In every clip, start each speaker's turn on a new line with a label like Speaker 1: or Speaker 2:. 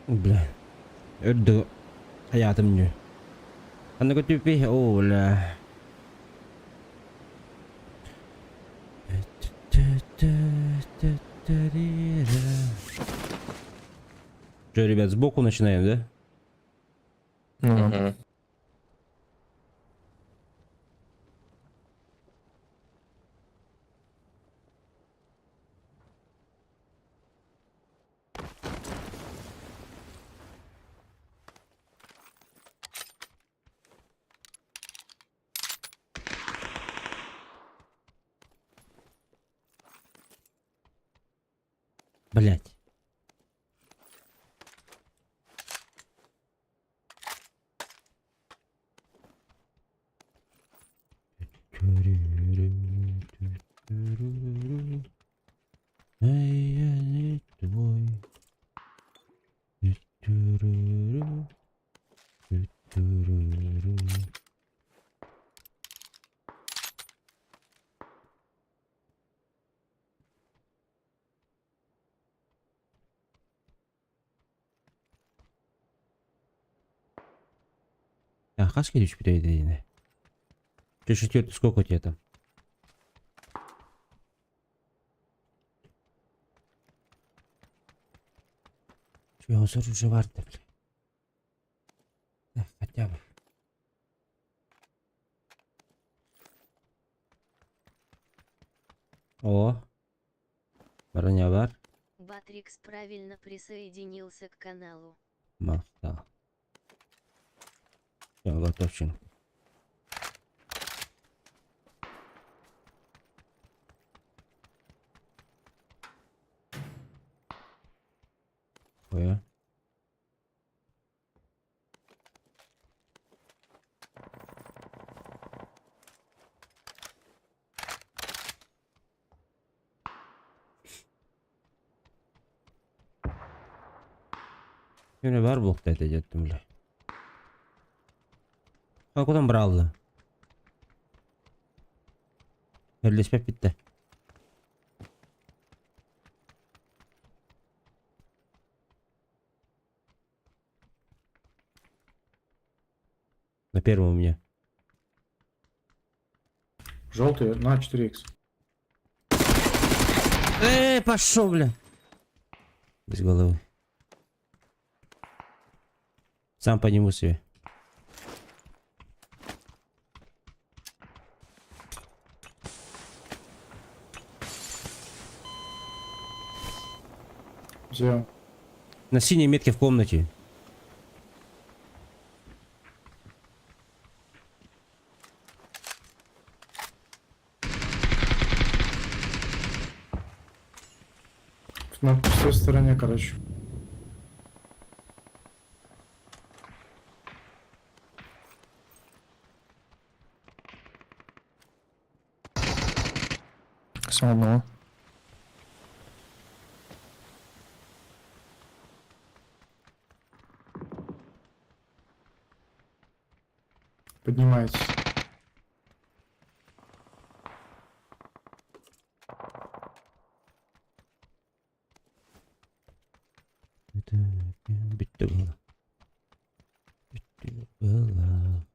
Speaker 1: Бля. Үрдүк хайаатым ньү. Ханна көтүппүй? Оо, бля. Что, ребят, сбоку начинаем, да?
Speaker 2: Ну,
Speaker 3: Мгм.
Speaker 1: Блять. Эй, я не твой. А, хаски түспүтэ итини. Четвертый сколько у тебя там? Чё, уже варто, бля. Да, хотя бы. О, броня бар.
Speaker 4: Батрикс правильно присоединился к каналу.
Speaker 1: Махта. Все, готовчик. Ой. Yine var bu edecektim bile. Hakikaten bravo. Birleşmek bitti. На первом у меня.
Speaker 2: Желтый на 4х.
Speaker 1: Эй, пошел, бля. Без головы. Сам подниму себе.
Speaker 2: Где?
Speaker 1: На синей метке в комнате.
Speaker 2: На той стороне, короче.
Speaker 3: Сам одного.
Speaker 2: Поднимается.
Speaker 1: Это bitti было. Bitti было.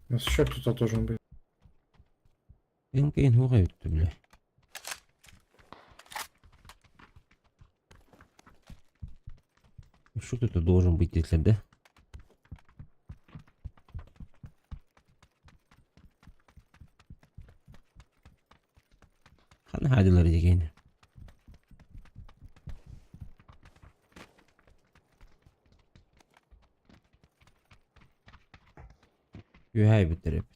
Speaker 2: У нас еще кто-то должен быть.
Speaker 1: Кин хуга bitti бля. Еще кто-то должен быть, если да? Хана хадилар деген. Үһәй бүттереп.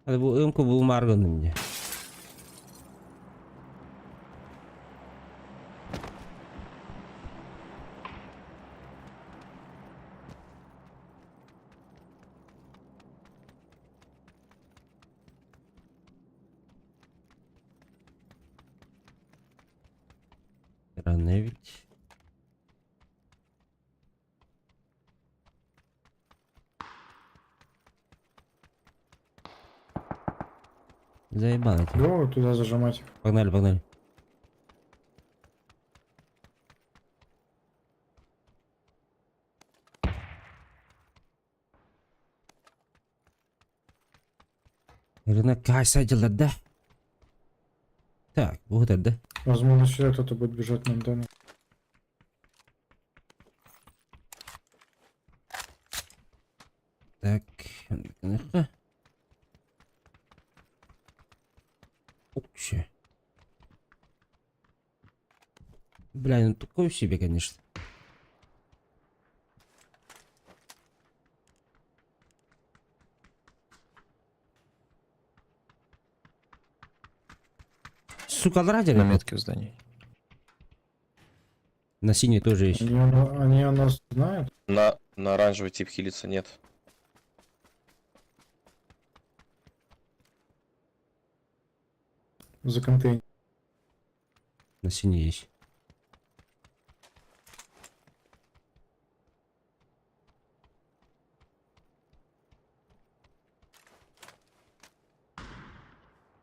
Speaker 1: Hadi bu ымка булмаргын мне. Странно ведь. Заебал эти.
Speaker 2: Го туда зажимать.
Speaker 1: Погнали, погнали. Рынок кайсадилар да? Так, вот это да?
Speaker 2: Возможно, сюда кто-то будет бежать на антенну.
Speaker 1: Так, Укче. Бля, ну такой себе, конечно. Сука, ради
Speaker 3: На метке в здании.
Speaker 1: На синий тоже есть.
Speaker 2: Они о нас знают?
Speaker 5: На оранжевый тип хилиться нет.
Speaker 2: За контейнер.
Speaker 1: На синий есть.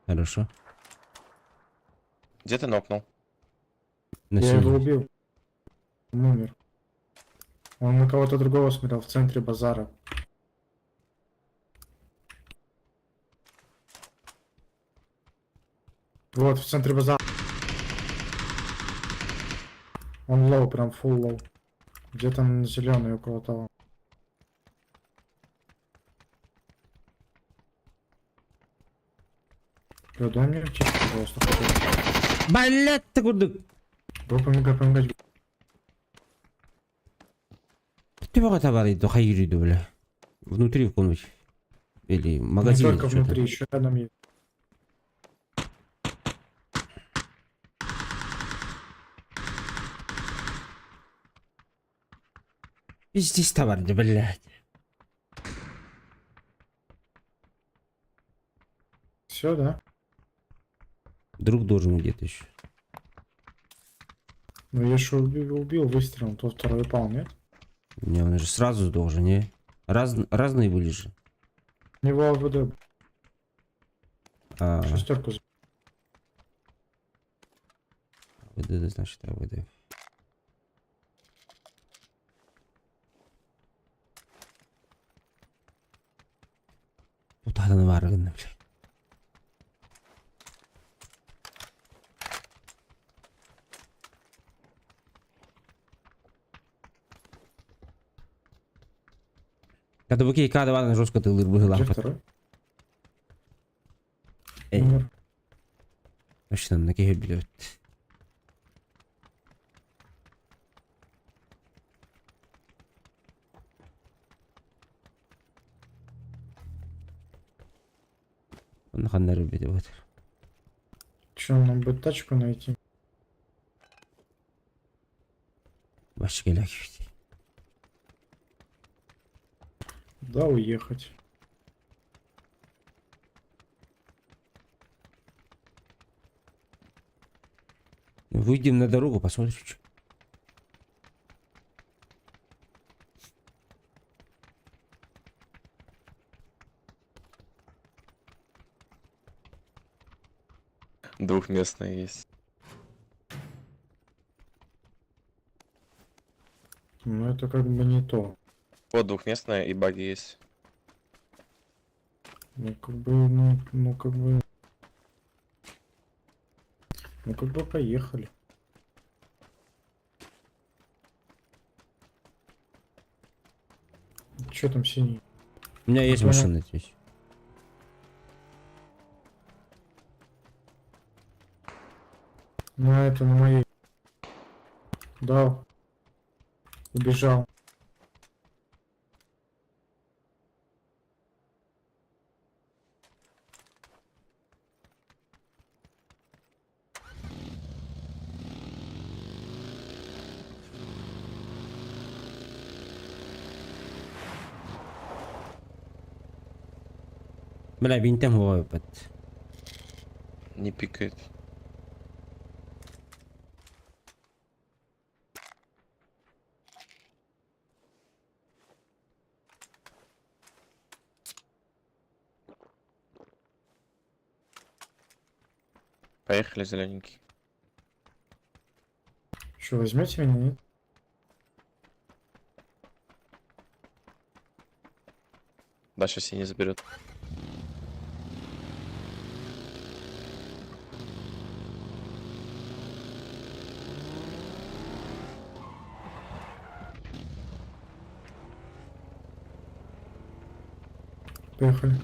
Speaker 1: Хорошо.
Speaker 5: Где ты нокнул?
Speaker 1: На
Speaker 2: Я его
Speaker 1: синий.
Speaker 2: убил. Он умер. Он на кого-то другого смотрел в центре базара. Вот, в центре базара. Он low, прям full low. Где-то на зеленый около того. Бля, дай мне аптечку, пожалуйста, хотя бы.
Speaker 1: Блять, ты куда?
Speaker 2: Го помогай, помогай.
Speaker 1: Ты вот товары, да хайри, бля. Внутри в комнате. Или
Speaker 2: Не
Speaker 1: магазин.
Speaker 2: только внутри, еще рядом есть.
Speaker 1: Пиздец товар, да, блядь.
Speaker 2: Все, да?
Speaker 1: Друг должен где-то еще.
Speaker 2: Ну я же убил выстрелом, то второй упал, нет?
Speaker 1: Не, он же сразу должен, не? Разные были же.
Speaker 2: У него АВД,
Speaker 1: А,
Speaker 2: шестерку.
Speaker 1: АВД, значит, АВД. Тутадан бар гына, блядь. Когда быки када жестко ты лыр
Speaker 2: Где второй?
Speaker 1: Эй.
Speaker 2: Умер.
Speaker 1: Точно, на кеге берет. Он ханнары бит вот.
Speaker 2: Че, нам бы тачку найти?
Speaker 1: Баш келек.
Speaker 2: Да, уехать.
Speaker 1: Выйдем на дорогу, посмотрим, что.
Speaker 5: Двухместная есть.
Speaker 2: Ну это как бы не то.
Speaker 5: Вот двухместная и баги есть.
Speaker 2: Ну как бы, ну как бы... Ну как бы поехали. Че там синий?
Speaker 1: У меня есть
Speaker 2: Понял.
Speaker 1: машина здесь.
Speaker 2: Ну это на моей. Дал. Убежал.
Speaker 1: Бля, винтем бывает.
Speaker 5: Не пикает. Поехали, зелененький.
Speaker 2: Что, возьмете меня, нет?
Speaker 5: Да, сейчас синий заберет.
Speaker 2: Поехали.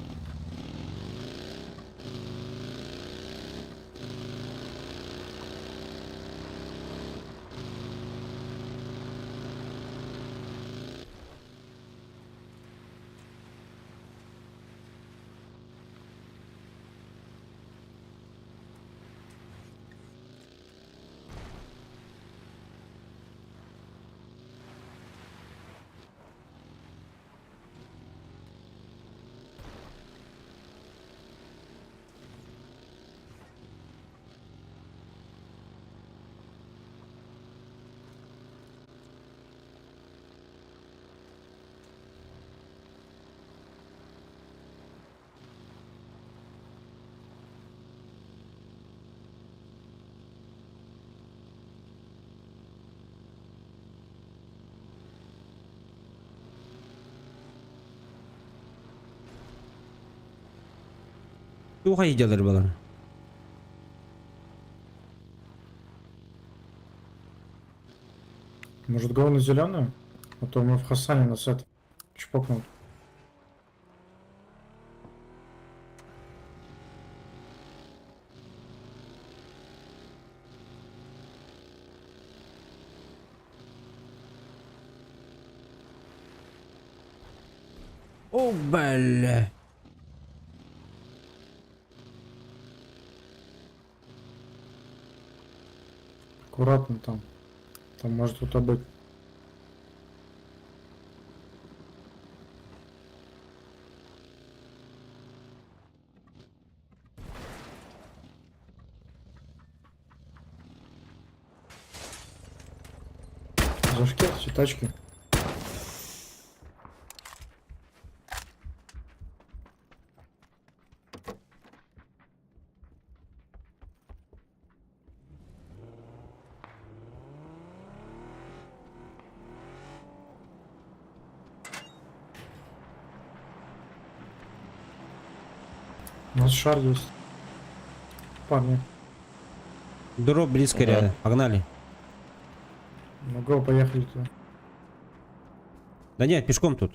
Speaker 1: Туох идеялар балар?
Speaker 2: Может, го на зеленую? А то мы в Хасане нас это чпокнут.
Speaker 1: О, бля.
Speaker 2: Аккуратно там. Там может кто-то быть. Зашки, эти тачки. У нас шар есть. Парни,
Speaker 1: Дроп близко
Speaker 5: Да.
Speaker 1: рядом. Погнали.
Speaker 2: ну го, поехали туда.
Speaker 1: Да нет, пешком тут.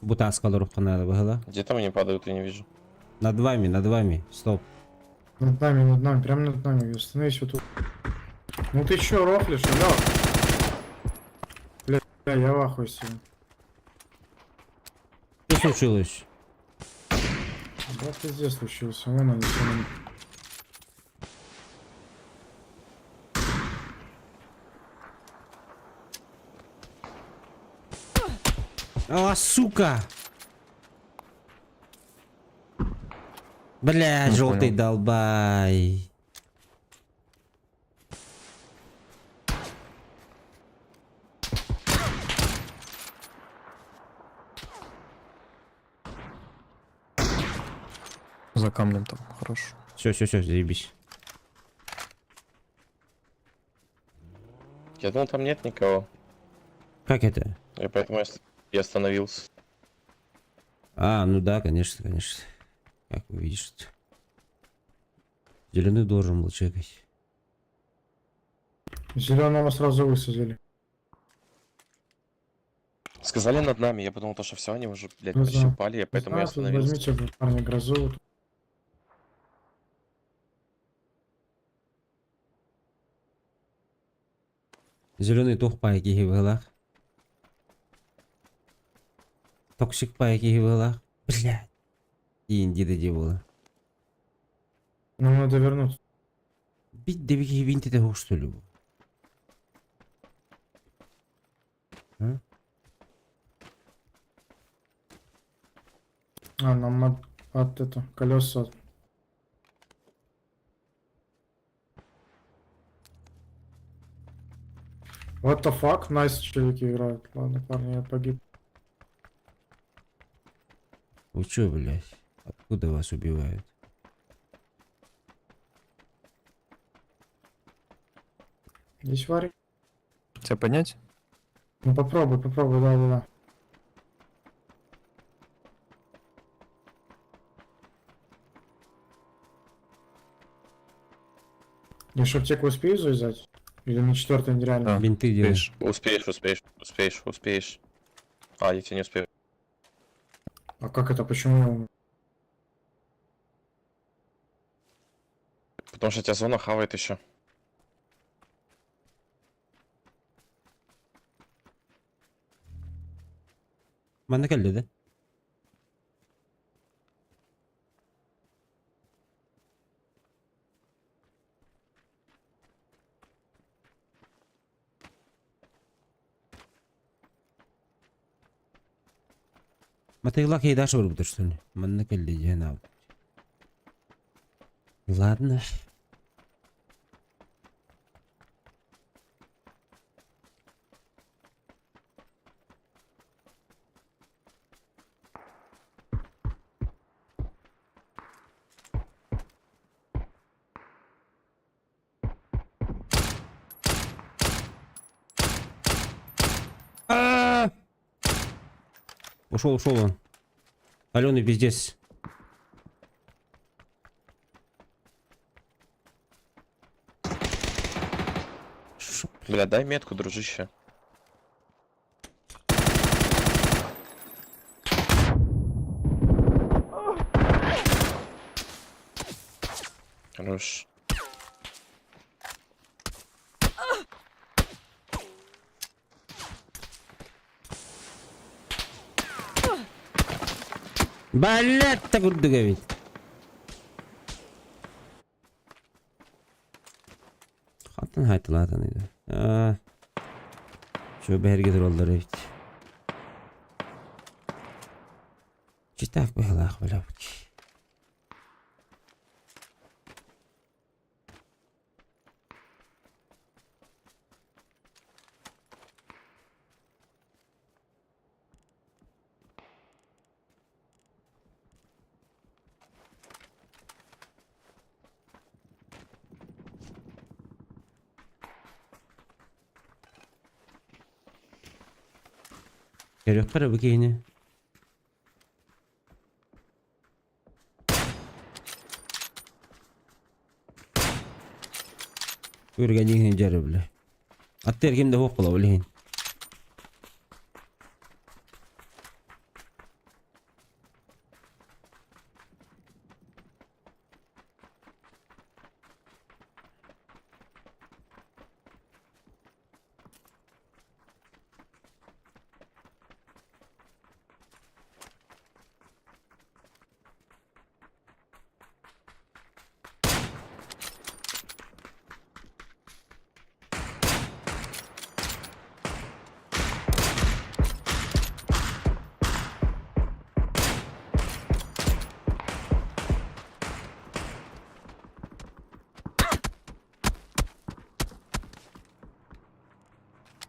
Speaker 1: Бутаскалар надо было.
Speaker 5: Где там они падают, я не вижу.
Speaker 1: Над вами, над вами. Стоп.
Speaker 2: Над нами, прям над нами. Остановись вот тут. Ну ты чё, рофлишь, алло? Бля, бля, я в ахуе сижу.
Speaker 1: Что случилось?
Speaker 2: Да пиздец случился, вон они все на...
Speaker 1: А, сука! Бля,
Speaker 3: Не
Speaker 1: желтый
Speaker 3: понял.
Speaker 1: долбай.
Speaker 3: За камнем там, хорошо.
Speaker 1: Все, все, все, заебись.
Speaker 5: Я думал, там нет никого.
Speaker 1: Как это?
Speaker 5: Я поэтому я остановился.
Speaker 1: А, ну да, конечно, конечно. Как увидишь. Зеленый должен был чекать.
Speaker 2: Зеленого сразу высадили.
Speaker 5: Сказали над нами, я подумал, то, что все, они уже, блядь,
Speaker 2: Ну
Speaker 5: почти
Speaker 2: да.
Speaker 5: упали, я поэтому я
Speaker 2: Знаю, тут
Speaker 5: остановился.
Speaker 2: Возьмите, парни, грозу. вот.
Speaker 1: Зеленый тух пайки была. Токсик пайки была. Блядь. И иди было.
Speaker 2: Нам надо вернуться.
Speaker 1: Бит дебики винти того что ли? А?
Speaker 2: А, нам от это, колеса. What the fuck? Nice челики играют. Ладно, парни, я погиб.
Speaker 1: Вы чё, блядь? Откуда вас убивают?
Speaker 2: Есть варик?
Speaker 3: Тебя поднять?
Speaker 2: Ну попробуй, попробуй, да-да-да. Я ж аптеку успею завязать? Или на четвертой нереально?
Speaker 3: Да.
Speaker 1: Бинты делай.
Speaker 3: Видишь?
Speaker 5: Успеешь, успеешь, успеешь, успеешь. А, я тебя не успею.
Speaker 2: А как это? Почему я умер?
Speaker 5: Потому что тебя зона хавает еще.
Speaker 1: Манна кэллэ да? Матыйлак ейдаш бар бұдыр что ли? Манна кэллэ диэн аабыт. Ладно. А! Ушел, ушел он. Аленый пиздец. Шо,
Speaker 5: Бля, дай метку, дружище. Хорош.
Speaker 1: Блять, так ведь. Хантан хайтылаатан иде. Аа. Чо бэһэргэ тураллар эбит. Читак быһалаах бэлэбит. Көрүөххэ бу киһини. Үргэнин дьэрэ билэ. Аттер ким да хуох була билиһин.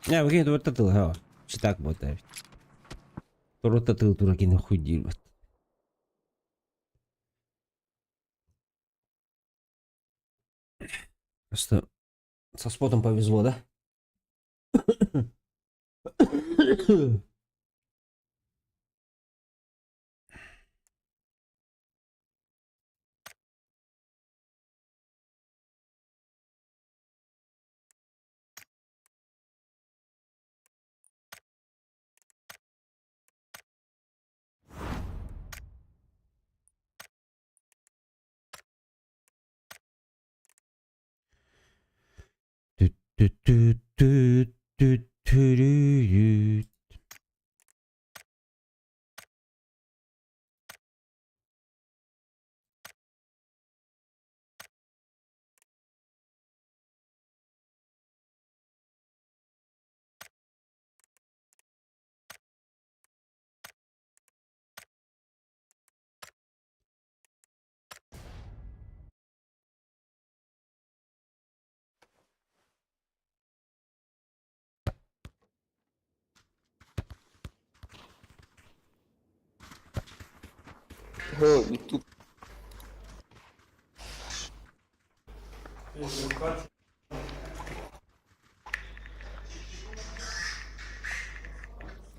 Speaker 1: Не, бу киһи туорта тыл ха. Читак буолта эбит. Туорта тыл тура кини хуй диир Просто со спотом повезло, да? Тү-тү-тү-тү-тү-тү-тү.
Speaker 5: Ютуб.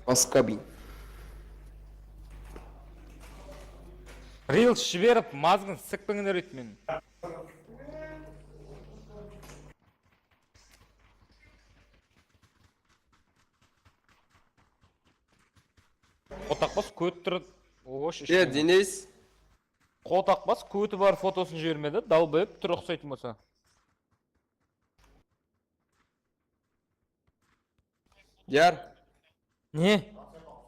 Speaker 5: Паскабин.
Speaker 6: Рилс жіберіп мазғын сікпіңдер өйтмен. Қотақбас көт тұр. Ош,
Speaker 5: Е, Денис.
Speaker 6: Қотақбас көті бар фотосын жібермеді, далбайып тұр ұқсайтын болса.
Speaker 5: Яр.
Speaker 6: Не?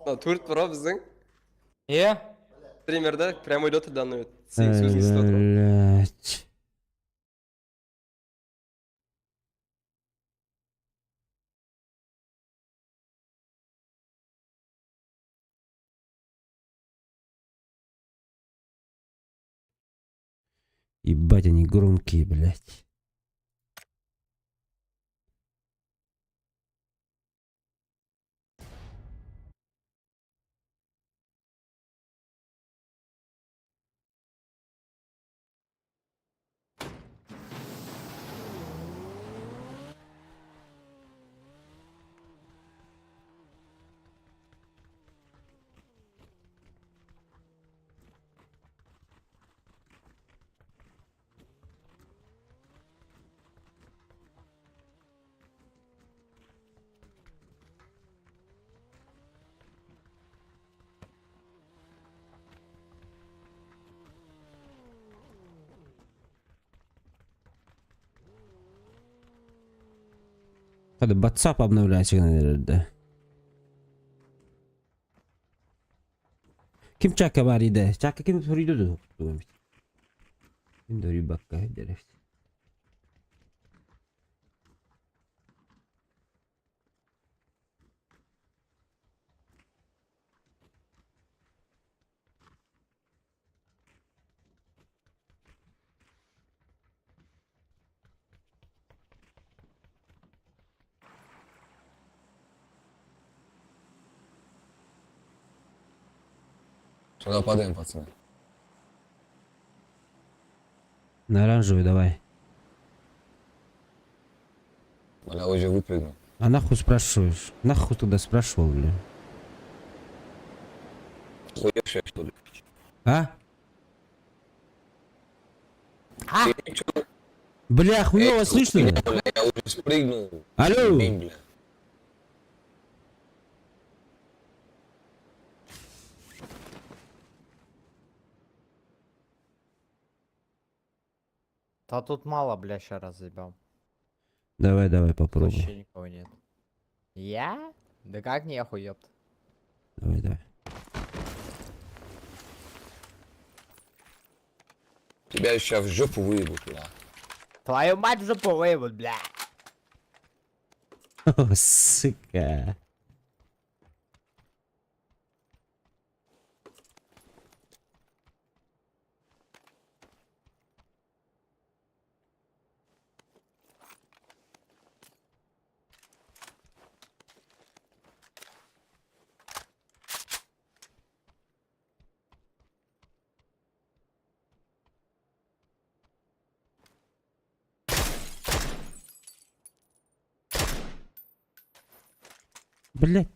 Speaker 5: Мына төрт бар ғой біздің.
Speaker 6: Иә?
Speaker 5: Стримерді прямойда отыр данный момент. Сенің сөзің естіп отырмын.
Speaker 1: Блять. Ебать, они громкие, блядь. Надо WhatsApp обновлять, наверное. Ким чака бар иде? Чака ким soruyordu? Kim doğru bakka dereft.
Speaker 7: Сюда падаем, пацаны.
Speaker 1: На оранжевый давай.
Speaker 7: Бля, уже выпрыгнул.
Speaker 1: А нахуй спрашиваешь? Нахуй тогда спрашивал, бля?
Speaker 7: Хуевшая, что ли?
Speaker 1: А?
Speaker 7: Ты чё?
Speaker 1: Бля, хуёво слышно?
Speaker 7: Бля, я уже спрыгнул.
Speaker 1: Алло!
Speaker 7: Блин, бля.
Speaker 8: Да тут мало, бля, ща разъебал.
Speaker 1: Давай, давай, попробуй.
Speaker 8: Вообще никого нет. Я? Да как нехуй, ёпт.
Speaker 1: Давай, давай.
Speaker 7: Тебя сейчас в жопу выебут, бля.
Speaker 8: Твою мать в жопу выебут, бля.
Speaker 1: О, сука. Блять.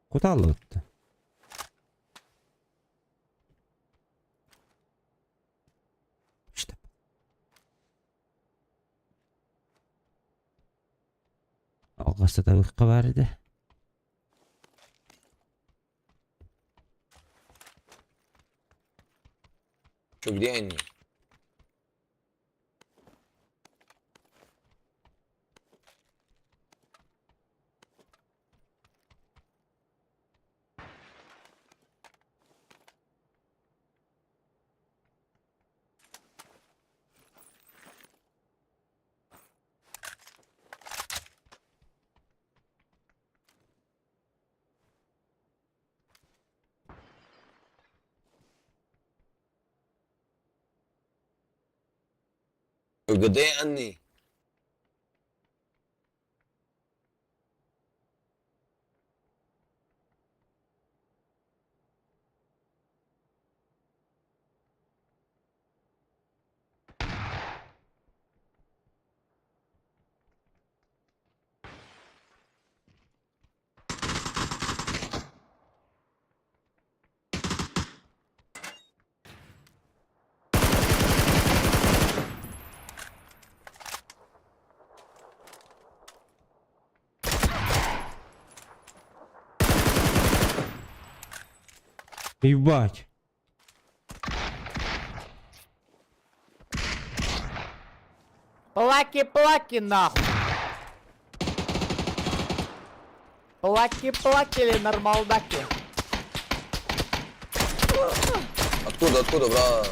Speaker 1: Куда лот-то? Что? Алғашта табыққа бар еді.
Speaker 7: Чё, где они? Чё, Где они?
Speaker 1: Ебать.
Speaker 8: Плаки-плаки нахуй! Плаки-плаки или нормалдаки?
Speaker 7: Откуда, откуда, бра?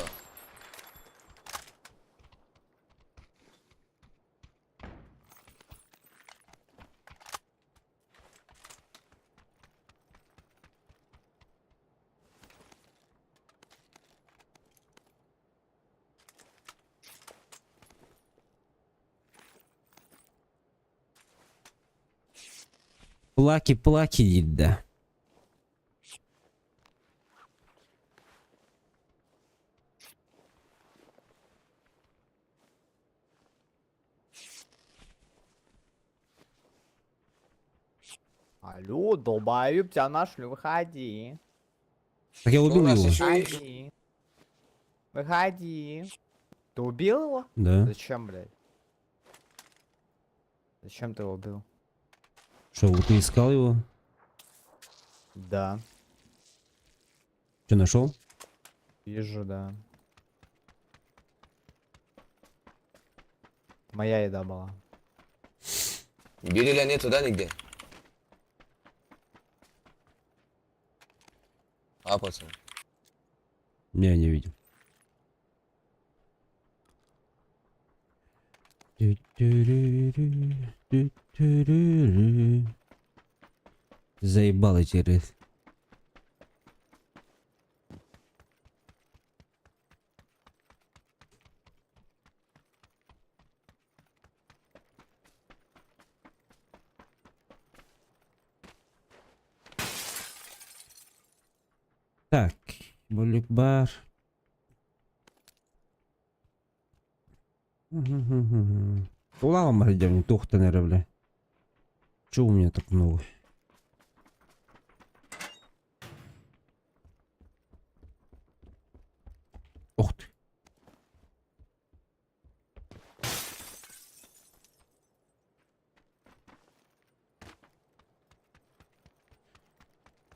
Speaker 1: Плаки-плаки дейді да.
Speaker 8: Алло, долбоеб, тебя нашли, выходи.
Speaker 1: Так я
Speaker 7: У
Speaker 1: убил
Speaker 7: нас
Speaker 1: его.
Speaker 7: еще есть.
Speaker 8: Выходи. Выходи. Ты убил его?
Speaker 1: Да.
Speaker 8: Зачем, блядь? Зачем ты его убил?
Speaker 1: Что, вот ты искал его?
Speaker 8: Да.
Speaker 1: Что, нашел?
Speaker 8: Вижу, да. Моя еда была.
Speaker 7: Береля нету, да, нигде? А, пацан.
Speaker 1: Не, не видел. Тю-тю-рю-рю, тю-тю-рю-рю. Заебал эти рыс. Так, Буликбар. Улава мардям, тухта, наверное, бля. Чё у меня так много? Ух ты.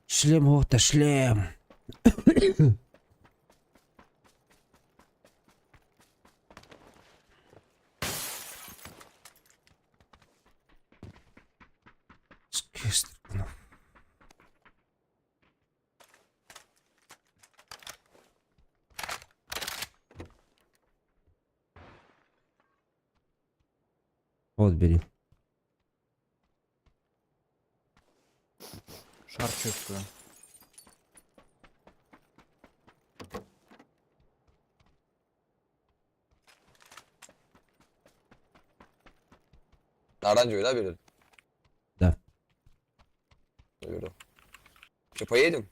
Speaker 1: Шлем, вот, шлем. Скистрнув. Вот, бери.
Speaker 8: Шар чувствую.
Speaker 7: Оранжевый, да, берет?
Speaker 1: Да.
Speaker 7: Беру. Че, поедем?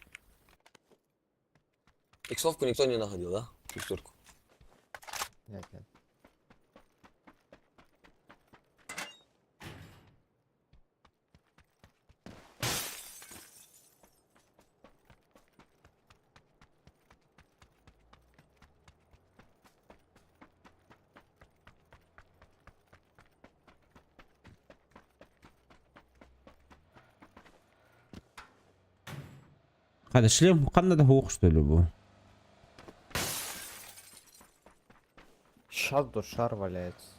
Speaker 7: Иксовку никто не находил, да? Шестерку.
Speaker 8: Нет, нет.
Speaker 1: Хада шлем, надо хух, что ли, был?
Speaker 8: Сейчас тут шар валяется.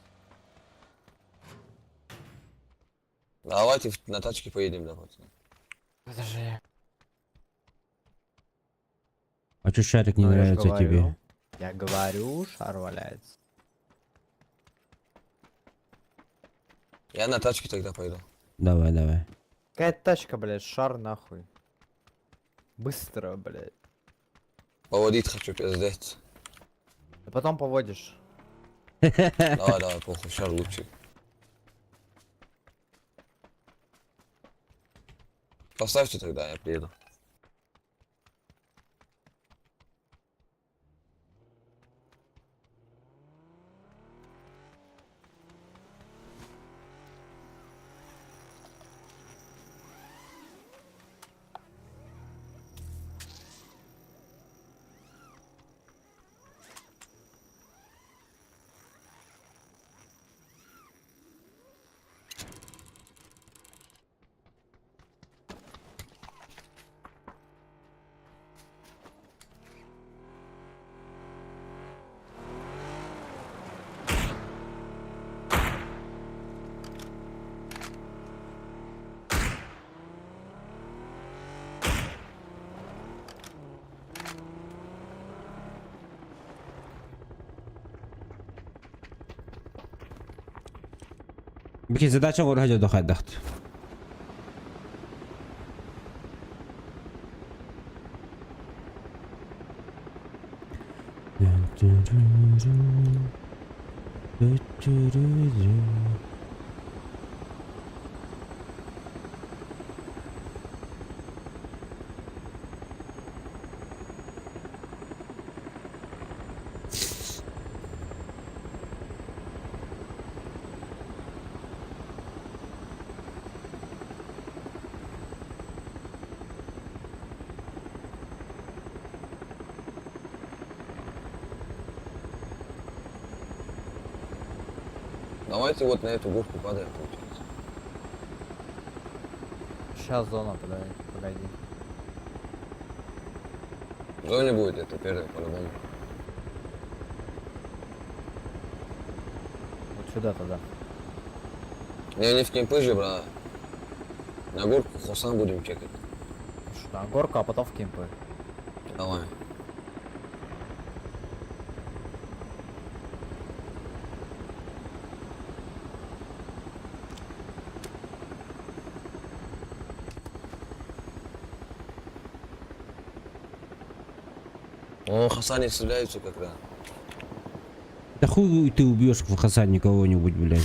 Speaker 7: Давайте на тачке поедем, да, пацаны.
Speaker 8: Подожди.
Speaker 1: А чё шарик не
Speaker 8: Ну, я ж
Speaker 1: нравится тебе?
Speaker 8: говорю. Я говорю, шар валяется.
Speaker 7: Я на тачке тогда пойду.
Speaker 1: Давай, давай.
Speaker 8: Какая тачка, блядь, шар нахуй. Быстро, блядь.
Speaker 7: Поводить хочу, пиздец.
Speaker 8: А потом поводишь.
Speaker 7: Давай, давай, похуй, шар лучше. Поставьте тогда, я приеду.
Speaker 1: Бики задача оҥоро сылдьар хайдахт.
Speaker 7: Давайте вот на эту горку падаем, получается.
Speaker 8: Сейчас зона, подожди, погоди.
Speaker 7: В зоне будет это первое, по-любому.
Speaker 8: Вот сюда тогда.
Speaker 7: Не, не в кемпы же, брат. На горку Хосан будем чекать.
Speaker 8: Что, на горку, а потом в кемпы.
Speaker 7: Давай. О, Хасане стреляются как раз.
Speaker 1: Да хуй ты убьешь в Хасане кого-нибудь, блядь.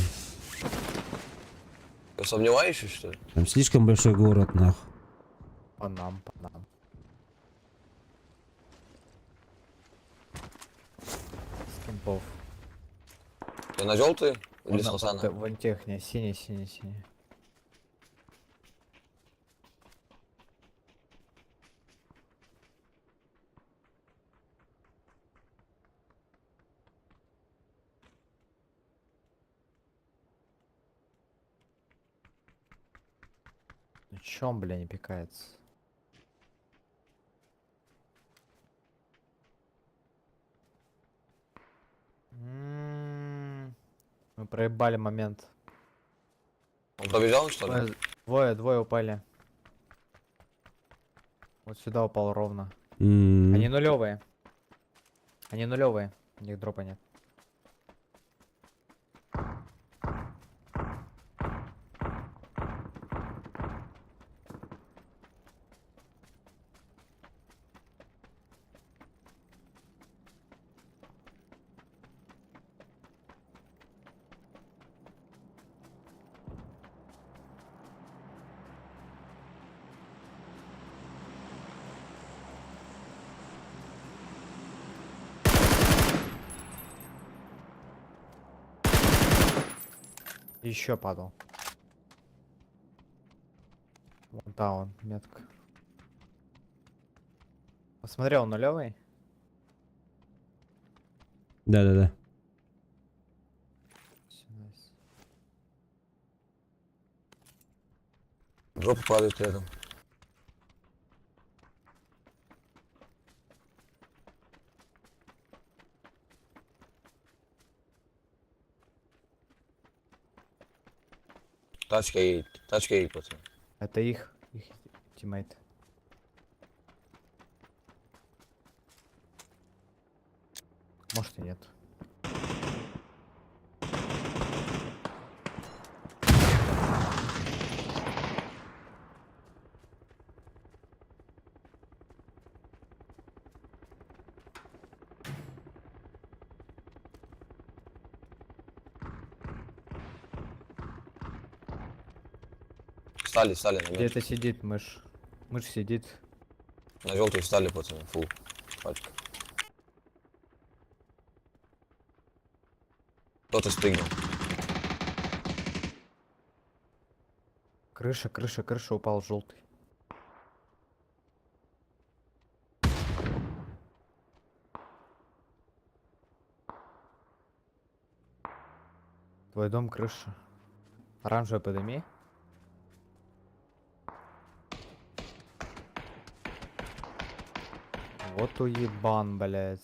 Speaker 7: Ты сомневаешься, что ли?
Speaker 1: Там слишком большой город, нах.
Speaker 8: По нам, по нам. С кемпов.
Speaker 7: Ты на желтый или с
Speaker 8: Вон
Speaker 7: Хасана?
Speaker 8: Вон тех, не, синий, синий, синий. Ну чё он, бля, не пикается? Мы проебали момент.
Speaker 7: Он побежал, что ли?
Speaker 8: Двое, двое, двое упали. Вот сюда упал ровно. Они нулевые. Они нулевые. У них дропа нет. Еще падал. Вон там он, метка. Посмотрел нулевый?
Speaker 1: Да-да-да.
Speaker 8: Всё, nice.
Speaker 7: Дроп падает рядом. Тачка едет, тачка едет, пацаны.
Speaker 8: Это их teammate. Может и нет.
Speaker 7: Встали, встали на метку.
Speaker 8: Где-то сидит мышь. Мышь сидит.
Speaker 7: На желтый встали, пацаны, фул. Пачка. Кто-то спрыгнул.
Speaker 8: Крыша, крыша, крыша упал желтый. Твой дом крыша. Оранжевый подними. Вот уебан, блядь.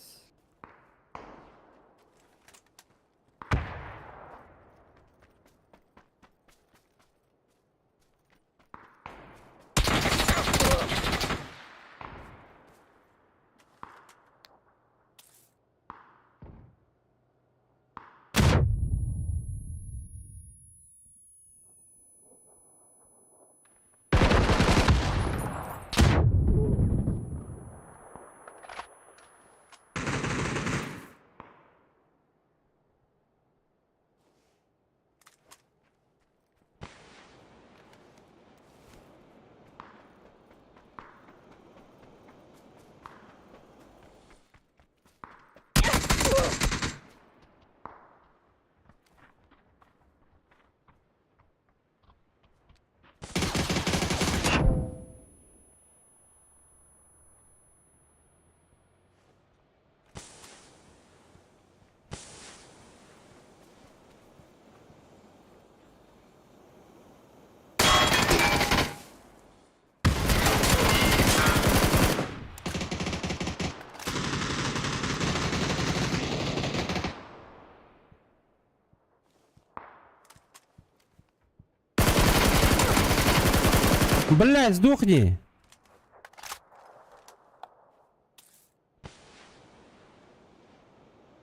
Speaker 1: Блядь, сдохни!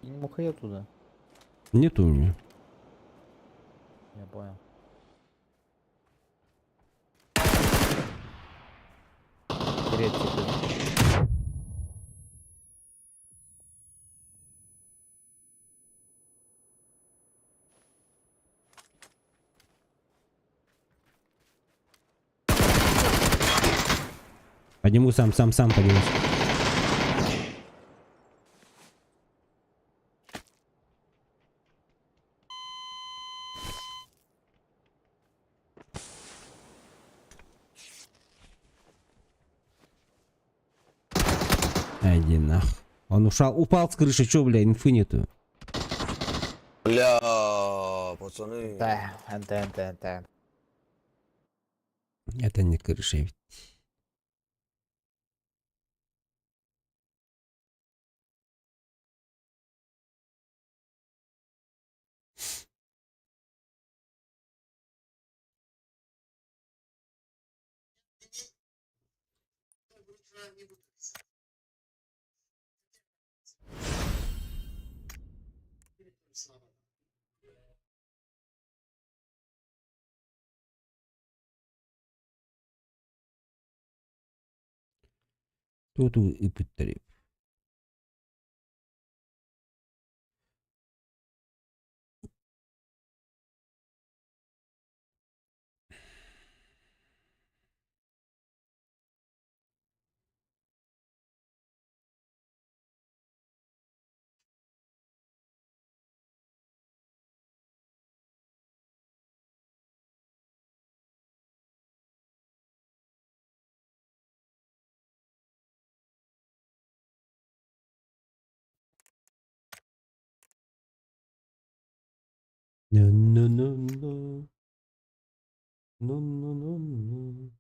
Speaker 8: Не мог я туда.
Speaker 1: Нету у меня.
Speaker 8: Я понял. Третий, блин.
Speaker 1: Подниму сам, сам, сам поднимусь. Иди нах. Он ушел, упал с крыши, чё, бля, инфы нету.
Speaker 7: Бля, пацаны.
Speaker 8: Да, НТ, НТ, НТ.
Speaker 1: Это не крыша ведь. Тут и пытали. No, no, no, no. No, no, no, no.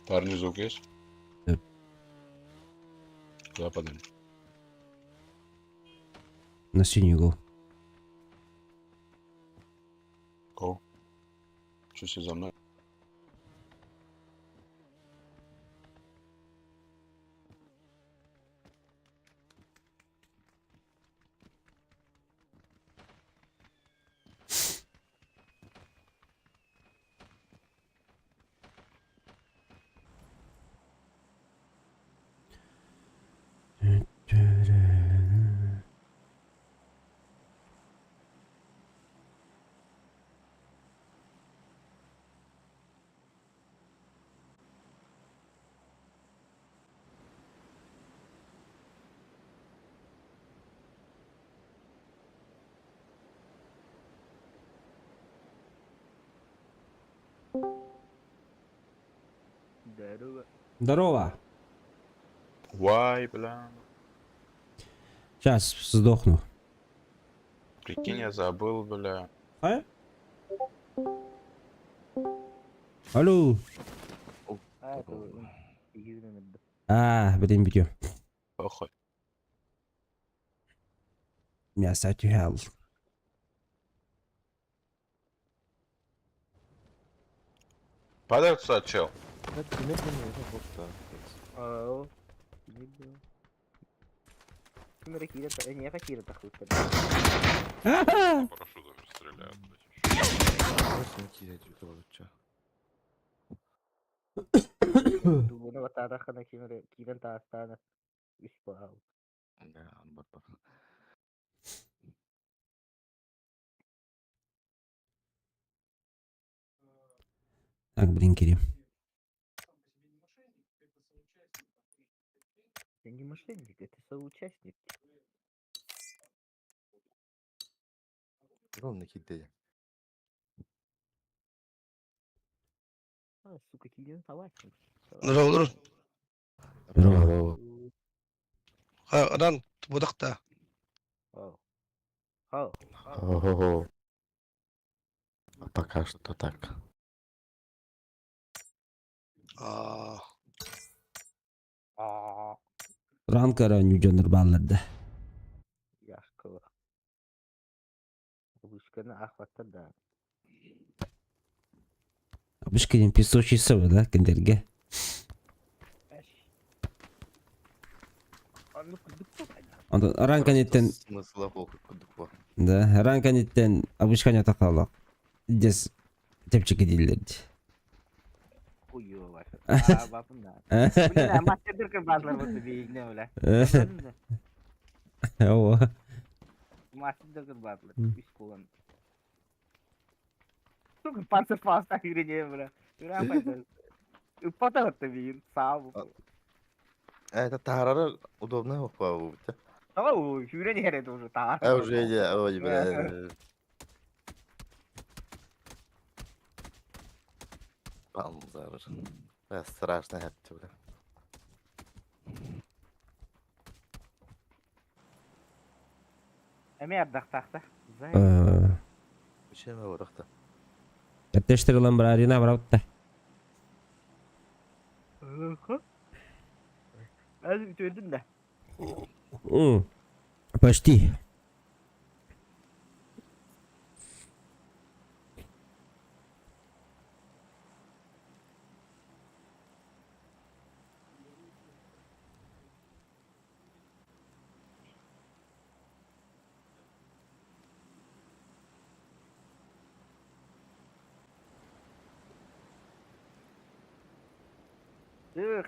Speaker 9: Парни, звук есть?
Speaker 1: Да.
Speaker 9: Куда падаем?
Speaker 1: На синий угол.
Speaker 9: Го. Че все за мной?
Speaker 1: Здорово.
Speaker 9: Вай, бля.
Speaker 1: Сейчас сдохну.
Speaker 9: Прикинь, я забыл, бля.
Speaker 1: А? Алло. А, блин, видео.
Speaker 9: Похуй.
Speaker 1: Мясо to hell.
Speaker 9: Падай сюда, чел.
Speaker 5: Парашютами стреляют, блядь.
Speaker 1: Так, блин, Кирилл.
Speaker 8: Не мошенник, это соучастник.
Speaker 3: Ровно кидали.
Speaker 8: А, сука, киирэн талааччы.
Speaker 1: Здорово.
Speaker 10: Ран будакта.
Speaker 9: Ого. А пока что так.
Speaker 1: Ранкара нюджаныр балларды.
Speaker 8: Яшкова. Вышканы ахватта да.
Speaker 1: Бішкенен песочница да, кендерге. Онтон ранканеттен,
Speaker 3: Смысла похуй, кудуква.
Speaker 1: да, ранканеттен абышканя тақалақ. Дес тепчеке дейлерді.
Speaker 8: Хуёво. А, бапым да. Блин, мастер базлар вот бейгне, бля.
Speaker 1: О,
Speaker 8: Мастер базлар. Үс колон. Сука, панцерфауст үйрене, бля. Үйрен пайда. Упата вот бейін, сау.
Speaker 3: Это тарара удобно по
Speaker 8: Ау, үйрене ереді уже тар.
Speaker 3: А уже я, ой, бля. Панзар. Бля, страшно это, бля.
Speaker 8: Эме ардақтақты.
Speaker 3: Чем я урахта?
Speaker 1: Тештирилан бір арена барабытта.
Speaker 8: Әз үтөрдүм да.
Speaker 1: Почти.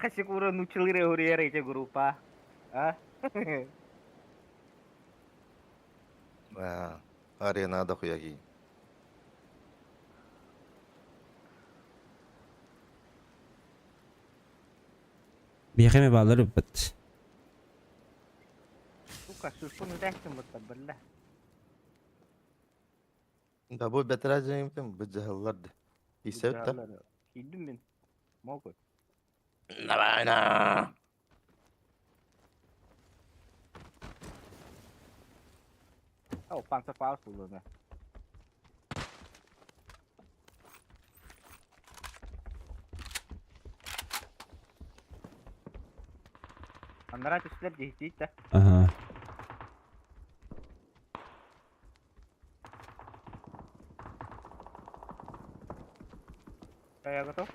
Speaker 8: Хасикура нучилире уриere эти группа. А?
Speaker 3: А, арена дохуя ки.
Speaker 1: Бейхеме баллары бит.
Speaker 8: Сука, шурпун үтәктім бұтта, бля.
Speaker 3: Да бу бәтәрәҗәм кем бу җаһыллар. Исәп та.
Speaker 8: Кидім мен. Могут.
Speaker 3: Давай на.
Speaker 8: Ау, панцерфауст булды. Аннара түсләр дейт да.
Speaker 1: Ага.
Speaker 8: Я готов?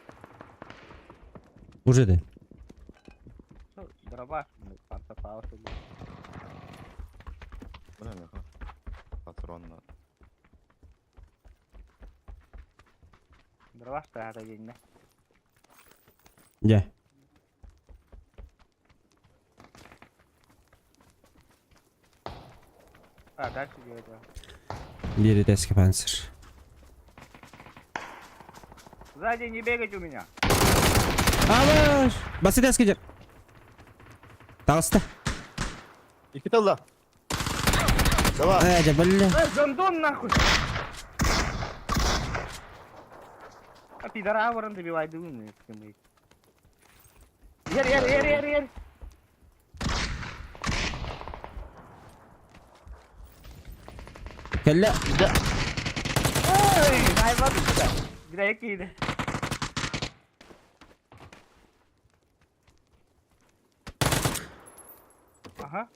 Speaker 1: Уже де.
Speaker 8: Дроба, панцерфауст булды.
Speaker 3: Бу не Патрон.
Speaker 8: Дроба что это день,
Speaker 1: Я.
Speaker 8: А, дальше делать.
Speaker 1: Бери тески панцир.
Speaker 8: Сзади не бегать у меня.
Speaker 1: Абаш! Басы тески жер. Тағысты.
Speaker 3: Ике талла. Давай.
Speaker 1: Ә, жабылы.
Speaker 8: Э, гондон нахуй! А пидора ворон добивай думаю, мы.
Speaker 11: Ер, ер, ер, ер, ер.
Speaker 1: Кэллэ.
Speaker 11: Ой, хайван. Бля, киирдэ. Аха.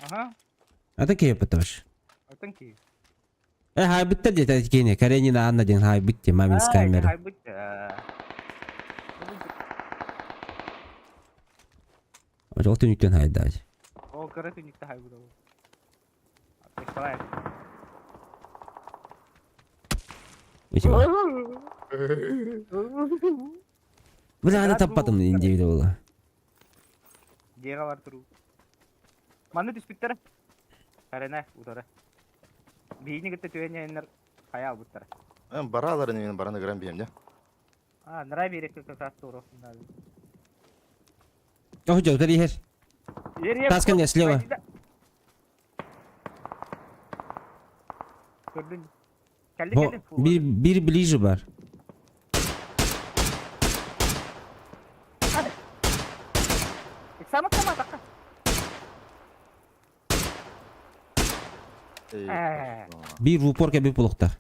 Speaker 11: Аха.
Speaker 1: Ата киһи потому.
Speaker 11: Атын киһи.
Speaker 1: Э, хайбыттар диэтэ кини. Каренина Анна диэн хайбыт диэн мамин
Speaker 11: Ай,
Speaker 1: камера.
Speaker 11: хайбыт.
Speaker 1: Ол түнүктэн хайдаат.
Speaker 11: Ол кыра түнүктэ хайбыт ол. Николай.
Speaker 1: Бля, аны таппатым диэбитэ буолла.
Speaker 11: Дьиэҕэ бар туруу. Манна түспүттэрэ. Карена утары. Биһини кытта түһэн хайа албыттара.
Speaker 3: Бараларын мен бараны грам бием, да?
Speaker 11: А, нрай берекке как раз тура.
Speaker 1: Ох, жо, утары иһэр. Таскан слева.
Speaker 11: Көрдүн. Кэлли кэлли.
Speaker 1: Бир, бир ближе бар.
Speaker 11: Сама сама такка.
Speaker 1: Бир в упорке бир булуктар.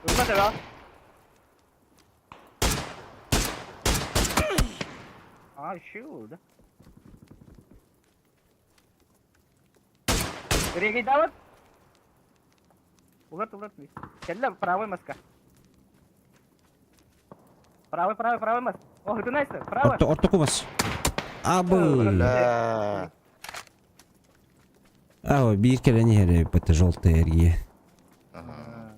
Speaker 11: Ылла да. А, еще, да? Регей дават. Улар, улар. Кэллэ, правый маска. Правый, правый, правый мас. О, это найс, правый.
Speaker 1: Орто, ортоку бас. Абы.
Speaker 3: Бля.
Speaker 1: А, бир кэлэн иһэр это желтая эргие.
Speaker 3: Ага.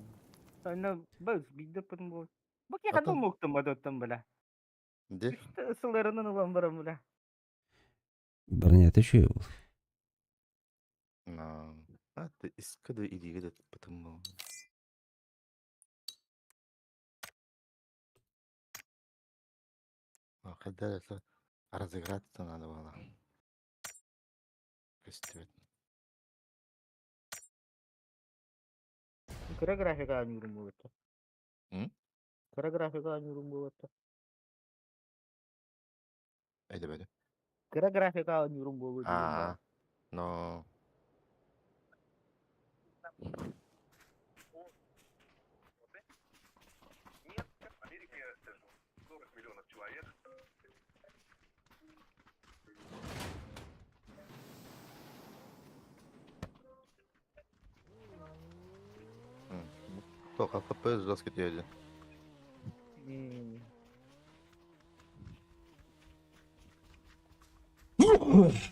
Speaker 11: Ну, быз, бидде пытын бол. Бу ки хадыл муктым бадоттым бля.
Speaker 3: Где?
Speaker 11: Сыларынан улан барам бля.
Speaker 1: Броня еще был.
Speaker 3: На. А, ты искады или этот потому. А, когда это разыграться надо было. Костюм.
Speaker 11: Кыра графика анюрум болот.
Speaker 3: М?
Speaker 11: Кыра графика анюрум болот.
Speaker 3: Эйде бэде.
Speaker 11: Кыра графика анюрум болот.
Speaker 3: А, но. Тоха ФП жестко тиеди.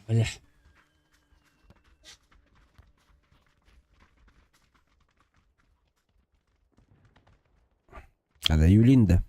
Speaker 1: Бля. Ада Юлинда.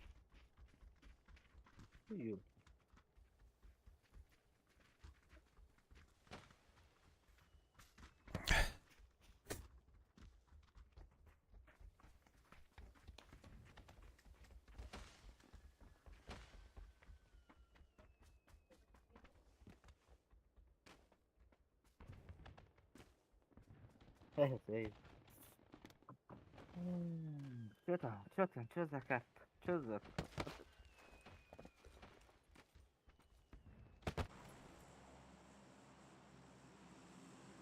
Speaker 11: Что там? Что там? Что за карта? Что за...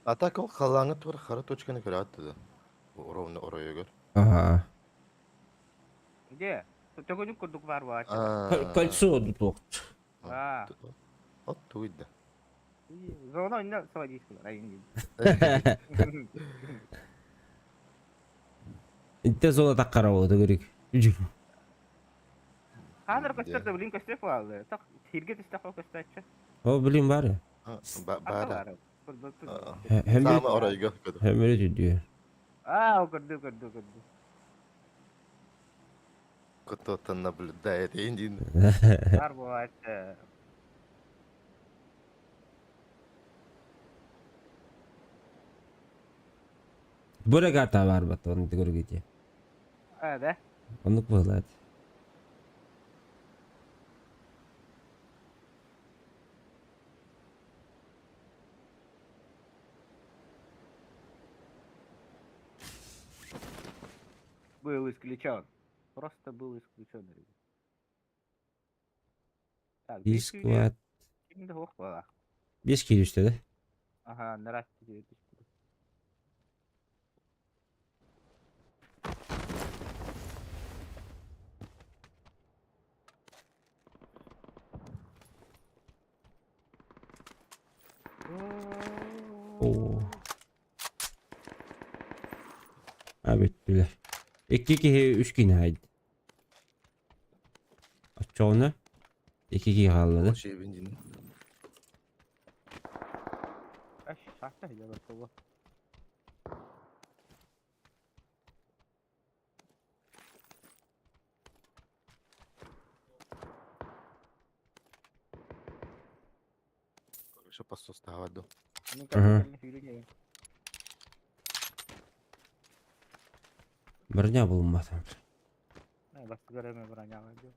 Speaker 3: А так ол халаңы тур хара точканы көрө аттыды. Ровно оройо көр.
Speaker 1: Ага.
Speaker 11: Где? Төгөнүк курдук бар бар.
Speaker 1: Кольцо тут.
Speaker 11: А.
Speaker 3: От туйда.
Speaker 11: Зона инна сводить куда.
Speaker 1: Инте зона так карабы, төгөрүк.
Speaker 11: Ханыр көстөрдө блин көстөр калды. Так тирге түстө көстөчү.
Speaker 1: О, блин, бар.
Speaker 3: Бара.
Speaker 1: Hem
Speaker 3: Сама оройго көрдү.
Speaker 1: Hem öyle diyor.
Speaker 11: А, көрдү, көрдү, көрдү.
Speaker 3: Кто-то наблюдает, индин.
Speaker 11: Бар болот.
Speaker 1: Бөрө карта бар бат, оны көргөтө.
Speaker 11: А, да?
Speaker 1: Онук болот.
Speaker 11: Был исключен. Просто был исключен, ребят. Так,
Speaker 1: Биир
Speaker 11: 500
Speaker 1: сквад.
Speaker 11: Ким да суох буолла.
Speaker 1: Биэс киһи түстэ да?
Speaker 11: Аха, нарасти түстэ.
Speaker 1: Оо. А бүттүлэр. Икки киһи үс киһини хаайда. Оччоҕуна икки киһи хаалла да?
Speaker 3: Шебин дин.
Speaker 11: Аш, шахта я готова.
Speaker 3: Хорошо по составу.
Speaker 11: Ну
Speaker 1: Ага.
Speaker 11: как не
Speaker 1: Броня булумматым.
Speaker 11: Бас көрөмө броня диyor.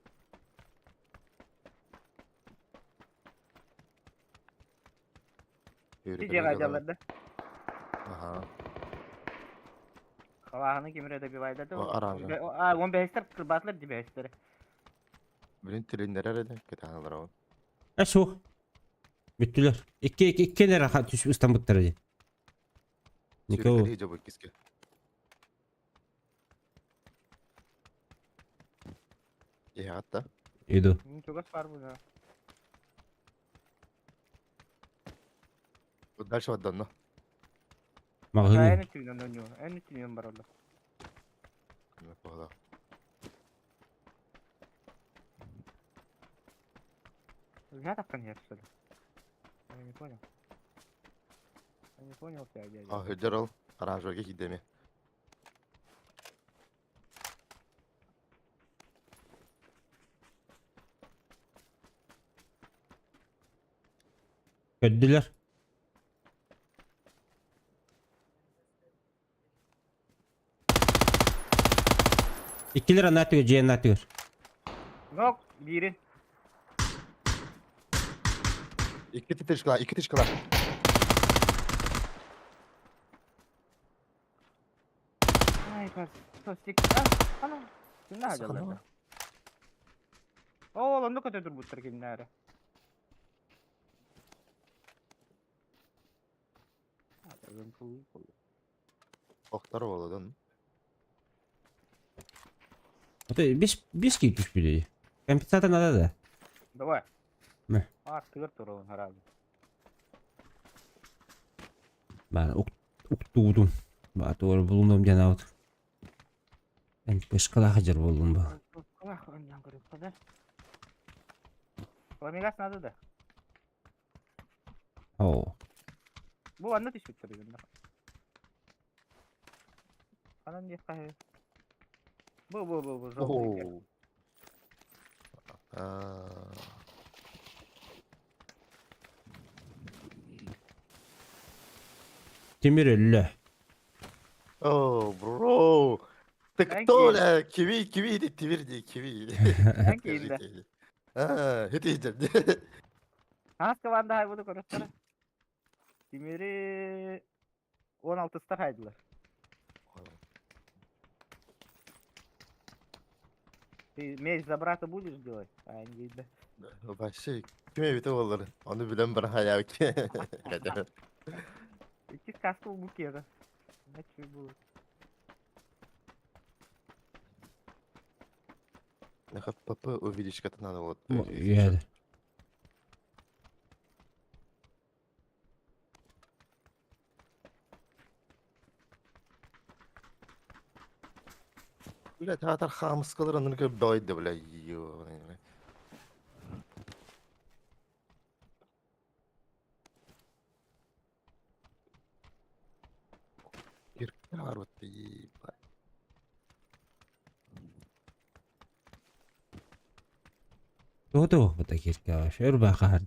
Speaker 11: Ти да.
Speaker 3: Ага.
Speaker 11: Халаһаны кимре добивайда да.
Speaker 3: О, оранжа.
Speaker 11: А, он бэхестер кырбатлар ди бэхестер.
Speaker 3: Блин, тренер эрэ кетаналар ол.
Speaker 1: Э суох. Бүттүлэр. Икки икки икки нера түс ыстаммыттар дии. Никого.
Speaker 3: Сүүрүкэлии жобу иккиске. Иһаатта.
Speaker 1: Иду.
Speaker 11: Чугас бар бу да.
Speaker 3: Дальше отданно.
Speaker 1: Маҕаһыын.
Speaker 11: Эн түнөн ойноо. Эн түнөн бар олар.
Speaker 3: Буола.
Speaker 11: Я так конечно, что ли? Я не понял. Я не понял тебя, дядя.
Speaker 3: А, хөдөр ол. Оранжевге кидеме.
Speaker 1: Көрдүлэр. Иккилэр анаа түгэр, дьиэ анаа түгэр.
Speaker 11: Нок, бири.
Speaker 3: Икки тишкала, икки тишкала.
Speaker 11: Ай, пас. Состик. А, ана. Кимнә хаҗалар? О, онны көтө турбуттар кимнәре.
Speaker 3: Охтар оладын.
Speaker 1: Это бес бес киһи түспүт дии. Компенсатор надо да?
Speaker 11: Давай.
Speaker 1: Мэ.
Speaker 11: А, тыгыр турун харабы.
Speaker 1: Баар уктуудум. Баа туора булунум диэн аут. Эн пышкалаах дьар буоллум бу.
Speaker 11: Калах оннан көрүп када. Ламигас надо да.
Speaker 1: Оо.
Speaker 11: Бу анны түшүп турган. Анан не кай. Бу бу бу бу жолтый.
Speaker 3: А.
Speaker 1: Тимир өллө.
Speaker 3: О, бро. Ты
Speaker 11: Thank
Speaker 3: кто,
Speaker 11: you.
Speaker 3: бля? Киви, киви, ди, тимир, ди, киви.
Speaker 11: Thank you, да.
Speaker 3: А, это иди.
Speaker 11: Хас команда хай буду көрөстөр. Тимири 16 стар хайдылар. Ты месть за брата будешь делать? А, не видно.
Speaker 3: Вообще, ким эбите болар? Оны билен бір хаяв ки.
Speaker 11: Идти сказку в букета. Иначе будет.
Speaker 3: ПП увеличить это надо вот.
Speaker 1: Үйәді.
Speaker 3: Бля, театр хамскалар анын көп дойды, бля, ё. Киркар вот ебать.
Speaker 1: Тугу бу кирка. Шөр баахар.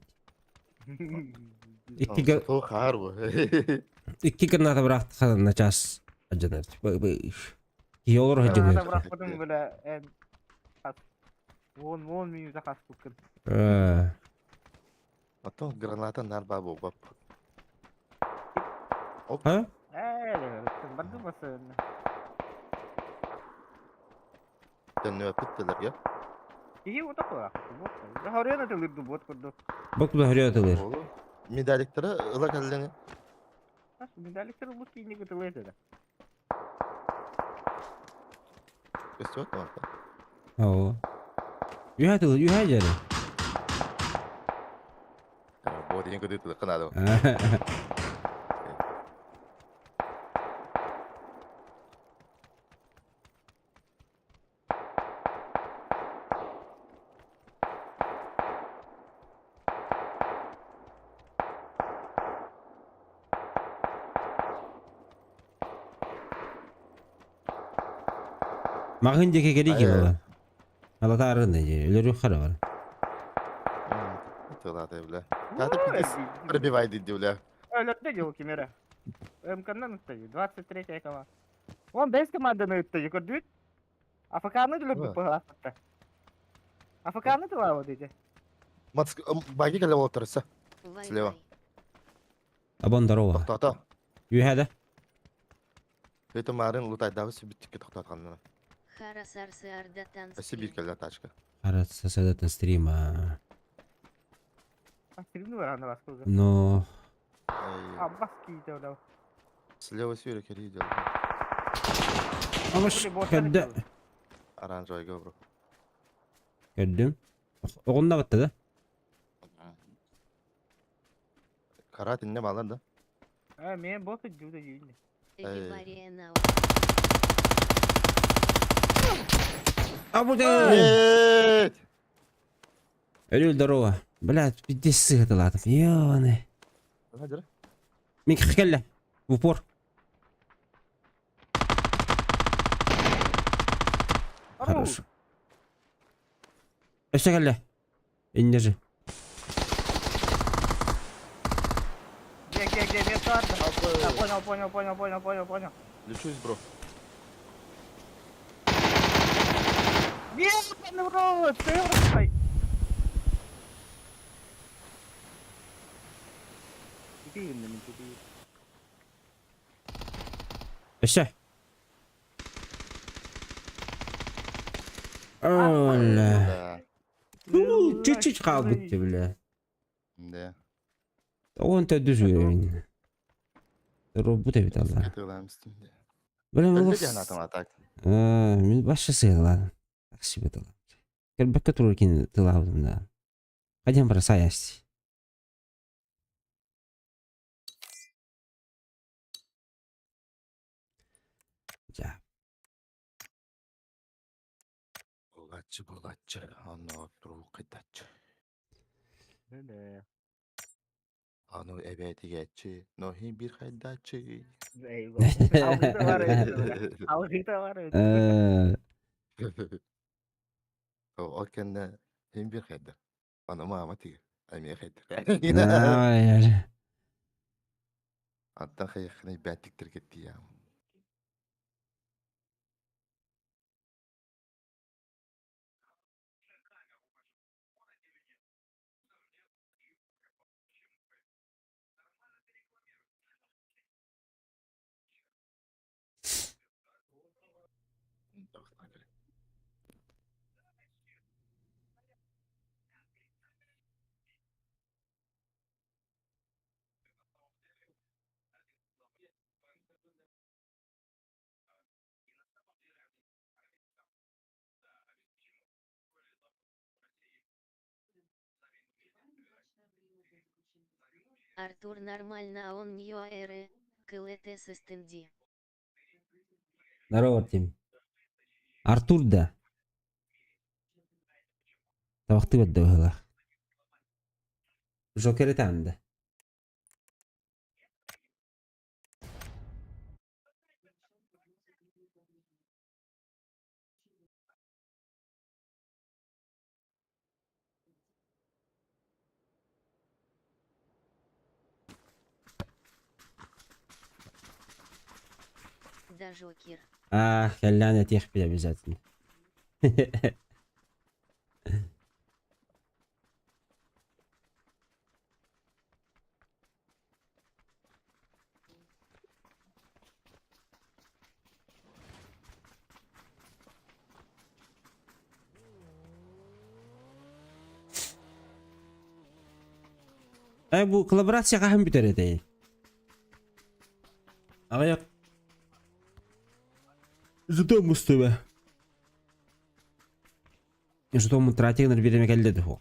Speaker 1: Икки
Speaker 3: Сол хаар бу.
Speaker 1: икки граната быраахтахана начаас ажанар. Киһи олор
Speaker 11: Граната
Speaker 1: хадьанар.
Speaker 11: бырахпытым, бля, эн хас. Вон, вон минута хас буккын.
Speaker 1: Э,
Speaker 3: Потом граната нар ба бу бап.
Speaker 1: Ха?
Speaker 11: Э, барды басын.
Speaker 3: Төннүөппүт дилерге.
Speaker 11: Киһи ута кула. Хорыйан атылыр бот курдук.
Speaker 1: Бок да хорыйан атылыр.
Speaker 3: Медаликтары ыла кэллени.
Speaker 11: Медаликтары бу кийини кытылы этэ.
Speaker 3: Көстүбэт марта.
Speaker 1: Оо. Үһэ атылыр, үһэ дьары.
Speaker 3: Бу деген көдү тылыккын ады.
Speaker 1: Маҕын диэки кэлии кэлэ. Алатаарына дии, өлөрү хара бар.
Speaker 3: Тылатай бля. Тата пидес пробивай диди бля.
Speaker 11: Өлөрдө дьыл кимере. МК-нан ытта 23 команда. Он бес команданы ытта көрдүт. АФК-ны дүлөрдү пыһаатта. АФК-ны тылаабы диди.
Speaker 3: Мац баги кэлэ болтарса. Слева.
Speaker 1: Абон здорово.
Speaker 3: Тоқтата.
Speaker 1: Үһэ да.
Speaker 3: Это марын лутайдагы сүбүттүккэ тоқтатканына.
Speaker 4: Харасарсы
Speaker 3: Спасибо кэлэ тачка.
Speaker 1: Харасарсы стрима.
Speaker 11: Стримни бар анда баскы.
Speaker 1: Но
Speaker 11: Аббас кийде олау.
Speaker 3: Слева сүйрө кери идет.
Speaker 1: Абаш кәдді.
Speaker 3: Оранжевый бро.
Speaker 1: Көрдүм. Оҕунна батта да?
Speaker 3: Карат инне балар да.
Speaker 11: А, мен бот жуда жүйүнде.
Speaker 1: Абуда! Өлүл здорово. Блядь, пиздец сыгытылатым. Ёбаный. Мен кэллэ. В упор. Хорошо. Өссө кэллэ. Инне же.
Speaker 11: Где, где, где, место А, понял, понял, понял, понял, понял, понял.
Speaker 3: Лечусь, бро.
Speaker 11: Ебаный в рот, ты рот.
Speaker 1: Өссө. Оля. Ну, чуть-чуть қалбытты, бля.
Speaker 3: Да.
Speaker 1: Он то дүзү. Робот эбит алла. Бля,
Speaker 3: Бля,
Speaker 1: мен
Speaker 3: так.
Speaker 1: Мен башы сыйлан. Такси бит алла. Кэлбэккэ турар кини тылаабытым да. Хадьян бара саясти. Жа.
Speaker 3: Булатчы, булатчы, аны туру кайтачы. Аны эбетигечи, но хин бир хайдачы.
Speaker 11: Алгыта бар.
Speaker 3: Ол кэннэ хин бир хайда. Аны мама тиги. Эми хайда.
Speaker 1: Ай,
Speaker 3: Аттан хайхны бәтиктер кетти я.
Speaker 4: Артур нормально, а он не ЮАР, КЛТ стенди.
Speaker 1: Здорово, Артем. Артур да. Табакты бәдді бұғылақ. Жокері тәмді.
Speaker 4: Да, Жокер.
Speaker 1: А, кэллээн этиэх обязательно. Бу коллаборация хаһан бүтэр этэй? Аҕыйах Зато мустуба. Зато тратигнар биреме келди духу.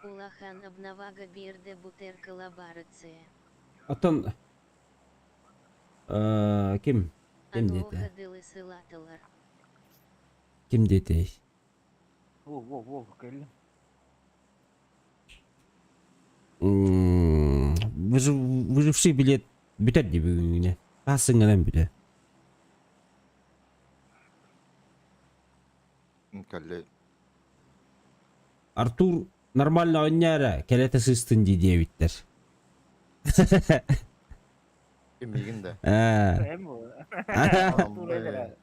Speaker 4: Улахан обновага бирде бутер коллаборация.
Speaker 1: Оттон ким? Ким диэтэ?
Speaker 4: Ануоха дылы сылатылар.
Speaker 1: Ким диэтэй?
Speaker 11: Во, во, во, кэллим.
Speaker 1: Выживший билет бүтэр дии бүгүҥҥүнэ. Саассыҥҥанан бүтэр.
Speaker 3: Кэллэ.
Speaker 1: Артур нормально оонньоо эрэ, кэлэтэ сыыстын дии диэбиттэр.
Speaker 3: Миигин да.
Speaker 1: Ээ.
Speaker 11: Эм бу. Артур эдэрэ.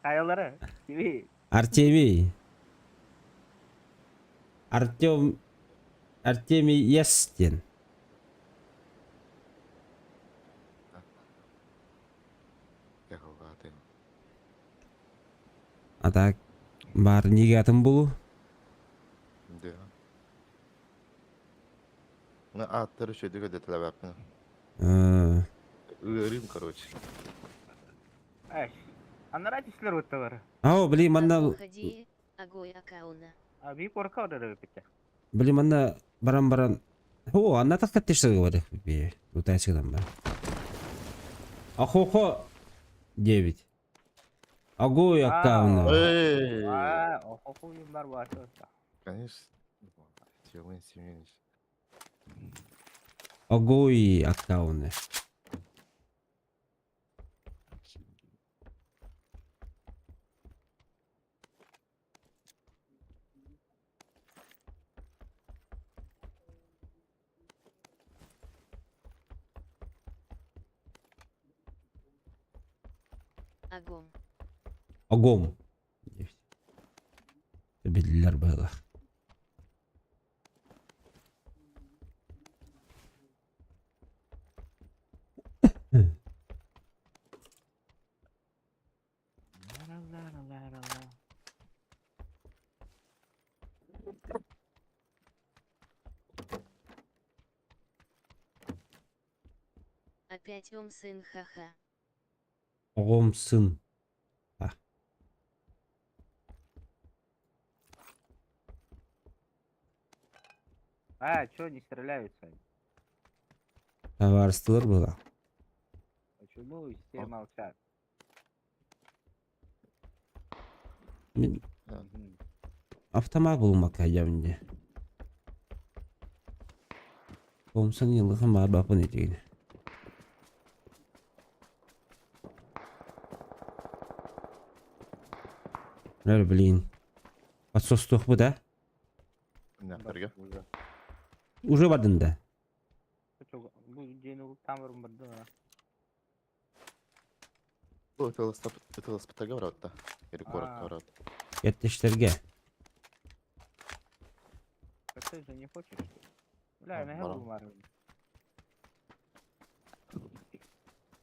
Speaker 11: Хайалара? Кими?
Speaker 1: Артемий. Артем Артемий Ес диэн. А так баар ниге атын булу.
Speaker 3: Да. Ну, аттары үчүгэй дэтилэбэппин. Ыарыым, короче.
Speaker 11: Эй, анараа түстүлэр утталар.
Speaker 1: Ау, били манна
Speaker 4: Ходи, огой акауна.
Speaker 11: А би корка ордер өпүттэ.
Speaker 1: Били манна баран баран О, анна так тешсэ говорит. Утайсыгынан бар. Ахохо 9. Огой аккауна.
Speaker 3: Эй!
Speaker 11: А, охоху бар башы.
Speaker 3: Конечно. Семен Семенович.
Speaker 1: Огой аккауны.
Speaker 4: Огом.
Speaker 1: Огом. Биллэр быһыылаах.
Speaker 4: Опять ом сын ха-ха.
Speaker 1: Оҕом сын. А.
Speaker 11: А, чё не стреляются?
Speaker 1: Табаарыстылар быһыылаах.
Speaker 11: Почему все молчат?
Speaker 1: Мин автомат булумакка дьабын дии. Томсон йылыхын баар бапын этигин. Лэр блин. Подсостуохпут а?
Speaker 3: Нахтарга.
Speaker 1: Уже бардын да?
Speaker 11: Бу дьиэни там бардын
Speaker 3: Бу ытыласпытарга барабыт Или куоракка барабыт.
Speaker 1: Кэттештэргэ.
Speaker 11: А ты же не хочешь? Бля, на
Speaker 3: Барам.
Speaker 11: бар.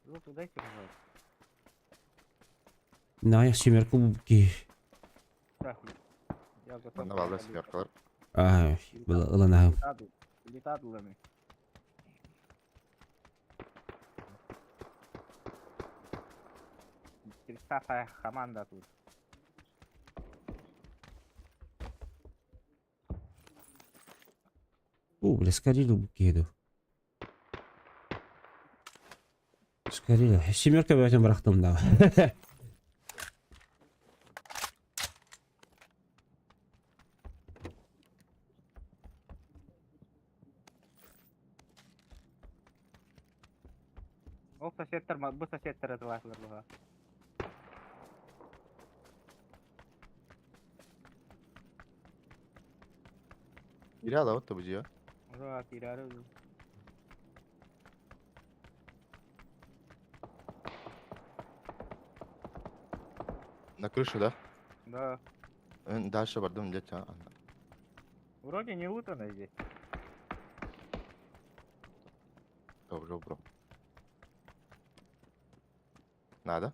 Speaker 11: Луту дайте, пожалуйста.
Speaker 1: Наайах семерка ки.
Speaker 11: Так, я готов.
Speaker 3: Манна баалар семеркалар.
Speaker 1: Аа, ыланаһым.
Speaker 11: Летадлами. Тридцатая команда тут.
Speaker 1: О, бля, скорее киду. Скорее. Семерка бөтен бырахтым да.
Speaker 11: Ол соседтер, бу соседтер атылаатылар буга.
Speaker 3: Ире алабыт да бу дьиэ.
Speaker 11: Ура, киирээри.
Speaker 3: На крышу, да?
Speaker 11: Да.
Speaker 3: Дальше бардым, дядь.
Speaker 11: Вроде не лутано здесь.
Speaker 3: Добро, бро. Надо?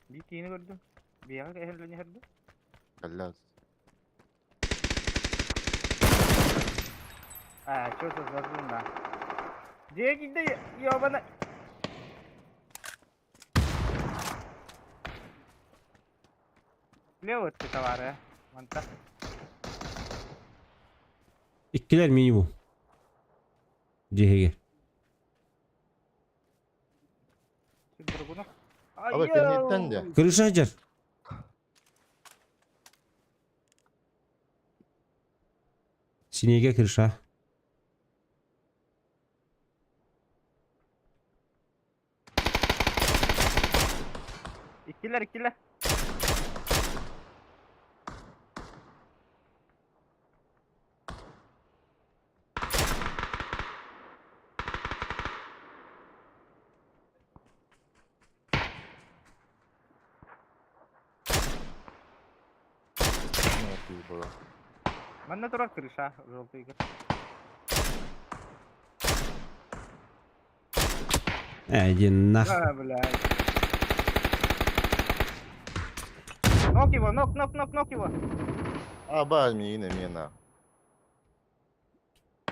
Speaker 11: Бикини көрдүм. Бияга кэһэллэни көрдүм.
Speaker 3: Калля.
Speaker 11: А, что за зазуна? Деньги да ёбана. Лево ты товары, а? Вон так.
Speaker 1: Иккилэр минимум. Дьиэһигэр.
Speaker 11: Другуна.
Speaker 3: Абы кэнниттэн дьэ.
Speaker 1: Крыша дьэр. Синеге крыша.
Speaker 11: Иккилэр, иккилэр.
Speaker 3: Было.
Speaker 11: Манна турар крыша, желтый.
Speaker 1: Иди нахуй.
Speaker 11: А, блядь. Нок его, нок, нок, нок, нок его.
Speaker 3: Аба, мина, мина.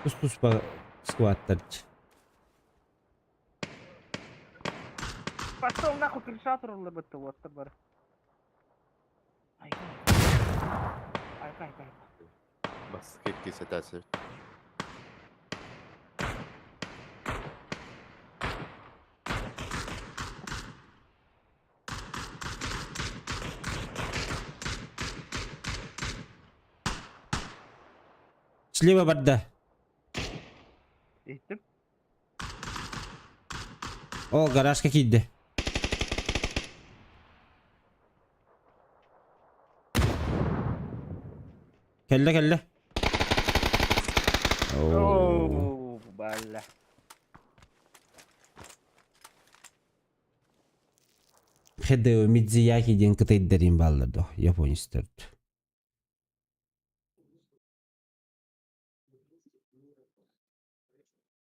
Speaker 1: Тус-туспа скваттар.
Speaker 11: Пошел нахуй, крыша турулар бытты, вот бар. Ай, ай, ай, ай.
Speaker 3: Бас, кекки сетәсі.
Speaker 1: Слева барда.
Speaker 11: Иттим.
Speaker 1: О, гаражка киирдэ. Кэллэ кэллэ. Оо.
Speaker 11: Оу, бля.
Speaker 1: Хедео Мидзияки диэн кытайдарын бааллар до, японецтар.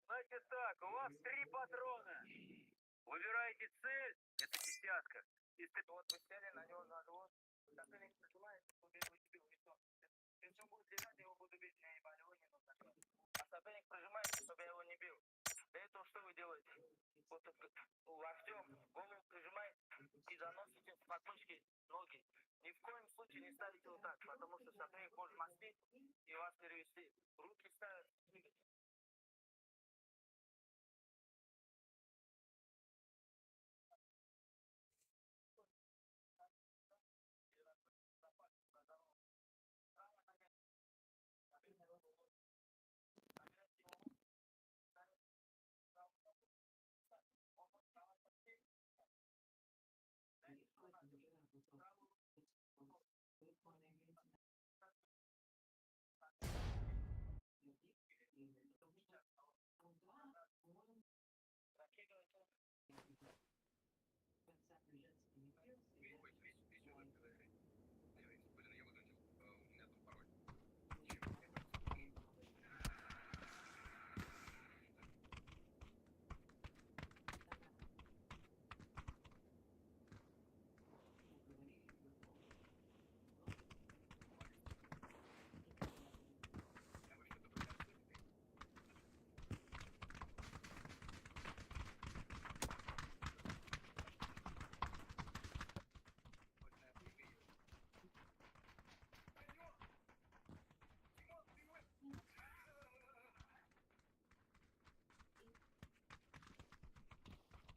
Speaker 12: Значит так, у вас три патрона. Выбираете цель, это десятка. И вот вы сели на него на живот. Соперник нажимает, убей его тебе в лицо. Если он будет лежать, я его буду бить, мне болевой не нужно. А соперник прожимает, чтобы я его не бил. Для этого что вы делаете? Вот так, локтем голову прижимаете и заносите с подмышки ноги. Ни в коем случае не ставите вот так, потому что соперник может мостить и вас перевести. Руки ставят.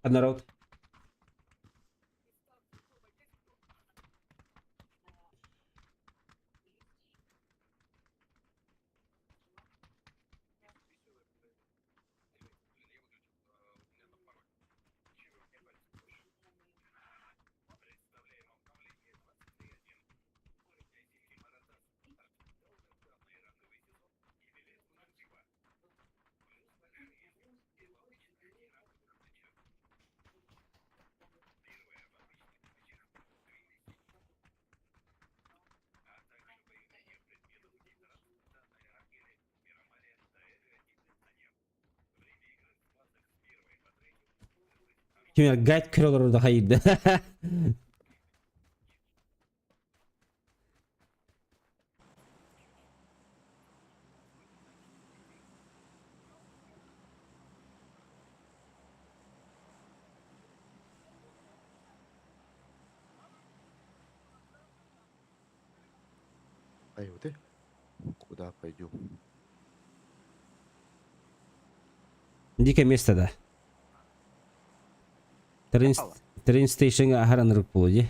Speaker 1: А народ? Ким гайд көрө олорор да хайыйда.
Speaker 3: Ай, вот и. Куда пойдем?
Speaker 1: Дикое место да. Train, train station аһар буолуо дии.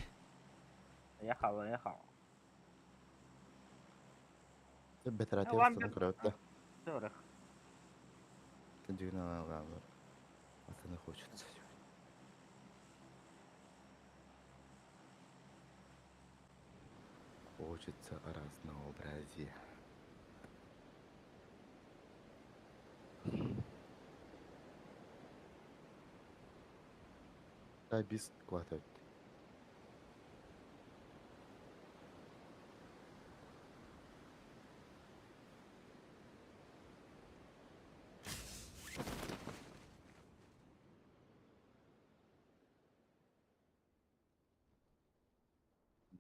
Speaker 11: Ехала, ехала.
Speaker 3: Бэтэрээти астына көрөбүт да.
Speaker 11: Сорох.
Speaker 3: Дьигин анаалаабар. Астына хочется. Хочется разнообразия. Да, без хватает.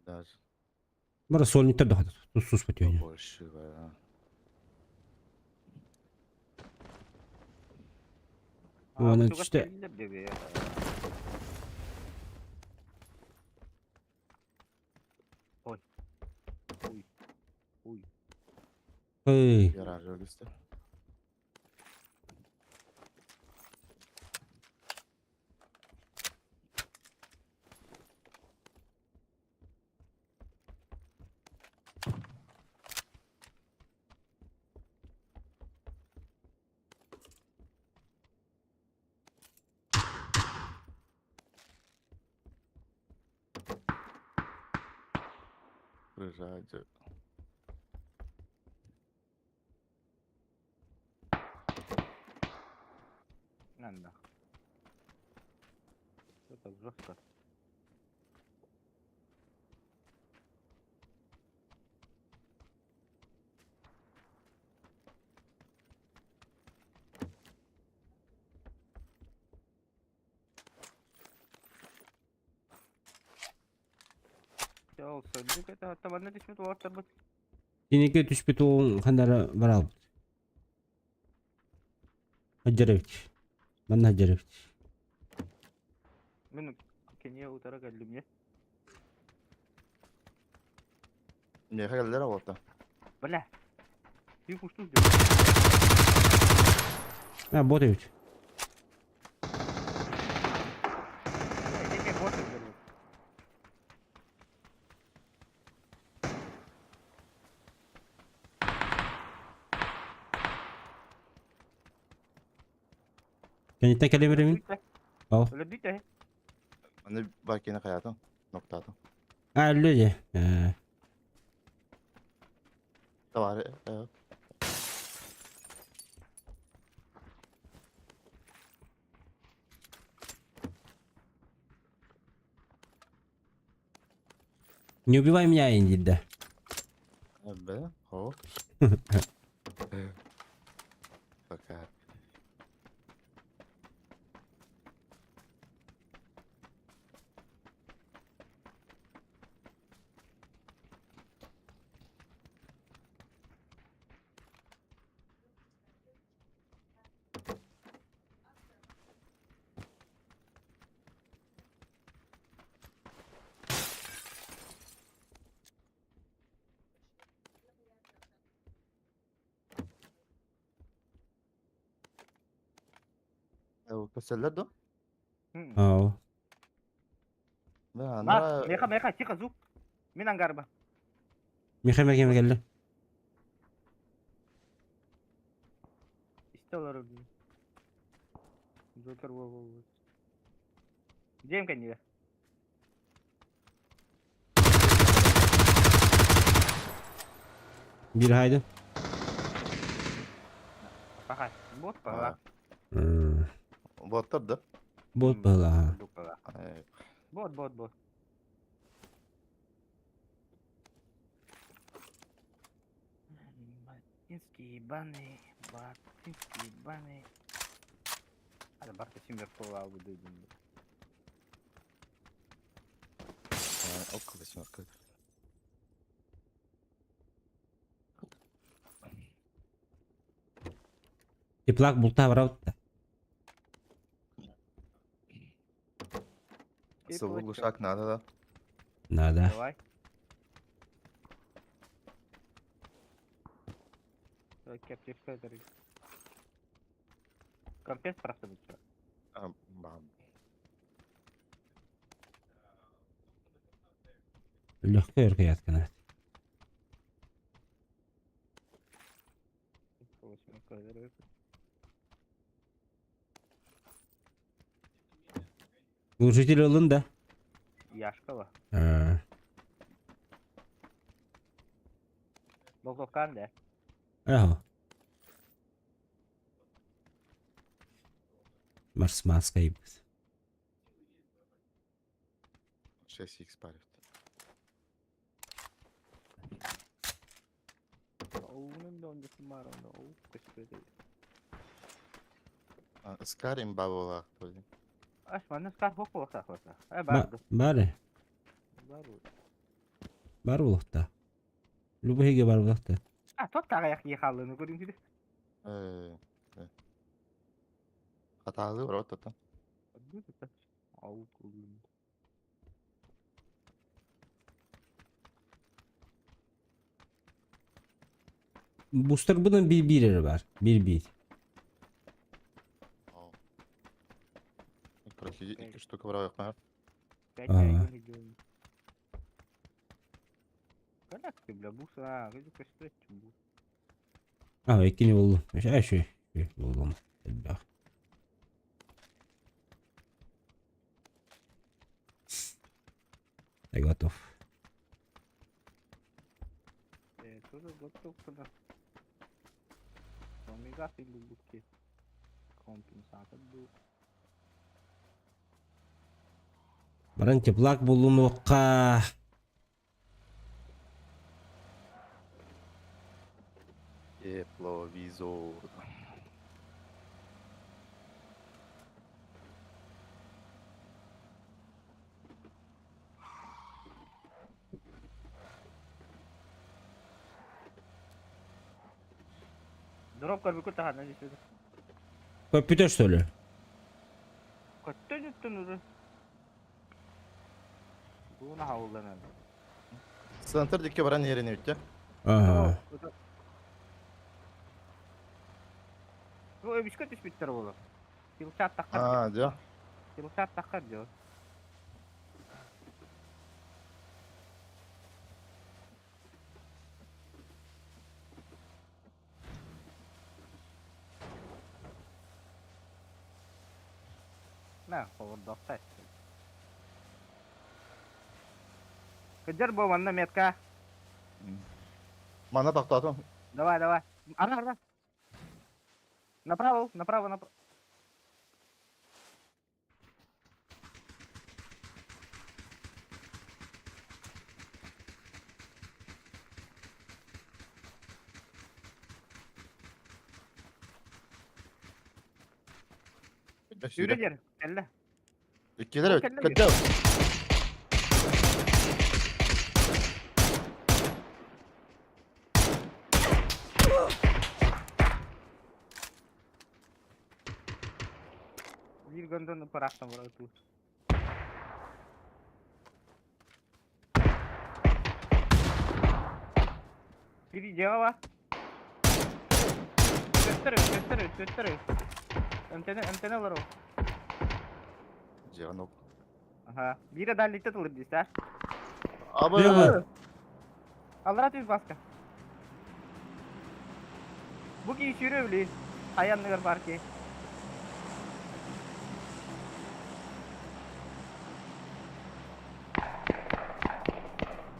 Speaker 3: Даже
Speaker 1: Бара сольниктар да тус потёне.
Speaker 3: больше, да.
Speaker 1: Оны түстэ.
Speaker 11: Ой. Ой. Ой.
Speaker 1: Эй.
Speaker 3: Ярар өлүстэ. Приезжайте.
Speaker 11: Надо. Что так жестко?
Speaker 1: Кинигэ түспүт уолун ханнара бараабыт. Хаджаревич. Манна Хаджаревич.
Speaker 11: Мин кения утара кэллим не?
Speaker 3: Миэхэ кэллэр оҕото.
Speaker 11: Бля. Ты куштук
Speaker 1: А, бот эбит. Кэнниттэн кэлэмиримин? Ол.
Speaker 11: Өлөрдүтэ.
Speaker 3: Аны баркина хайатын, ноктаатын.
Speaker 1: А, өллө дии.
Speaker 3: Товары.
Speaker 1: Не убивай меня, Инди, да.
Speaker 3: Б, хо. Пока. Көсөллөр да?
Speaker 1: Ау.
Speaker 11: Ма, меха, меха, тихо, звук. Мин ангарба.
Speaker 1: Меха меха келді.
Speaker 11: Исте олар Джокер во во во. Дем кәнеге.
Speaker 1: Bir haydi.
Speaker 11: Паха. Бот пала.
Speaker 3: Боттар да?
Speaker 1: Бот пала.
Speaker 11: Бот, бот, бот. Батинский ебаный, батинский ебаный. Ада барта симбер пола алды дойдум.
Speaker 3: Окко восьмерка.
Speaker 1: Теплак булта барабыт да.
Speaker 3: Сылы глушак надо, да?
Speaker 1: Надо.
Speaker 11: Давай. Давай, кептешка дари. Компес просто будет.
Speaker 3: А, бам.
Speaker 1: Легкая өркөйәткәнә. Глушитель ылын да.
Speaker 11: Яшкова.
Speaker 1: А,
Speaker 11: Болтовкан да.
Speaker 1: Ага. Марс маска ибис.
Speaker 3: 6х парит. Скарим бабула.
Speaker 11: Аш, манна скар хок болса хоса. Э, барды.
Speaker 1: Бары.
Speaker 11: Бар.
Speaker 1: Бар булыкта. Любыйге бар булыкта.
Speaker 11: А, тот тагаяк ехалыны көрүң киде.
Speaker 3: Э, э. Хаталы рот это.
Speaker 11: Ау, күлүм.
Speaker 1: Бустер bunun bir bir бар. Bir bir.
Speaker 3: Короче, iki штука брал я.
Speaker 1: Ага.
Speaker 11: Как ты, бля, буса, а, көстөт бу.
Speaker 1: А, иккини булдум. Э, шүй. Булдум. Элбэх. Я готов.
Speaker 11: Э, тоже готов куда. Омега филубки. Компенсатор ду.
Speaker 1: Баран теплак булунуққа.
Speaker 3: Тепловизор.
Speaker 11: Дроп көрбүкү тахана деседі.
Speaker 1: Көппүтө что ли?
Speaker 11: Көттөн үттөн уру. Буна хауланан.
Speaker 3: Центр дике баран yerine bitti.
Speaker 1: Ага.
Speaker 11: Бу өбүскө түспүттер болу. Килчат таккар.
Speaker 3: А, да.
Speaker 11: Килчат таккар жо. На, холодокта. Кыджар бу манна метка.
Speaker 3: Мана тохтотум.
Speaker 11: Давай, давай. Ара, ара. Направо, направо, направо. Yürü Kelle.
Speaker 3: İkiler
Speaker 11: Kelle
Speaker 3: evet. Kaçal.
Speaker 11: Bir göndörünü bıraktım buraya dur. Biri cevap. Gösterin, gösterin, gösterin. Ömtene, ömtene olur o.
Speaker 3: Жиганок.
Speaker 11: Ага. Бире дальникте тылыр дейсіз,
Speaker 3: Абы.
Speaker 1: Жига.
Speaker 11: Аллара түз баска. Бу ки сүйрө били. Аянныгар бар ки.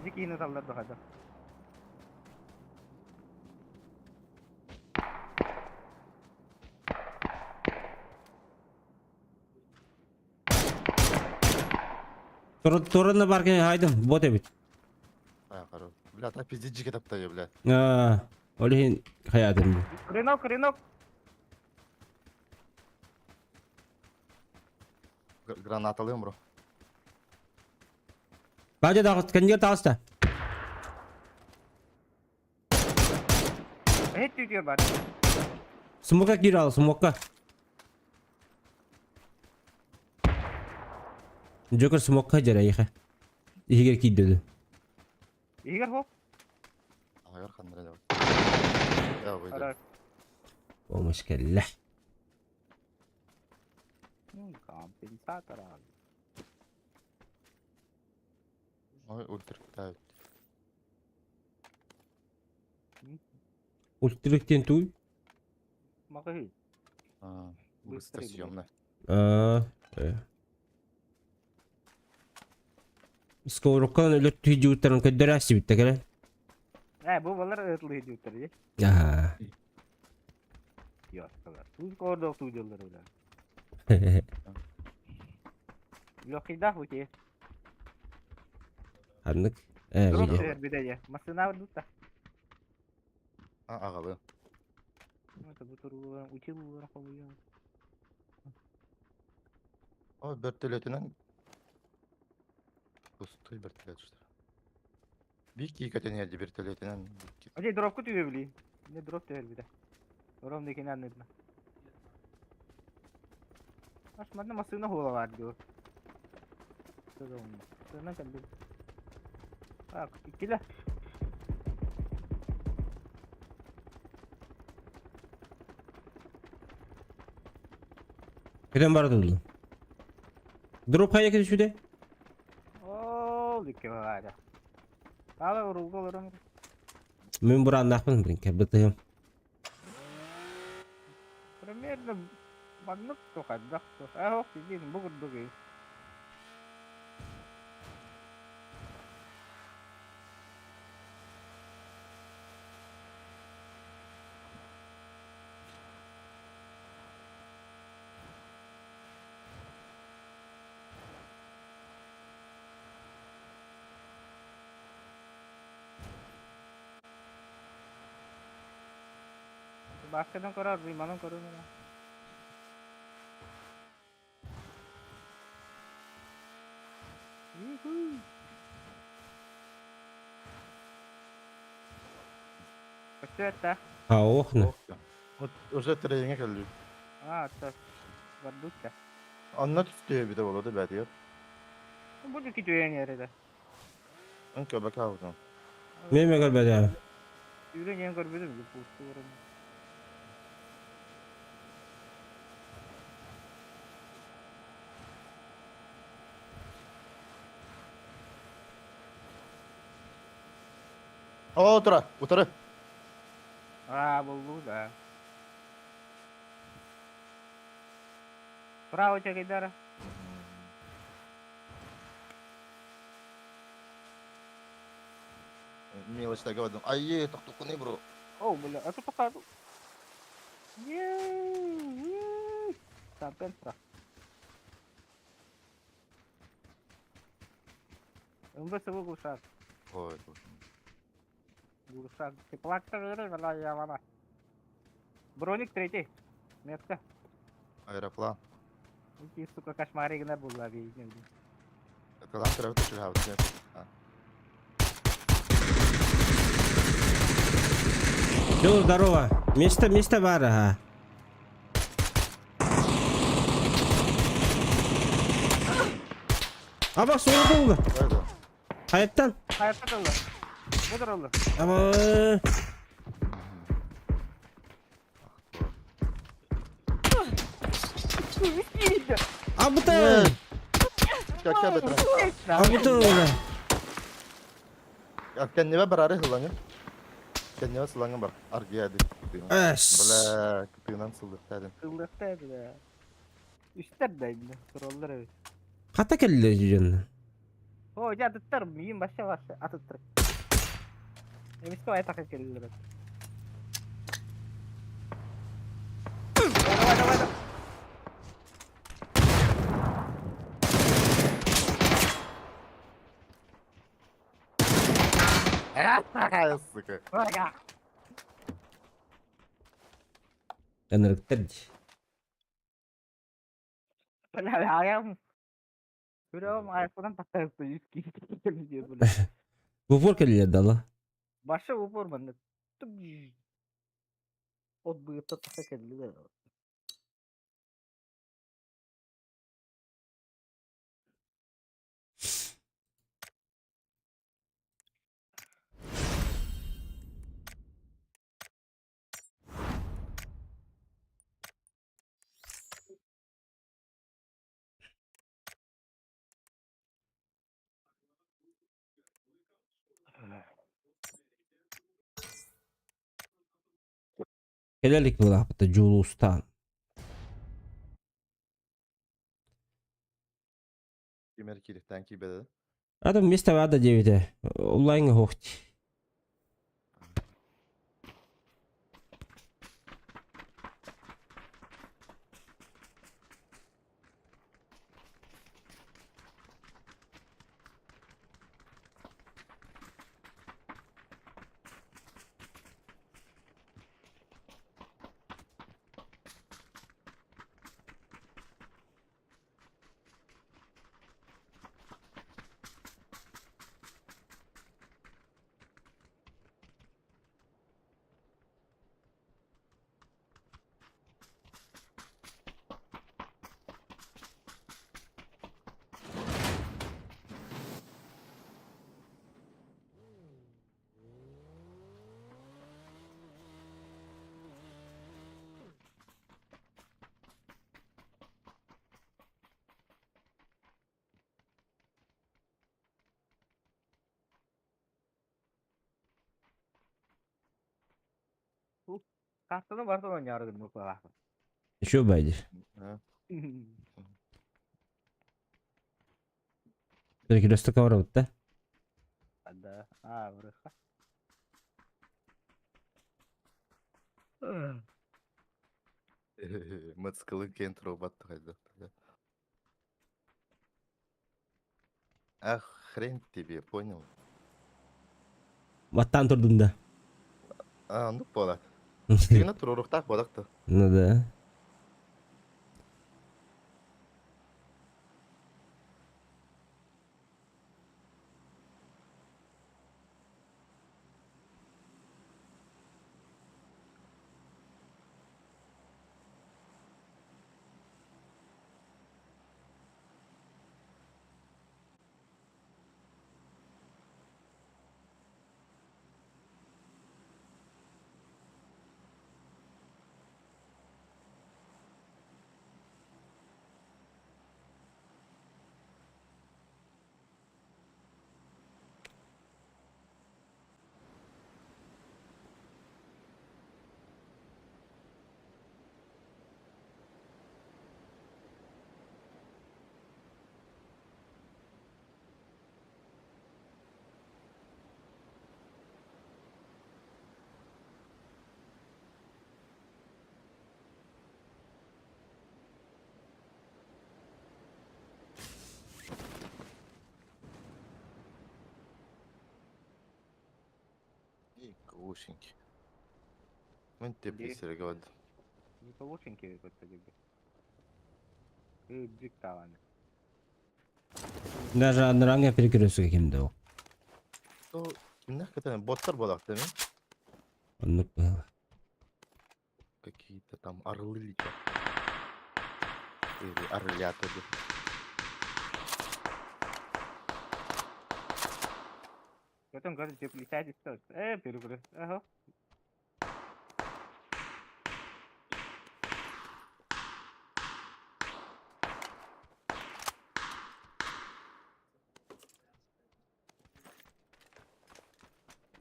Speaker 11: Зикини таллар дохада.
Speaker 1: Торына баркен хайдым, бот эбит.
Speaker 3: А, хорош. Бля, так пиздец жиге тапта бля.
Speaker 1: А, олихин хаятым.
Speaker 11: Рынок, рынок.
Speaker 3: Граната алыyorum bro.
Speaker 1: Бадя тағыс, кәндер тағыста.
Speaker 11: Хет түйдер бар.
Speaker 1: Смока кир ал, смока. Джокер смокка жарайха. Игер кидді.
Speaker 11: Игер хоп.
Speaker 3: Агар хандыра да. Я выйду.
Speaker 11: Хорош.
Speaker 1: Помощь келле.
Speaker 11: Компенсатор. ал.
Speaker 3: Ой, ультра китают.
Speaker 1: Ультриктен туй.
Speaker 11: Мағы.
Speaker 3: А,
Speaker 11: Быстрее,
Speaker 3: быстросъемная.
Speaker 1: А, Сковородкадан өлөт түйдүүттарын көддөрәсі бітті кәрі.
Speaker 11: Ә, бұл балар ытылы идеуттер, е?
Speaker 1: Аха.
Speaker 11: Яскалар. Туз кордок тудылар ола. Лохида хуте.
Speaker 1: Ханнык.
Speaker 11: Дроп
Speaker 1: Видео.
Speaker 11: түһэр бидәйе. Машина дутта.
Speaker 3: А, агалы.
Speaker 11: Это бутур учил хобуя.
Speaker 3: Ой, вертолетинен. Пустой вертолет что. Бики катенеди вертолетинен.
Speaker 11: Ожей дропку түбе били. Не дроп түһэр бидә. Ром декен анныдна. Аш мадна машина хула бар ду. Сына кәлде. А, килә.
Speaker 1: Кеден барды бұл. Дроп қайда кетіп шүде?
Speaker 11: О, дике бар. Ала урулга олорон.
Speaker 1: Мен бұра аннақпын, блин, кәбітігім.
Speaker 11: Примерно маннык тохаддах. А, ох, дин бугурдуги. Баскадан корор, виманан корор. Что это?
Speaker 1: А, охна.
Speaker 3: Вот уже тренинг келди.
Speaker 11: А, это Вардутка.
Speaker 3: Анна түстү бит болду бәти.
Speaker 11: Бу китүен ярыда.
Speaker 3: Анка бакаутан.
Speaker 1: Мен мегер бәдә.
Speaker 11: Үйрен көрбөдүм, пусту орын.
Speaker 3: О, тура, утары.
Speaker 11: А, болду да. Право чагайдара.
Speaker 3: Мелочь так говорю. Ай, токтукуны бро.
Speaker 11: О, бля, а тут пока. Сапенса. МВС глушак.
Speaker 3: Ой,
Speaker 11: Глушак. Теплак-то верю, я вана. Броник третий. Метка.
Speaker 3: Аэроплан.
Speaker 11: Ити, сука, кошмары гына була бейдин.
Speaker 3: Аэроплан треба түшүрәбез.
Speaker 1: Жол, здорово. Место, место бар, ага. Аба, соңы болды. Қаяттан?
Speaker 11: Қаяттан oldu. Budur oldu.
Speaker 1: Аба. Абыта! Абыта!
Speaker 3: Кәннебе бар ары хыллаңы. Кәннебе сылаңы бар. Аргия дип.
Speaker 1: Эс.
Speaker 3: Бля, кытыгынан сылдыктадым.
Speaker 11: Сылдыкта бля. Үстер да инде. Тураллар эбит.
Speaker 1: Ката келди жөн.
Speaker 11: О, я атыттар, миим баша баша атыттар. Эмиске айтак келдилер. Давай, давай, давай.
Speaker 3: Сука.
Speaker 11: Ага.
Speaker 1: Энергтер.
Speaker 11: Бля, я. Көрөм айфонан тахтарыпта үс киһи диye бile.
Speaker 1: В упор кэллилэр дала.
Speaker 11: Баша упор манна. От быыта таха кэллилэр.
Speaker 1: Кэлэ илик быылаахпыта Дьулустаан.
Speaker 3: Кимэр киириктэн киирбэтэ.
Speaker 1: Ата вместо вада диэбитэ. Онлайҥҥа суох дии.
Speaker 11: Картаны барытын оонньоору гынныбыт быһыылаах.
Speaker 1: Еще байдыр. Перекресток барабыт да?
Speaker 11: Да, а, врыха.
Speaker 3: Мотоциклы кент робот хайда. Ах, хрен тебе, понял?
Speaker 1: Баттаан турдун да.
Speaker 3: А, ну буолар. Тигинэ туруоруохтаах буолар да.
Speaker 1: Ну да.
Speaker 3: Глушенький. Ну, тебе Серега.
Speaker 11: Не полученький какой-то. Кырдьык даҕаны.
Speaker 1: Даже анарааҥҥа перекресток кимдэ ол.
Speaker 3: То кимнээх кытары боттар буолаахтар ме?
Speaker 1: Оннук быһыылаах.
Speaker 3: Какие-то там орлы летят. Или орлята.
Speaker 11: Потом говорит, теплицать что? Перекресток. Ага.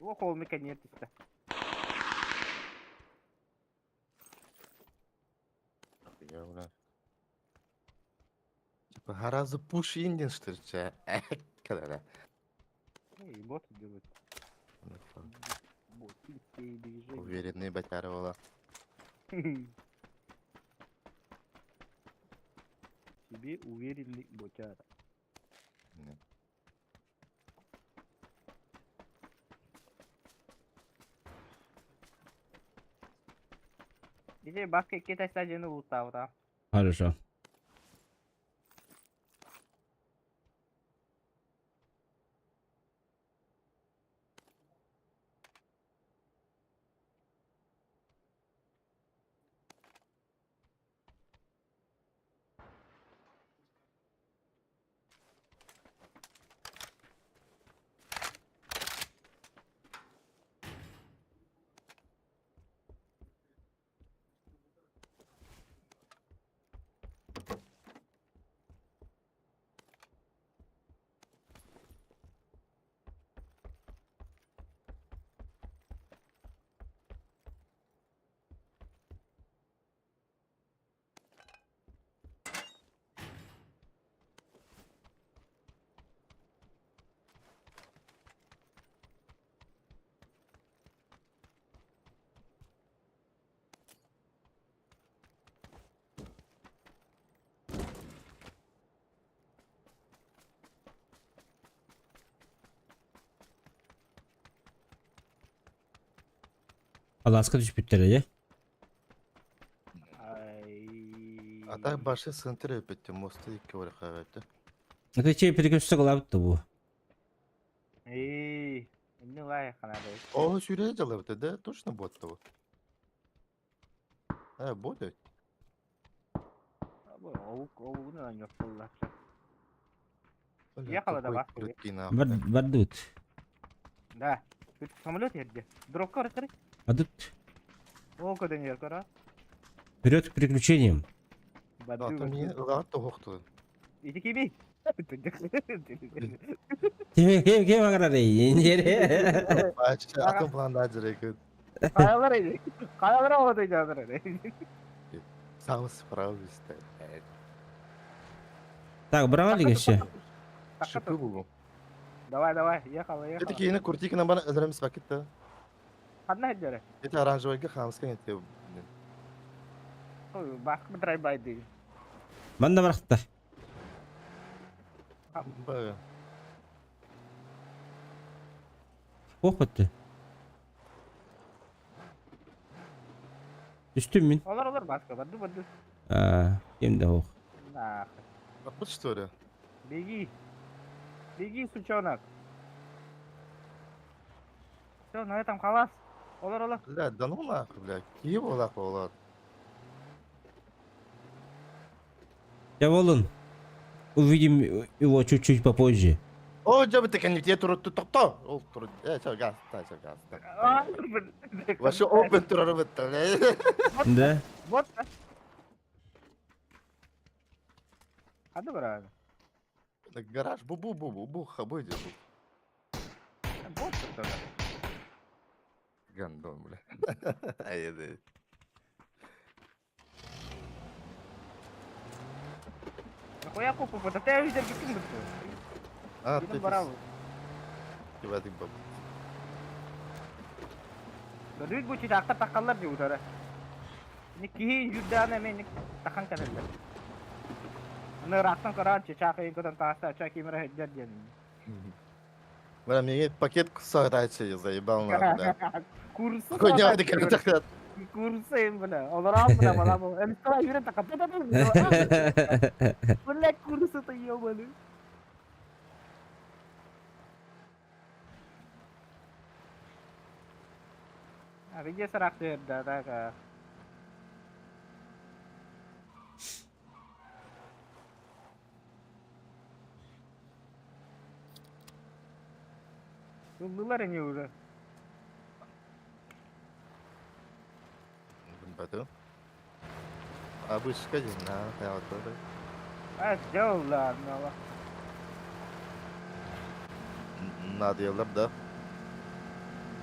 Speaker 11: О, холмика нет.
Speaker 3: Я, бля. Типа, гораздо пуш Индин, что ли, че? Когда?
Speaker 11: Эй, боты делают. Боты, движения.
Speaker 3: Уверенный батяра была.
Speaker 11: Тебе уверенный ботяра.
Speaker 3: Нет.
Speaker 11: Иди, бабка, китай стадию лутал, да.
Speaker 1: Хорошо. Алааска түспүттэрэ дьэ.
Speaker 3: А так башы сынтыр өпөттө, мосты икки орыха өттө.
Speaker 1: Это чей перекөстө кылабыт да бу.
Speaker 11: Эй, эмне лайық қанады.
Speaker 3: О, сүйрэ жалабыта да, точно ботта бу. А, бот өт.
Speaker 11: Овук, овугун ойнап болла. Ехала да бас.
Speaker 1: Бар бардыбыт.
Speaker 11: Да. Самолет ерде. Дропка оры
Speaker 1: Адыт.
Speaker 11: О, көден ер кора.
Speaker 1: Вперед к приключениям.
Speaker 3: Ата мен ылаат тоһохту.
Speaker 11: Ити кими?
Speaker 1: Ким ким ким аграр ей.
Speaker 3: Бачы атын планда жүрек.
Speaker 11: Каялар эй. Каялар оды жазыр.
Speaker 3: Сам справился.
Speaker 1: Так, брали еще.
Speaker 3: Шипы бу.
Speaker 11: Давай, давай, ехала, ехала.
Speaker 3: Это кейini куртикина бана өлөрөмүз пакетте.
Speaker 11: Кандай жері?
Speaker 3: Это оранжевыйга хамска эте.
Speaker 11: Бакы драйбайды.
Speaker 1: Манна барахта.
Speaker 3: Ба.
Speaker 1: Ох бітті. Түстүм мин.
Speaker 11: Олар олар баска барды барды.
Speaker 1: А, кем да ох.
Speaker 11: Нах.
Speaker 3: Вот что ли?
Speaker 11: Беги. Беги, сучонок. Все, на этом халас. Олар олар.
Speaker 3: Бля, да ну нахуй, бля. Киев олақ олар.
Speaker 1: Я волын. Увидим его чуть-чуть попозже.
Speaker 3: О, жабы текен не турут токто. Ол турут. Э, чо газ, та чо газ. Вообще open турар бітті, бля.
Speaker 1: Да?
Speaker 11: Вот. Хады барады.
Speaker 3: Гараж бу-бу-бу-бу-бу, хабы де бу.
Speaker 11: Вот тогда.
Speaker 3: Гандон, бля. Ай, да.
Speaker 11: Нахуя купу, вот это я видел, каким бы
Speaker 3: А,
Speaker 11: ты.
Speaker 3: ты
Speaker 11: Барабы.
Speaker 3: Кибатик баб.
Speaker 11: Дөрүт бу читакта такаллар ди утара. Ни кихи юддана мен тахан калалар. Аны рактан каран чачак көтөн таста чак кимре хеджер ден.
Speaker 3: Бля, мне пакет кусок дальше заебал нахуй, бля.
Speaker 11: Курсы.
Speaker 3: Хуйня, ты как
Speaker 11: Курсы им, бля. Олар бля, бала бу. Эмстра юре така. Бля, курсы-то ёбаный. А виде сарак да так. Ыллылар они уже.
Speaker 3: Бәті. А вышка на, я вот это.
Speaker 11: А, сделал, ладно.
Speaker 3: Надо елдер, да.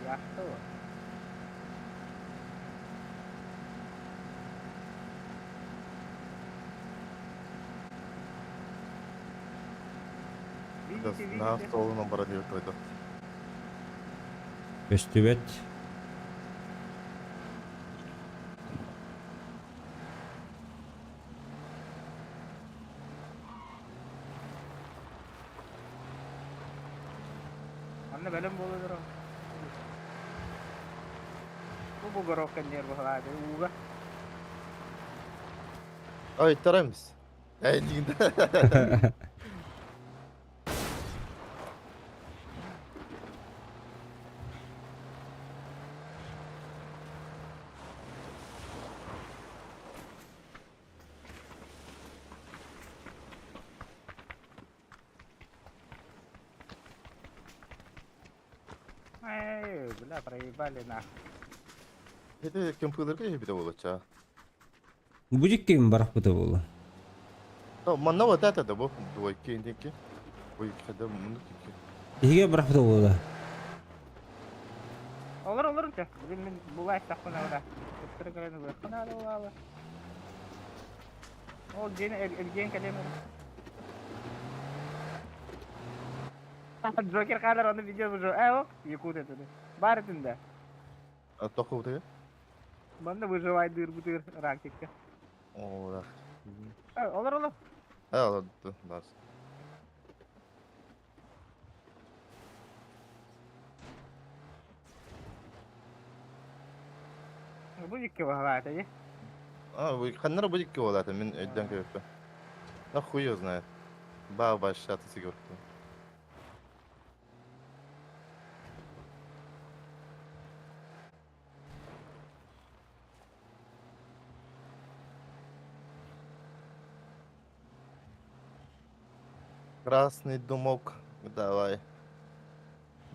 Speaker 11: Я что? Видите,
Speaker 3: На
Speaker 11: видите?
Speaker 3: стол на бороде это.
Speaker 1: Көстүбэт.
Speaker 11: Анна бэлэм болур. Бу бугорок кеннер бахалады уга.
Speaker 3: Ай, тарамыз. Эй, дигенде.
Speaker 11: Эй, бля, проебали нах.
Speaker 3: Это компьютерге бите болот.
Speaker 1: Будет кем барах быта болу.
Speaker 3: Манна вот это да бу двойки индики. Двойки да муну тики.
Speaker 1: Иге барах быта болу да.
Speaker 11: Олар олар инте. Блин, мен булай тақпын ада. Өттірі кірені бұяққан ада олалы. Ол ден элген кәлем. Джокер кадр оны видео уже. Э, о, якут это. Бар этинде.
Speaker 3: А тоқу ты?
Speaker 11: Манна выживай дыр бутыр рактикка.
Speaker 3: О, да.
Speaker 11: Э, олар олар.
Speaker 3: А, да, да.
Speaker 11: Бу икки баһылаата дии.
Speaker 3: А, вы ханнара бу икки буолаата, мин өйдөөн көрбөппүн. Да хуй его знает. Баа башшаты сигурту. Красный дымок. Давай.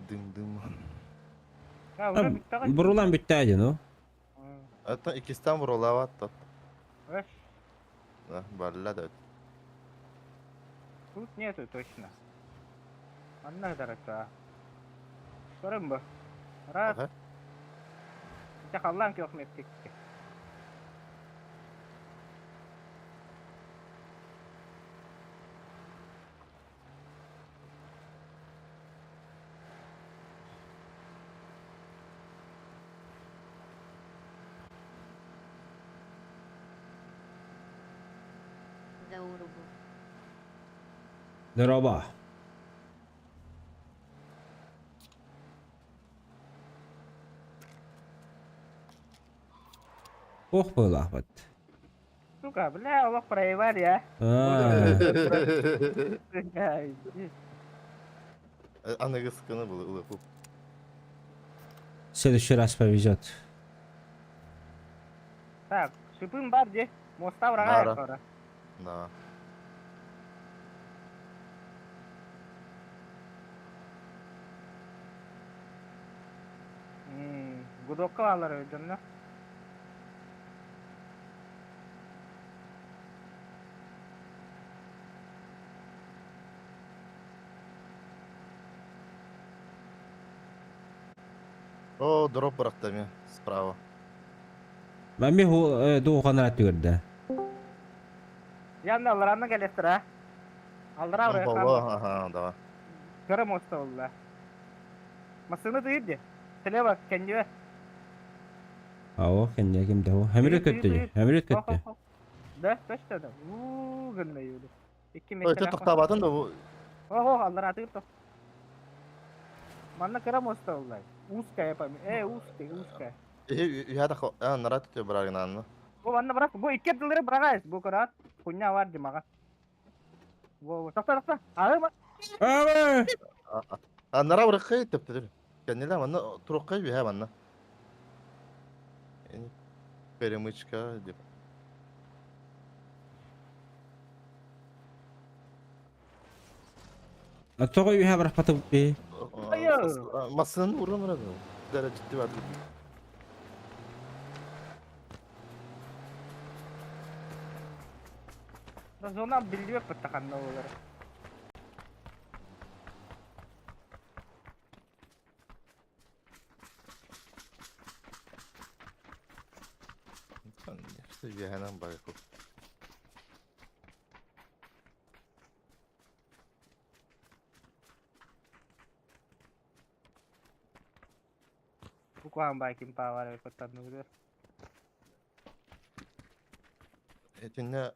Speaker 3: Дым-дым.
Speaker 1: Бурулан бүттэ дии, ну.
Speaker 3: Это иккистэн бурулаабат. Да, барла да.
Speaker 11: Тут нету точно. Анна дарата. Көрөн бу. Раз. Ити халлаан күөх мөттүккэ.
Speaker 4: Даурубу.
Speaker 1: Дороба. Ох буолаахпыт.
Speaker 11: Сука, бля, олох проебали, а.
Speaker 3: Аныгыскыны было ылыпып.
Speaker 1: В следующий раз повезет.
Speaker 11: Так, шипым бар де. Моста врага кора.
Speaker 3: Да.
Speaker 11: Гудокка алар өйдөннө.
Speaker 3: О, дроп бырахта мен справа.
Speaker 1: Мами дууханара түгөрдө.
Speaker 11: Янна алларанна келестир а. Алдыра
Speaker 3: Боло, ага, давай.
Speaker 11: Кыра моста болла. Масыны тыйыр де. Слева, кеннибе.
Speaker 1: Ао, кенне кимде о. Хемирет көттү. Хемирет көттү.
Speaker 11: Да, точно да. Уу, гынна юлу. Икки
Speaker 3: Ой,
Speaker 11: метр.
Speaker 3: тоқтабатын да бу.
Speaker 11: Ого, аллара тыйыр то. Манна кыра моста болла. Узкая память. Узкая, узкая.
Speaker 3: Үйә да нара түтө барагын
Speaker 11: Бу манна брак, бу икки тыллары брагайс, бу кырат. Хуйня бар димага. Во, токта, токта. Ары
Speaker 1: Ары.
Speaker 3: А нара быраккай төптүр. Кеннеле манна туруккай бия манна. Перемычка деп.
Speaker 1: А тоҕо үһэ барахпаты би.
Speaker 3: Масын урын урады. Дәрә җитте бар.
Speaker 11: Зона билдибек баттаханна болар.
Speaker 3: Үһэнэн бар.
Speaker 11: Буквально байкин павар коттанны.
Speaker 3: Этинне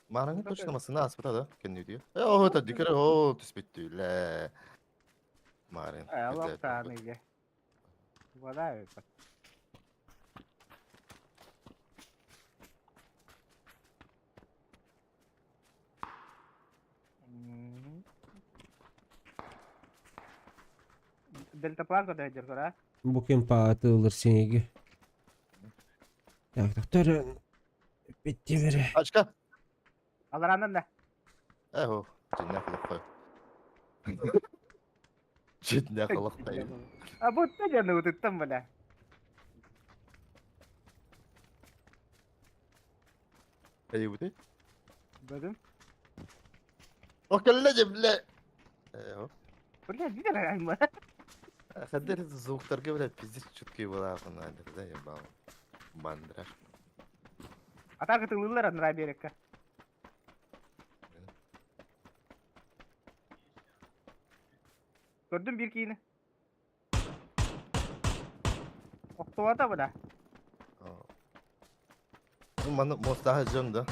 Speaker 3: Мараңы точно масына аспыта да кенни диyor. Э о та дикere о түспүттү ле. Марын.
Speaker 11: Аллах тааныга. Вода это. Дельтаплан куда идет, да?
Speaker 1: Бу ким паатылыр сиңиги. Так, доктор. Битти бере.
Speaker 3: Ачка.
Speaker 11: Аларанын да.
Speaker 3: Э о, жинне кылып кой. Жинне кылып кой.
Speaker 11: А будто жаны утуттан бля.
Speaker 3: Эй бути.
Speaker 11: Бадым.
Speaker 3: О келле жебле. Э о.
Speaker 11: Бля, видел аймы.
Speaker 3: Хадер звуктарга бля пиздец чуткий была она, да ебал. Бандра.
Speaker 11: А так это лылар анра берекка. Көрдүм бир кийини. Октубата бля.
Speaker 3: Ну маны мостаха жон да.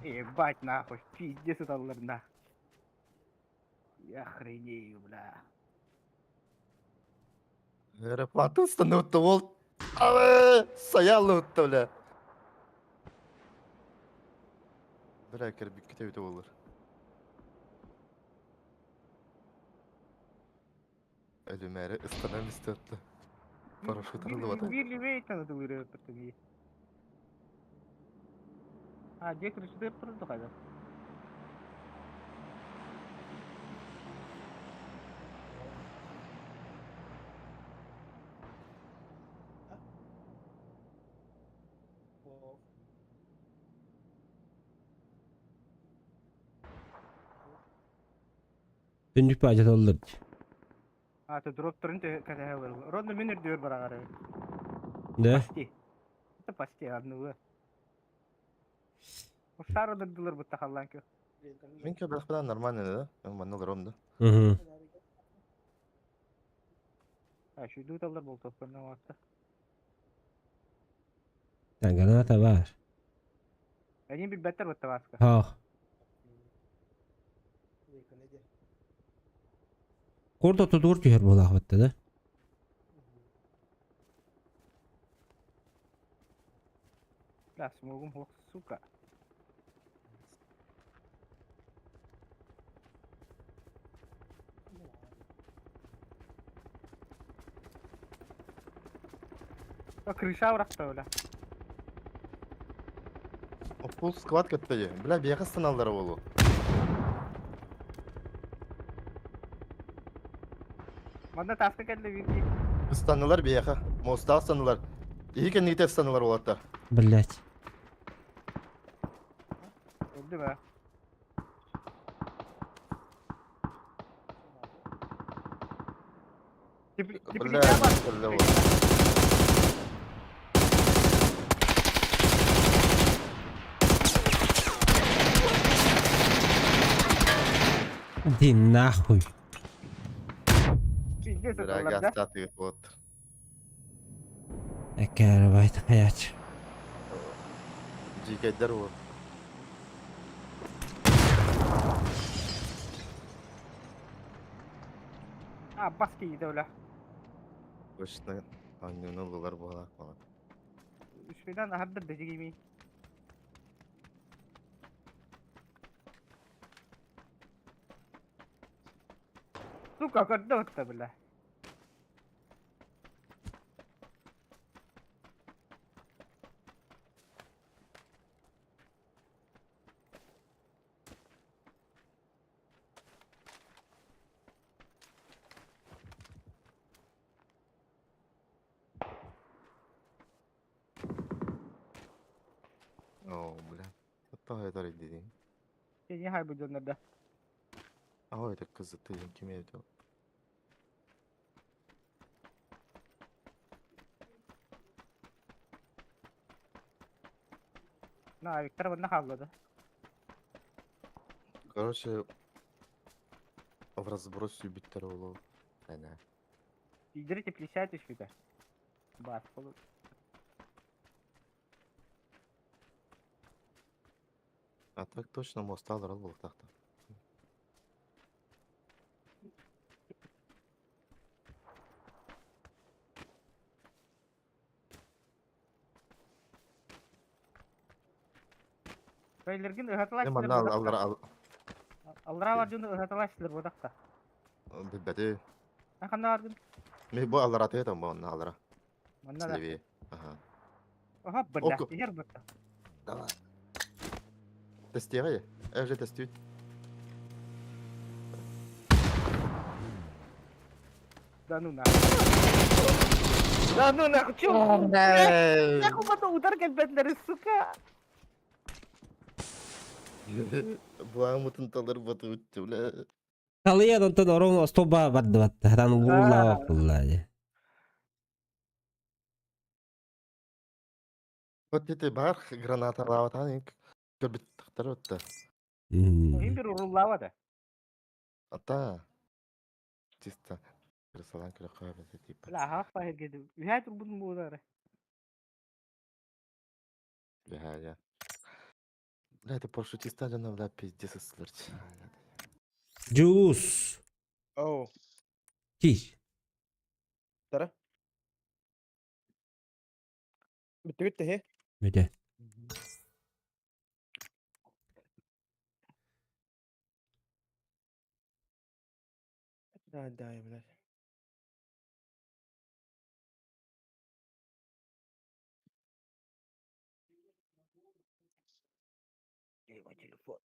Speaker 11: Ебать нахуй, пиздец это аллар на. Я охренею, бля.
Speaker 3: Аэроплатын станут ол. Абы, саялы утта, бля. Бля, кирбикките өтө болur. Ölümeri ıstanan istiyordu. Paraşüt aldı vatan.
Speaker 11: Bir левее надо вырвать. А, где крышты продухали?
Speaker 1: Түннүк баажат оллар.
Speaker 11: А, ты дроп турын кәтәһә Родно мин үрдүр барагары.
Speaker 1: Да?
Speaker 11: Почти. Это почти одну. Ушар дырдылар бутта халлан кö.
Speaker 3: Мен köpek нормально да? Мен маныл ромда.
Speaker 1: Угу.
Speaker 11: А, şu дуталар болду топпанна вакта.
Speaker 1: Граната бар.
Speaker 11: Они бил беттер бутта баска.
Speaker 1: Ха. Корда тудур түһэр буолаах батта да.
Speaker 11: Да, смогум хох, сука. А крыша уракта бля.
Speaker 3: Пул сквад көттөйü. Бля, бияқы станалдары болу.
Speaker 11: Манда таска келди бирги.
Speaker 3: Станалар бияқы. Моста станалар. Екі нете станалар болаттар.
Speaker 1: Блять.
Speaker 11: Öldü be.
Speaker 3: Бля, бля, вот.
Speaker 1: Иди нахуй.
Speaker 3: Бля, газ татыгыт болот.
Speaker 1: Эккээр байт хаяч.
Speaker 3: Жикайдар бол.
Speaker 11: А, баски gidi öyle.
Speaker 3: Точно. Аннюны булар болак болот.
Speaker 11: Үспеден ахырдыр дежигими. Сука, көрдө отта бля.
Speaker 3: О, бля. Это это dedi.
Speaker 11: Не хай bu dönerde.
Speaker 3: А это кызы ты ким это?
Speaker 11: На, Виктор bundan havladı.
Speaker 3: Короче, в разброс любиттер болу. Әне.
Speaker 11: Идерите плесять еще Бас, полу.
Speaker 3: А так точно моста алар бол тақта.
Speaker 11: Бейлерген
Speaker 3: Мен манна алар ал
Speaker 11: Аллара бар жөнү ыгаталашсылар бодакта.
Speaker 3: билбети.
Speaker 11: Мен кандай бардым?
Speaker 3: Мен бу алар аты там бу алара.
Speaker 11: Манна да.
Speaker 3: Слеви. Ага.
Speaker 11: Ага, бля, егер бутта.
Speaker 3: Давай. Тестируй. Я же тестую.
Speaker 11: Да ну нахуй. Да ну нахуй, чё? Нахуй потом удар келбетлери, сука.
Speaker 3: Буамутын талар баты өтті, бля.
Speaker 1: Талыян онтон ровно стоба барды батта. Хатан угулла булла.
Speaker 3: Вот это бар граната лаватан көрбүт тактар өттү.
Speaker 11: Им бир уруллава да.
Speaker 3: Ата. Чисто. Ресалан көрө кое типа.
Speaker 11: Бля, ха фахер геди. Үһә турбун буудары.
Speaker 3: Бля, я. Бля, это парашютист жана, бля, пиздец ысылырч.
Speaker 1: Дьулус.
Speaker 13: Оу.
Speaker 1: Киир.
Speaker 13: Тара. Бүттүгүт тэһи.
Speaker 1: Бүтэ.
Speaker 13: Да, да, блядь. Его телефон.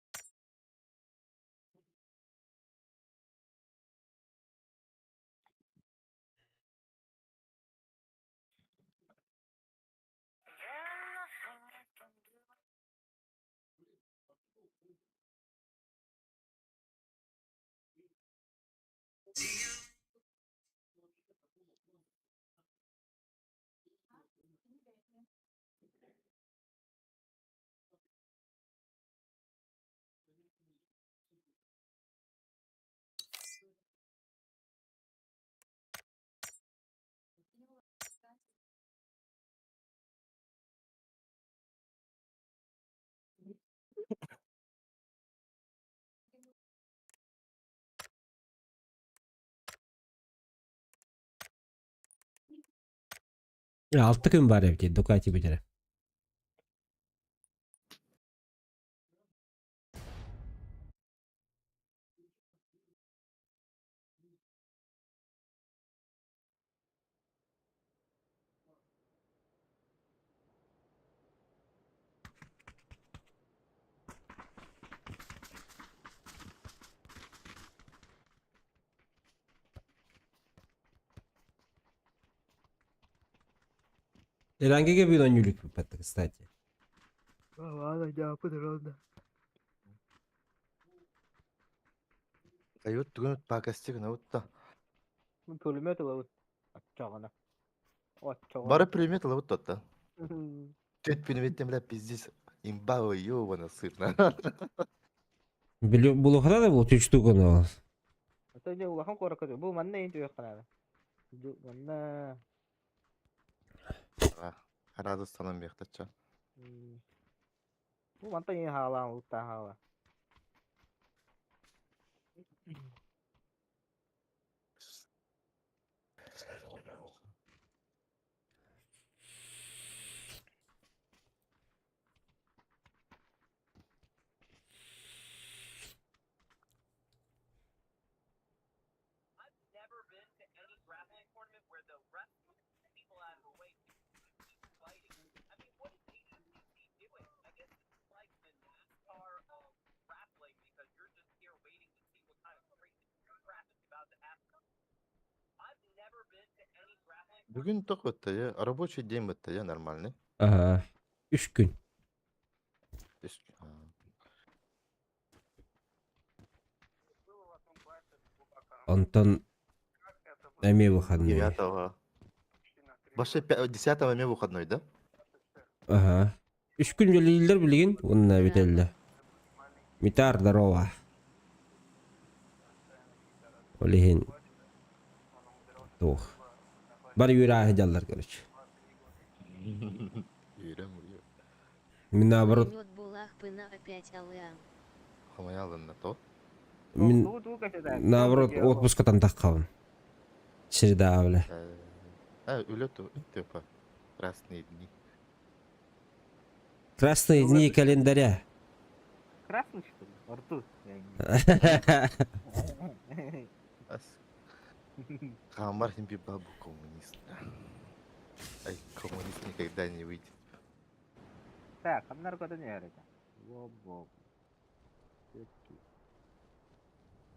Speaker 1: Алта күн бар эбит, Дукати бүтэрэ. Эрангеге бүгүн оонньуулук бүппэт, кстати.
Speaker 11: Ладно, дьааппыт ровно.
Speaker 3: Айут түгэн пакости гынабыт да.
Speaker 11: Пулемет ылабыт. Оччоҕуна. Оччоҕуна.
Speaker 3: Бары пулемет ылабыт тотта. Төт пулеметтен бля пиздец имба ёбана сырна.
Speaker 1: Били булухата да бу үч штука ол.
Speaker 11: Это не улахан куоракка бу манна ин түһүөххэ Манна
Speaker 3: Харазы санам бехтача.
Speaker 11: Бу мантан ин хаалаан улуттаан хаала.
Speaker 3: Бүгүн тоқ өтті, рабочий день бітті, я нормальный.
Speaker 1: Ага. Үс күн. Онтон эмиэ выходной.
Speaker 3: Девятого. Вообще десятого эмиэ выходной, да?
Speaker 1: Ага. Үс күн үлэлииллэр билигин уонна бүтэллэр. Митар здорово. Ол иһин туох. Бары үөрэ сылдьаллар короче.
Speaker 3: Үөрэ мурье.
Speaker 1: Мин наоборот
Speaker 4: Пулемет булахпына опять алыам.
Speaker 3: Хамая алынна то.
Speaker 1: Мин наоборот отпускатан таххабын. Среда бля.
Speaker 3: А, үлэ типа красные дни.
Speaker 1: Красные дни календаря.
Speaker 11: Красный, что ли? Во рту.
Speaker 3: Хамар химби бабу коммунист. Ай, коммунист никогда не выйдет.
Speaker 11: Так, ханнар көтөн иһэр этэ. Во-во.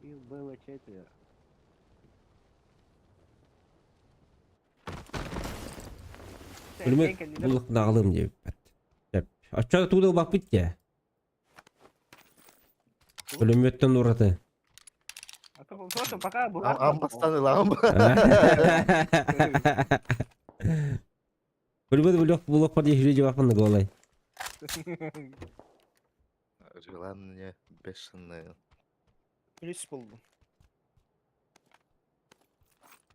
Speaker 11: Их было четверо.
Speaker 1: Пулемет буллук наҕалым диэбиппэт. Оччо тугу да ылбаппыт дии. Пулеметтен ураты.
Speaker 11: Пока была.
Speaker 3: Амбастан ылаҕым.
Speaker 1: Пулемет булуох булуох бар дии дьыбаппын голай.
Speaker 3: Желание бешеное.
Speaker 13: Плюс булдум.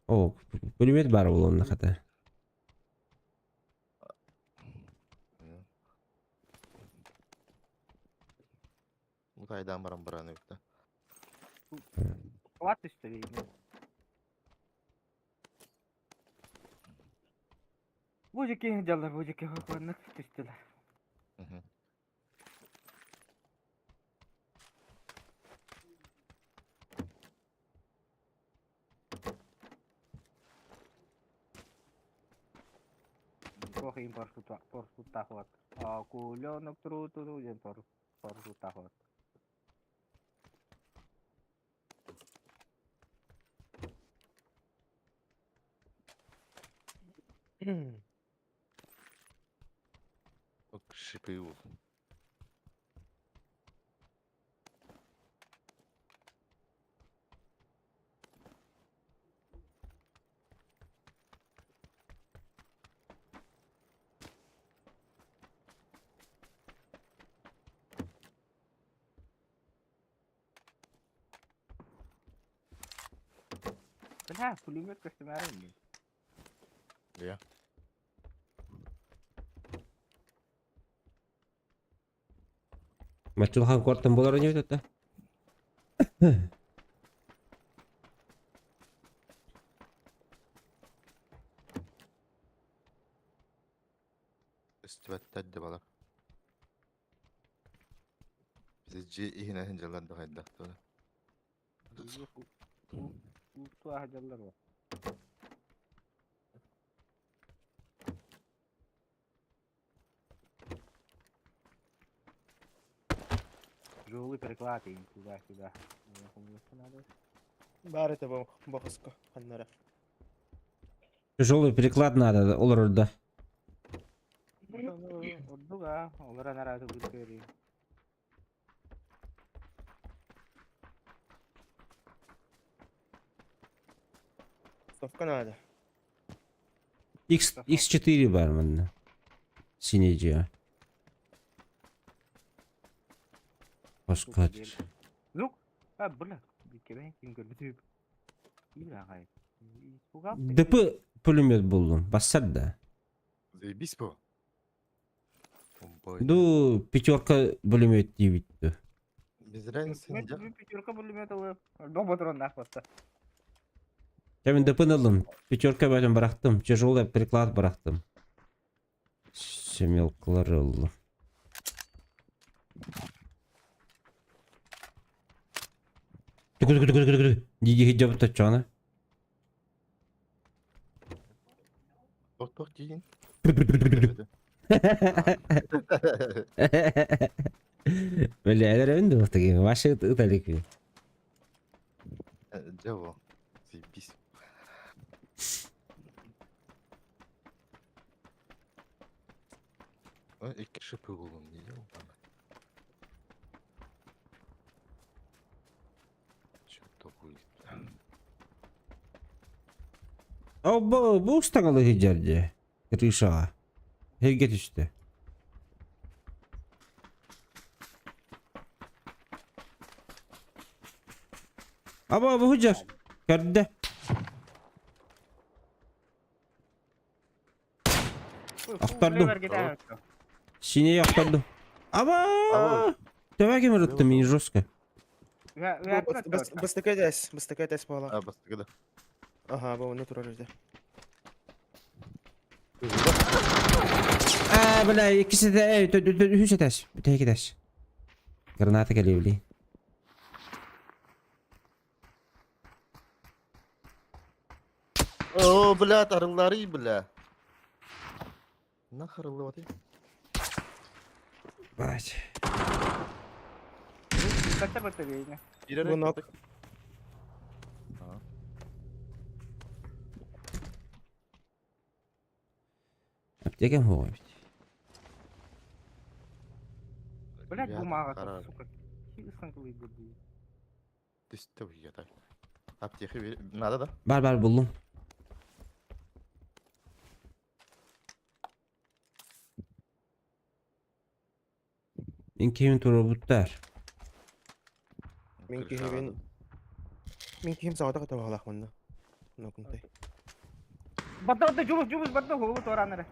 Speaker 1: О, пулемет бар буолуон хата.
Speaker 3: Бу кайдан баран баран эбит.
Speaker 11: Кылаат түстэ бейин. Бу дьикки дьаллар, бу дьикки хокуоннук түстүлэр. Туох иһин парашюттаах уот. Акуленок тру-тру диэн парашюттаах уот.
Speaker 3: Шипы
Speaker 11: Бля, пулемет көстүмээрин дии.
Speaker 3: Yeah.
Speaker 1: Маччулахан куортан буолар ини это.
Speaker 3: Өстүбэттэр да балар. Биze дьиэ иһинэн сылдьаллар да хайдах да.
Speaker 11: Уустуаха дьаллар бар. Тяжелый переклад и туда-сюда.
Speaker 13: Баар этэ бу бохоско ханнара.
Speaker 1: Тяжелый переклад надо олорор да.
Speaker 11: Ордук а, олор анарааты көрү.
Speaker 13: Совка надо.
Speaker 1: X, X4 бар манна. Синий дьиэ. Хоско.
Speaker 11: Звук? А, бля, кебен ким көрбүтү. Илағай. Испугался.
Speaker 1: ДП пулемет буллум. Бассар да.
Speaker 3: Заебись по.
Speaker 1: Ду пятерка пулемет диэбит дуу.
Speaker 3: Без разницы не дьэ.
Speaker 11: Пятерка пулемет ылып. Дом патроннаах баста.
Speaker 1: Дьэ мин ДП-ны ыллым. Пятерка бөтөн бырахтым. Тяжелый приклад бырахтым. Семелкалары ыллым. Тугу-тугу-тугу-тугу дии дии оччоҕуна.
Speaker 3: Тох-тох диигин.
Speaker 1: Бля, эрэ такие. Ваши ыталик.
Speaker 3: Дьэ бу. Заебись. Ой, икки шипы буллум, не ебана. Что-то будет.
Speaker 1: О, бу бу устаҥалы сылдьар дии. Крышаҕа. Эһиги түстэ. Аба бу сылдьар. Көрдө. Охтордум. Синий охтордум. Аба! Төбө ким ырытты мин жестко.
Speaker 13: Бастакы этээс, бастакы этээс буола.
Speaker 3: А, бастакы да.
Speaker 13: Аха, бу онно турар этэ.
Speaker 1: Аа, бля, иккис этэ, үһүс этээс, бүтэһик этээс. Граната кэлиэбили.
Speaker 3: О, блядь, арылларый, бля. Нахер арыллыбатый?
Speaker 1: Бать.
Speaker 13: Бу
Speaker 1: Аптекам суоҕа эбит.
Speaker 11: Блядь, бумага, сука.
Speaker 3: Түстэ уйата. Аптека надо да?
Speaker 1: Бар бар буллум. Мин киһим туруорбуттар.
Speaker 13: Мин киһибин мин киһим саҕата кытабаҕалаах манна. Нокунтай.
Speaker 11: Бадда бадда жулус жулус бадда хугу туораан эрэ.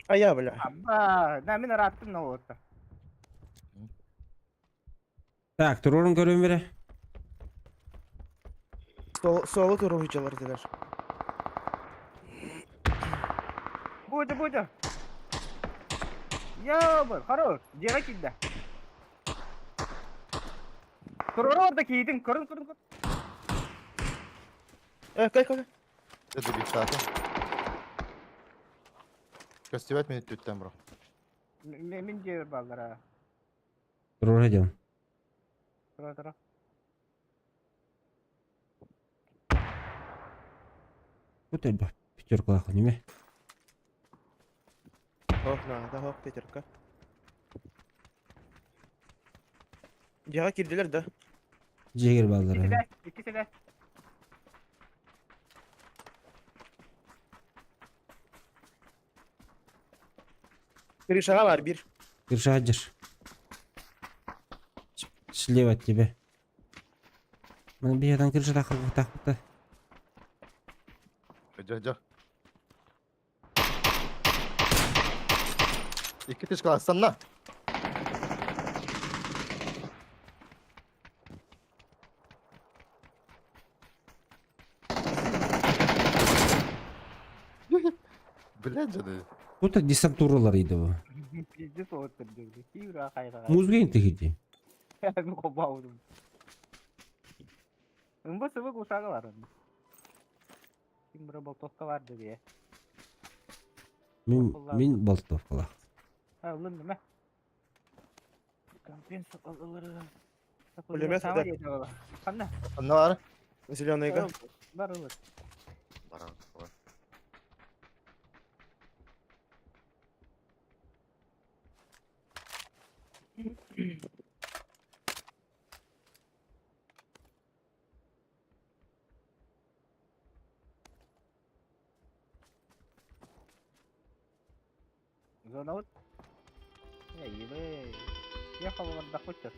Speaker 13: Айа бля.
Speaker 11: Абба, на мин ырааттым на уотта.
Speaker 1: Так, туруорун көрүм эрэ.
Speaker 13: Соло туруһучалар этилэр.
Speaker 11: Будет, будет. Ёбр, хорош, дьиэҕэ киирдэ. Туруору да киитин, көрүн, көрүн, көрүн.
Speaker 13: Э, кай, кай.
Speaker 3: Это бихтата. Көстүбэт мин өттүттэн бро.
Speaker 11: Мин дьиэбэр бааллара.
Speaker 1: Туруора дьон.
Speaker 11: Тура, тура.
Speaker 1: Бу элбэх пятеркалаах неме.
Speaker 13: Ох, наада, ох, пятерка. Дьиэҕэ киирдилэр да?
Speaker 1: Дьиэгэр бааллара.
Speaker 11: Икки сэлэ, икки сэлэ.
Speaker 13: Крышаҕа бар биир.
Speaker 1: Крыша дьыр. Слева от тебя. Маны биһиэтэн крыша таххыта.
Speaker 3: Дьэ, дьэ. Икки тысяча Блядь, жады.
Speaker 1: Тут десантуралар иди бу.
Speaker 11: Пиздец вот блядь. Киира хайраға.
Speaker 1: Музгейн тихиди.
Speaker 11: Мен қобаудым. Ымбы сыбы кушага бар. Ким бір болтовка бар деби.
Speaker 1: Мин мин болтовкалах.
Speaker 11: Ha, ылын деме. Компенса ылыры.
Speaker 13: Пулемет да.
Speaker 11: Ханна.
Speaker 3: Ханна бар.
Speaker 13: Зеленыйга.
Speaker 11: Бар ылыр.
Speaker 3: Баран.
Speaker 11: Зона вот. Эй, вы. Ехал отдохнуть сейчас.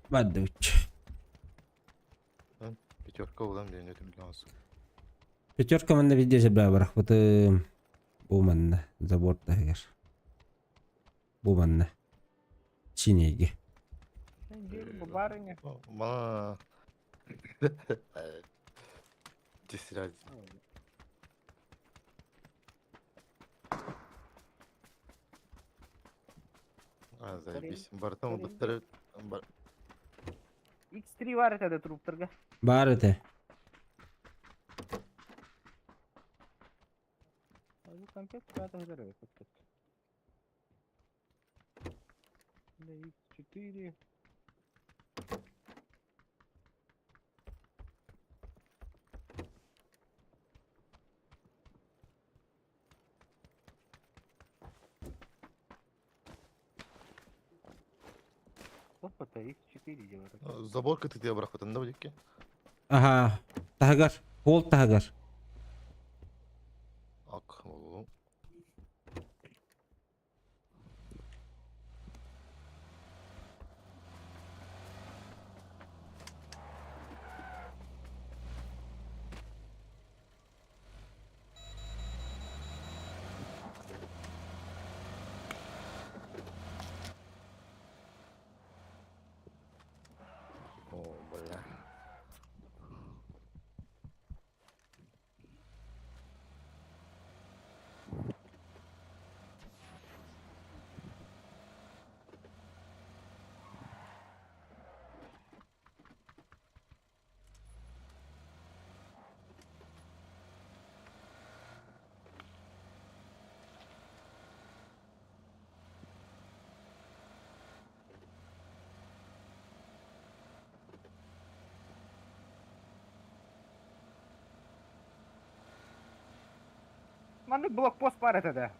Speaker 1: Бадыч.
Speaker 3: Пятерка улам диэн өтүм билэҕин.
Speaker 1: Пятерка манна видео жабра барахпытым. Бу манна забор таһыгар. Бу манна. Чинеги.
Speaker 11: Бу барыня.
Speaker 3: Ма. Десять. А, заебись. Бартон баттары бар.
Speaker 11: X3 бар этэ труптарга.
Speaker 1: Бар этэ.
Speaker 11: Бу компьютер куда-то здоровый Да, X4. Опа-то, X4 делают.
Speaker 3: Забор кытыты бырахпытын да бүдүккэ.
Speaker 1: Аха. Таһыгар. Пол таһыгар.
Speaker 3: Ак болу. О, бля.
Speaker 11: Маннык блокпост бар этэ да.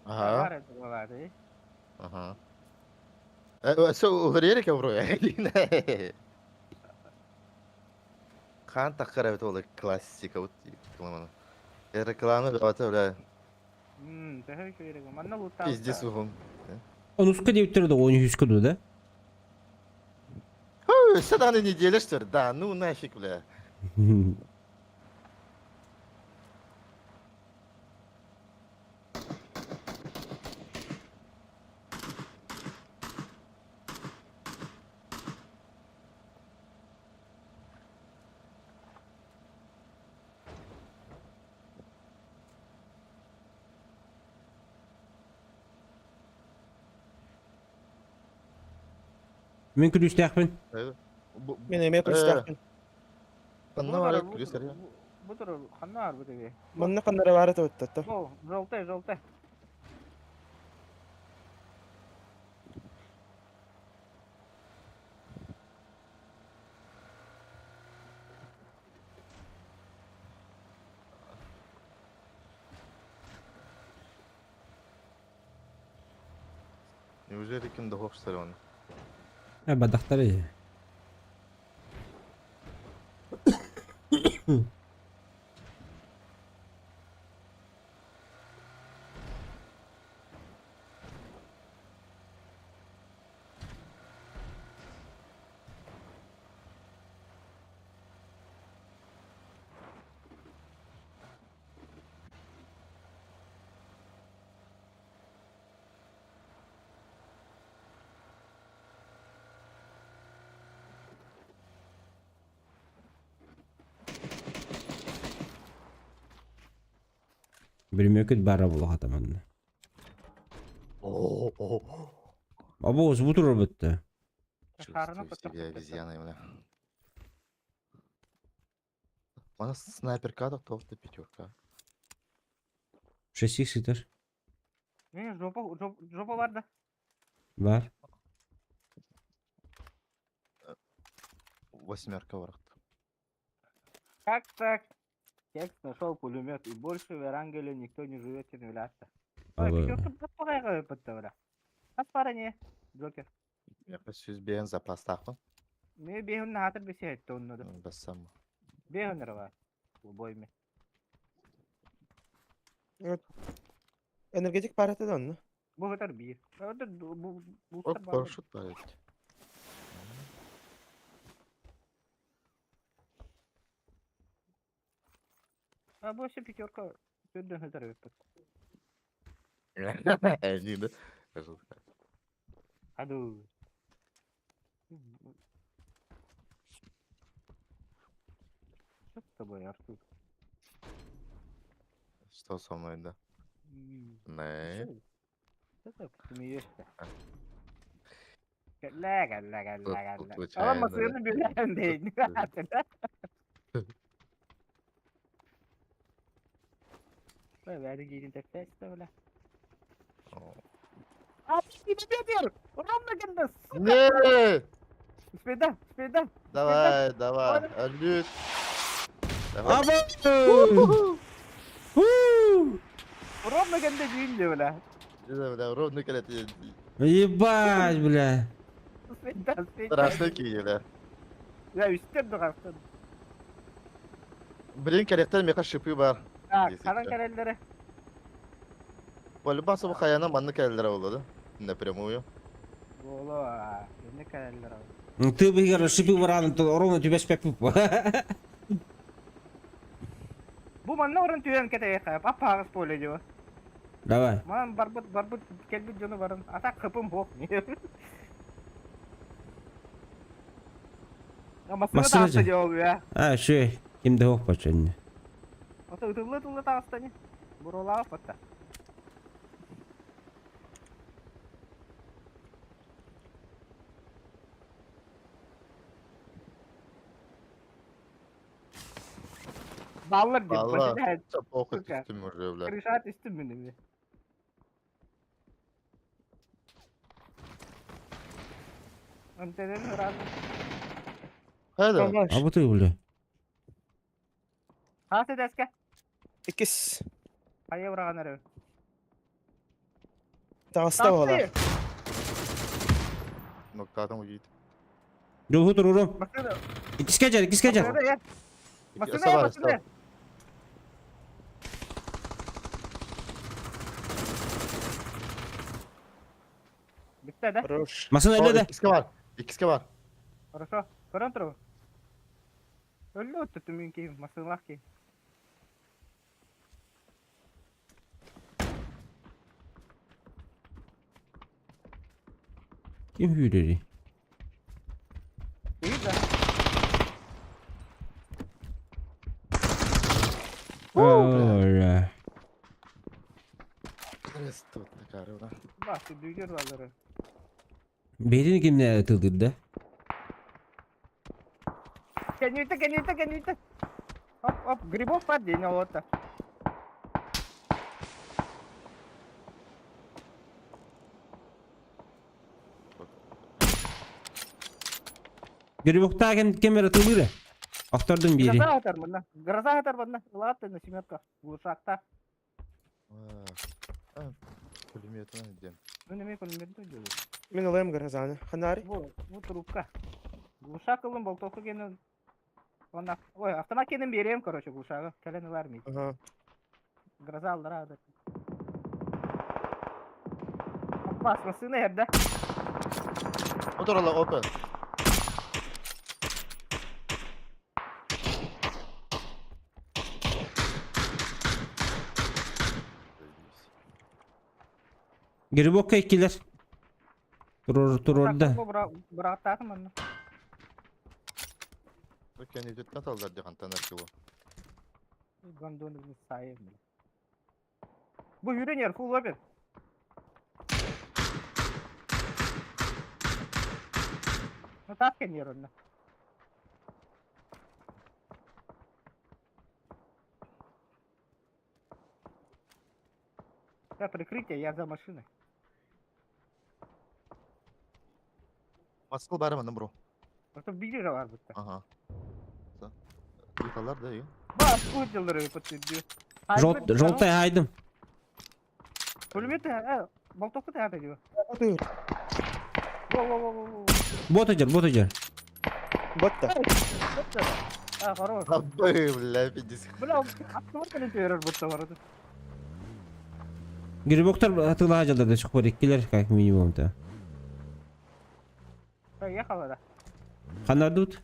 Speaker 3: Ага.
Speaker 11: Бар этэ буолааты.
Speaker 3: Ага. Все, уларыйар вроде. Хаан таххар эбит ол классика вот рекламаны. Реклама бөҕөтө бля.
Speaker 11: Төһө үчүгэй манна лутаа.
Speaker 3: Пиздец уһун.
Speaker 1: Онуска диэбиттэр да он үһүскэ дуо да?
Speaker 3: Все даҕаны неделя что ли? Да, ну нафиг, бля.
Speaker 1: Мин күлүүстээхпин.
Speaker 13: Мин эмиэ күлүүстээхпин.
Speaker 3: Ханна бар күлүүс эрэ?
Speaker 11: Бу тур ханна бар бу тебе?
Speaker 13: Манна ханна баар этэ оттотто.
Speaker 11: Бу желтый, желтый.
Speaker 3: Неужели ким да хопстар оны?
Speaker 1: Э, бадахтары. Бөлүмүөкүт баара буолуох атаманна. Абоос бу турар бытта.
Speaker 3: Чувствую себя обезьяной, бля. Мана снайперка да тоқты пятерка.
Speaker 1: Шесть сытар.
Speaker 11: Не, жопа, жопа бар да.
Speaker 1: Бар.
Speaker 3: Восьмерка бар.
Speaker 11: Как так? Текст нашел пулемет, и больше в Эрангеле никто не живет, чем являться. Ой, пятерка баппагайга өпөттө бра. Ас пара не, Джокер.
Speaker 3: Меха сүз бэйэн запастаахпын.
Speaker 11: Мен бэйэн наатыр бесе айтты онну да.
Speaker 3: Бассам.
Speaker 11: Бэйэн рава. Убойме.
Speaker 13: Энергетик парата да онно.
Speaker 11: Бу өтөр биир. Өтөр бу
Speaker 3: Оп, парашют бар эбит.
Speaker 11: А бу все пятерка төрдөн өтөр өпөт.
Speaker 3: Эни да.
Speaker 11: Аду. Что с тобой, Артур?
Speaker 3: Что со мной, да? Не.
Speaker 11: Что ты смеешься? Кэллэ, кэллэ, кэллэ, кэллэ.
Speaker 3: Случайно,
Speaker 11: Ала масыны билэн дейин. Ой, бәрі кейін тәптәсті, бля. А, ты бедер! Ровно кенде, сука!
Speaker 3: Не!
Speaker 11: Успейда, успейда.
Speaker 3: Давай, давай, алют. Давай.
Speaker 11: Ровно кенде дейін де, бля.
Speaker 3: Бля, ровно келет.
Speaker 1: Ебать, бля.
Speaker 11: Успейда, успейда.
Speaker 3: Страшно киһи, бля.
Speaker 11: Я үстем дұғастын.
Speaker 3: Блин, керектер меха шипы бар.
Speaker 11: Так, харан кәрелдері.
Speaker 3: Полюбасы бу хаяна манны кәрелдер болду да. Напрямую.
Speaker 11: Боло, не кәрелдер.
Speaker 1: Ты бы играл шипы баран, то ровно тебя спят.
Speaker 11: Бу манна орын түйен кетейік, папағыз поле деу.
Speaker 1: Давай.
Speaker 11: Ман барбыт барбыт келбит жону барын. Ата кыпым бок. Масына
Speaker 1: Масына
Speaker 11: тағысты
Speaker 1: же.
Speaker 11: жол я.
Speaker 1: А, шö, кимде хок бачын.
Speaker 11: Ата ытылы тылы тағысты не. Буролаа батта. Баллар деп
Speaker 3: Баллар.
Speaker 11: блядь.
Speaker 3: Похуй
Speaker 11: Сука.
Speaker 3: түстүм уже, бля.
Speaker 11: Крыша түстүм мені. Антенен разы.
Speaker 3: Хайда.
Speaker 1: А вот и бля.
Speaker 11: Хасы дәске.
Speaker 13: Икис.
Speaker 11: Хайа ураган әрі.
Speaker 13: Таҕыста буолар.
Speaker 3: Ноктадан уйд.
Speaker 1: Жол хутур урум.
Speaker 11: Машина.
Speaker 1: Икиске жар, икиске жар.
Speaker 11: Машина, я. Машина, я, машина. Бітті, да?
Speaker 13: Хорош.
Speaker 1: Масына эле да.
Speaker 3: Икиске бар. Икиске бар.
Speaker 11: Хорошо. Көрін тұру. Өлі өтті түмен кейім, машиналақ кейім.
Speaker 1: Ким хүрери?
Speaker 11: Değil да?
Speaker 1: Ора.
Speaker 3: Тут такая, да.
Speaker 11: Басы, дүйдер балары.
Speaker 1: Бэйэтин кимнэ тылдырда?
Speaker 11: Кэннитэ, кэннитэ, кэннитэ. Оп, оп, грибов бар диэн олорто.
Speaker 1: Грибоктаа кем кемера тылыыра. Охтордун биири.
Speaker 11: Гроза атар мына. Гроза атар мына. Ылаат на семерка. Глушакта.
Speaker 3: Пулеметынан диэн.
Speaker 11: Ну неме пулемет делаю.
Speaker 13: Мин ылыам грозаны. Ханари.
Speaker 11: Бу, бу трубка. Глушак ылын болтовка кенен. Онна, ой, автомат кенен берем, короче, глушагы. Кэлэн ылар ми.
Speaker 13: Ага.
Speaker 11: Гроза алдыра ады. Басмасына эрдэ.
Speaker 3: Моторла опен.
Speaker 1: Грибокка иккилэр. Турор турорда.
Speaker 11: Быраттаатым манна.
Speaker 3: Кэннититтэн таллар дии хантан аркылы.
Speaker 11: Гондоны сайым. Бу юренер фул опен. Ну так кенер онна. Да, прикрытие, я за машиной.
Speaker 3: Москва бары манна бро.
Speaker 11: Просто били же бар бутта.
Speaker 3: Ага. Таллар да,
Speaker 11: Бас, кутилдер подтвердил.
Speaker 1: Желтый айдым.
Speaker 11: Пулемет, болтовка ты надо
Speaker 13: Ты.
Speaker 11: Во-во-во-во.
Speaker 1: Бот идет, бот идет.
Speaker 13: Ботта.
Speaker 11: А, хорош.
Speaker 3: Абы, бля, пиздец.
Speaker 11: Бля, автомат калентер будто ворота.
Speaker 1: Грибоктар атылаа жалдарды чукпар иккилер как минимум то.
Speaker 11: Поехала, да.
Speaker 1: Ханардут.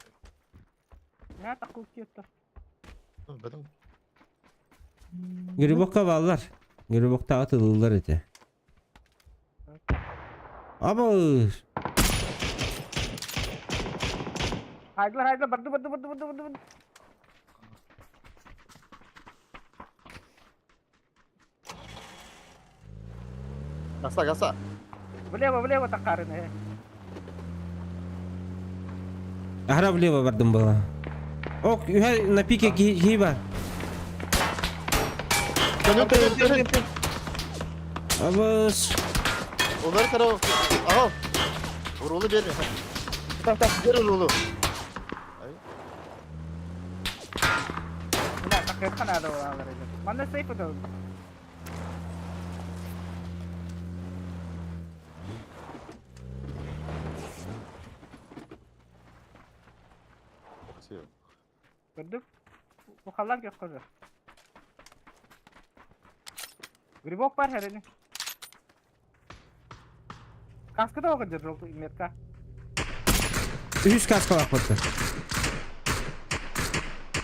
Speaker 11: Я такой кето.
Speaker 1: Грибокка баллар. Грибокта атылылар эти. Аба
Speaker 11: Хайдла, хайдла, барды, барды, барды, барды, барды, барды.
Speaker 3: Гаса, гаса.
Speaker 11: Влево, влево такарыны.
Speaker 1: Ахра влево бардым была. Ок, на пике гиба. Абыс.
Speaker 3: Олар тарау. Ага. Урулу берме. Так, так, бер урулу.
Speaker 11: Бля, так это надо было. Манда сейф это. Көрдүк. Бу халлар кеп кызы. Грибок бар хәрәне. Каска да огын желтый метка.
Speaker 1: Үс каска бакпатты.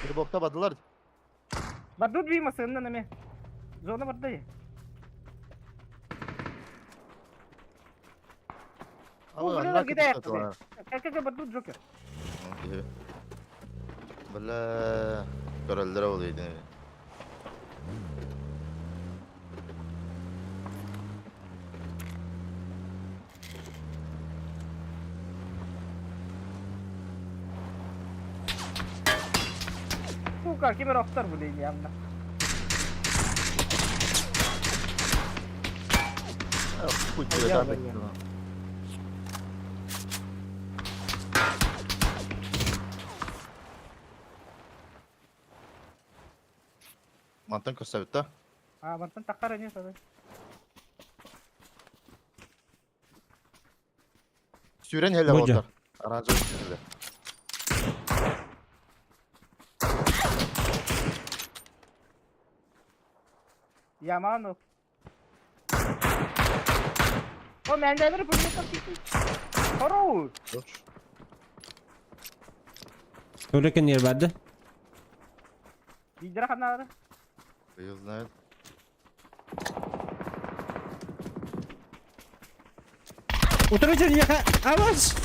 Speaker 3: Грибокта бадылар.
Speaker 11: Бардут би масынна наме. Зона барды.
Speaker 3: Ама,
Speaker 11: Бля, Как бардут Джокер.
Speaker 3: Бля, көрөлдөр ол дейді.
Speaker 11: Сука, кемер охтар бу дейм ямна.
Speaker 3: Хуй тебе там. Мантан көрсөбүт да.
Speaker 11: А, мантан таккара не сады.
Speaker 3: Сүрен хеле
Speaker 1: Бодья.
Speaker 3: болтар. Аранжы хеле.
Speaker 11: Яману. О, мен де бір пулемет тапты. Хорош.
Speaker 1: Өлекен ер барды.
Speaker 11: Лидер ханары.
Speaker 3: Ее знает.
Speaker 1: Утыры жүр яка. Абас.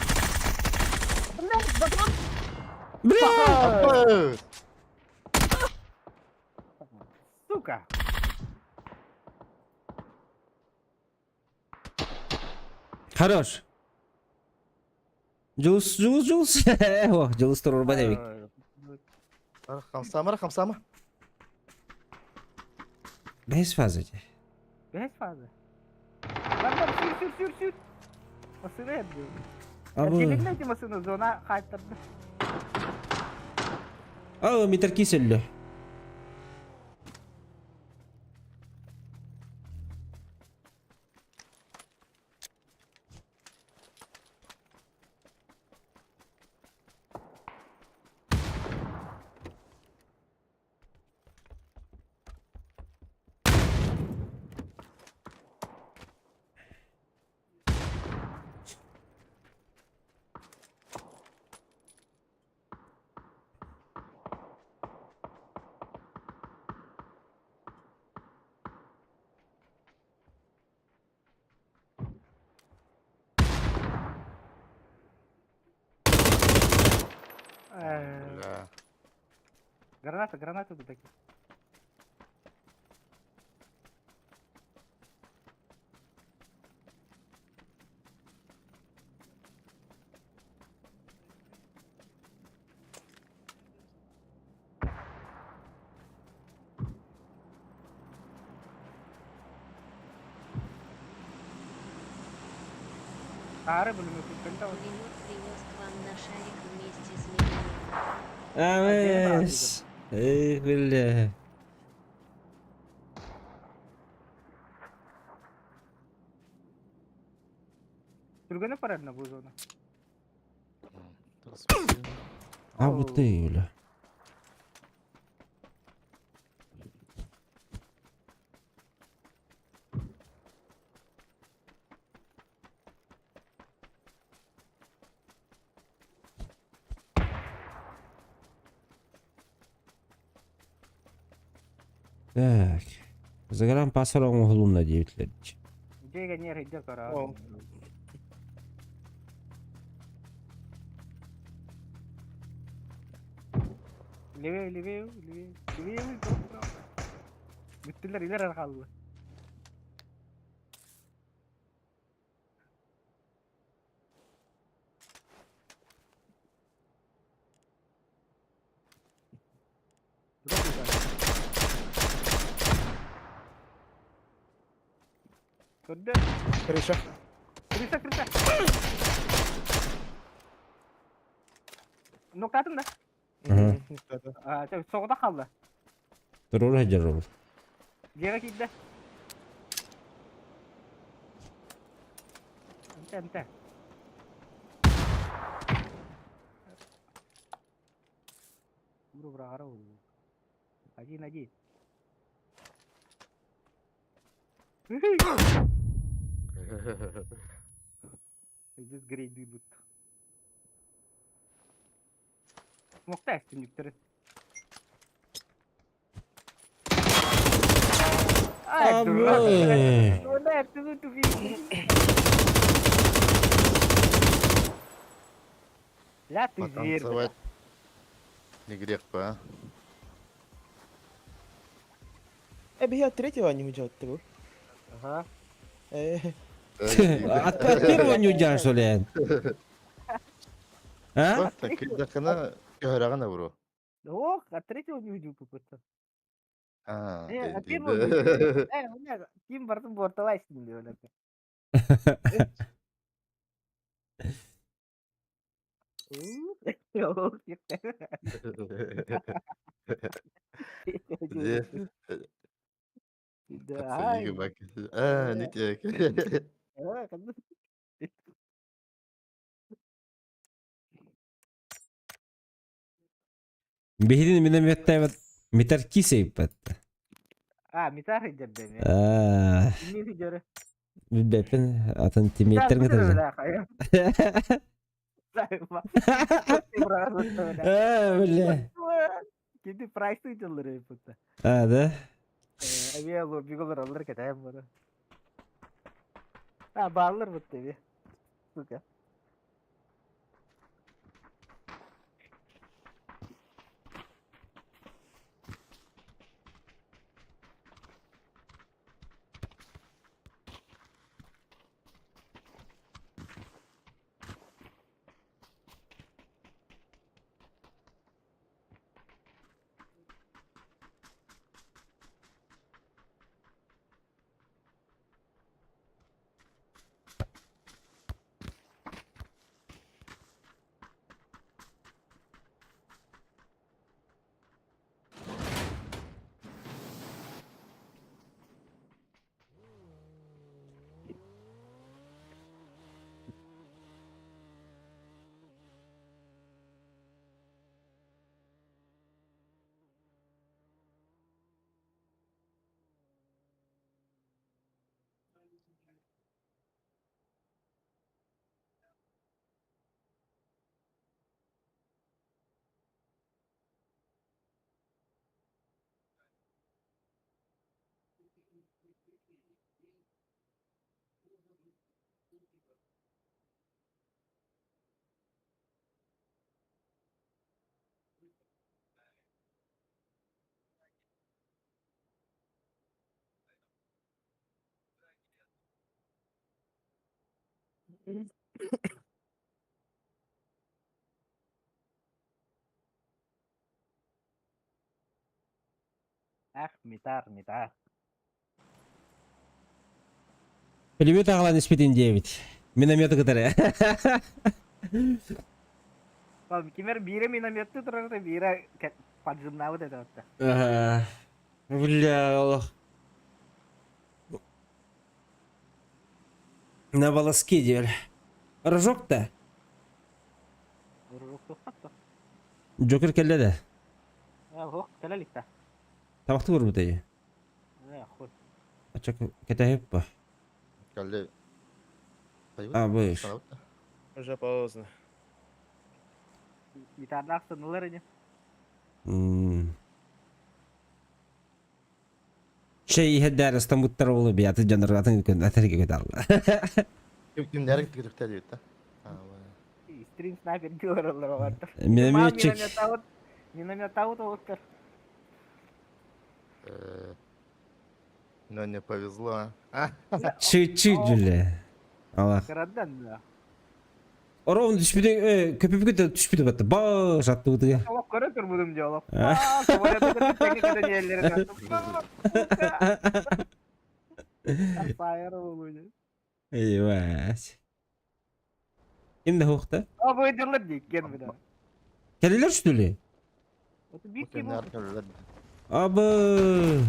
Speaker 1: Бля!
Speaker 11: Сука.
Speaker 1: Хорош. Дьулус, Дьулус, Дьулус. О, Дьулус турурбат эбит.
Speaker 3: Хамсама, хамсама.
Speaker 1: Бэһис фаза дии.
Speaker 11: Бэһис фаза. Бар, бар, сүр, сүр, сүр, сүр. Масына эрдиyor.
Speaker 1: Абы.
Speaker 11: Эргилиннэ ити масына зона хаайтарды.
Speaker 1: Аа, метр киселле.
Speaker 3: Бля.
Speaker 11: Граната, граната тут такие. Тары пулемет
Speaker 4: Пулемет принес к вам на шарик вместе с минометом.
Speaker 1: Амес. Эх, бля.
Speaker 11: Түргені парадна бұл зона.
Speaker 1: А вот ты, бля. Так. Заграм пасар оңоһулунна диэбитлэр.
Speaker 11: Дьиэгэ нер идэ кара. Левее, левее, левее, левее, право. Бүттүлэр илер архаллы. Көрдө.
Speaker 13: Крыша.
Speaker 11: Крыша, крыша. Ноктатын да. Соҕуда халла.
Speaker 1: Турур сылдьар ол.
Speaker 11: Дьиэҕэ киирдэ. Энтэ, энтэ. Уру быраҕара ол. Один, один. Здесь грейды идут. Мокта түннүктөрү. Ай, дурак. Куда ты тупик? Ля ты зверь.
Speaker 3: Потанцевать не грех бы, а?
Speaker 13: Э, я третьего не уйдет, ты был.
Speaker 11: Ага.
Speaker 1: От первого не уйдешь, что ли? А?
Speaker 3: Dakına köhöreğine bro.
Speaker 11: Ох, от третьего не уйду какой-то.
Speaker 3: А,
Speaker 11: Э, от первого не уйду. Э, у меня Тим Бартон борталай с ним, блядь. Ух, Да.
Speaker 3: А, не так.
Speaker 1: Биһидин минометтайбат метар кисейппат.
Speaker 11: А, метар идет, да,
Speaker 1: Аа,
Speaker 11: Не видели.
Speaker 1: билбэппин атын тиммейттер кытары. Ээ, бля.
Speaker 11: Киди прайсы дьыллары путта.
Speaker 1: А, да?
Speaker 11: Авиа лобби голор аллар кетем бары. А, баллар бутта би. Сука. Ах, метар, метар.
Speaker 1: Пулемет аҕалан испитин диэбит. Миномет кытары.
Speaker 11: Кимер биирэ минометты турарыта биирэ поджимнаабыт этэ отта.
Speaker 1: Бля, олох. На волоске диэр. Рожок-то?
Speaker 11: Рожок туххатта.
Speaker 1: Джокер кэллэ да?
Speaker 11: Ох, кэлэ илик
Speaker 1: Табахты көрбүт эй.
Speaker 11: Хуй.
Speaker 1: Ача кэтэһип ба.
Speaker 3: Кэллэ.
Speaker 1: А, быш.
Speaker 13: Уже поздно.
Speaker 11: Гитардаах сынылар ини.
Speaker 1: Чэй иһэрдээр ыстаммыттар олу биаты дьоннор атын күн атырга көталла.
Speaker 3: Кимнэр күтүктэр диэт да.
Speaker 11: Стрим снайпер диылар олордор.
Speaker 1: Минометчик.
Speaker 11: Миномет олуттар.
Speaker 3: Но не повезло. а.
Speaker 1: Чуть-чуть бля. Аллах.
Speaker 11: Кырадан да.
Speaker 1: Орон түспүтү көпүпкү түспүтү батты. Ба жаттыбытыга.
Speaker 11: Олох көрө турбудум дии олох. Фаер болуйду.
Speaker 1: Eyvah. Ким да хуохта?
Speaker 11: О быйдылар дии кен бida.
Speaker 1: Кэлилэр что ли?
Speaker 11: Это бит ким
Speaker 1: Абы.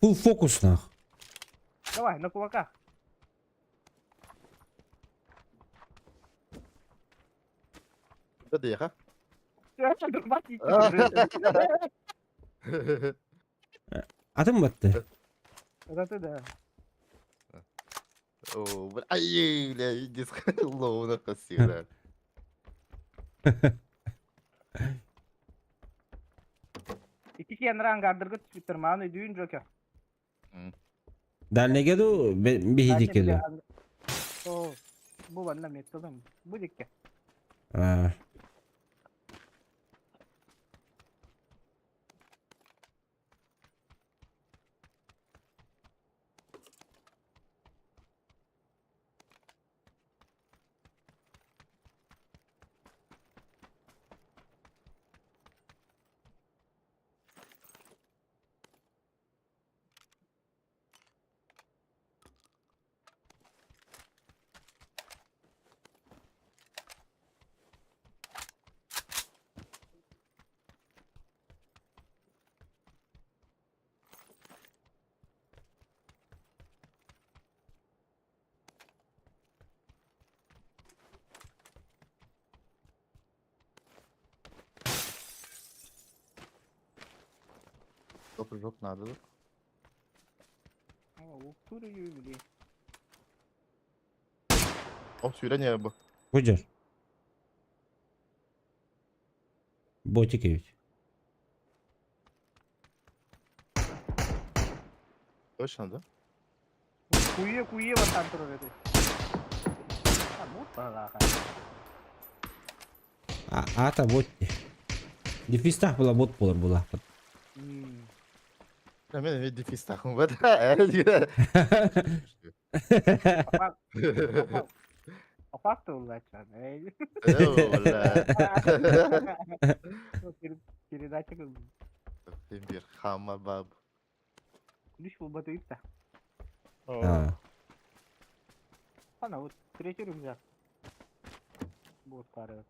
Speaker 1: Фул фокус нах.
Speaker 11: Давай, на кулаках.
Speaker 3: Да диэхэ.
Speaker 1: Атын батты.
Speaker 11: Это ты, да.
Speaker 3: О, бля, ай, бля, иди лоуна хасира.
Speaker 11: Икки киэн рангардыргы түспүттэр мааны дүүн жокер.
Speaker 1: Дальнеге ду биһиди келе.
Speaker 11: О, бу ванна меткалым. Бу дикке.
Speaker 1: А.
Speaker 3: Топыржок надо. О, сүүрэн бу.
Speaker 1: Хожар. Ботик эбит.
Speaker 3: Точно, да?
Speaker 11: Куе куе батан турар этэ.
Speaker 1: А, ата бот. Дефистах була бот болар була.
Speaker 3: Мен мен дефистахым бар.
Speaker 11: Опак улачан. Эй. Передача
Speaker 3: Бир хама баб.
Speaker 11: Күлүш болбаты ыйытта.
Speaker 1: А.
Speaker 11: Ана вот третий рюкзак. Вот пара.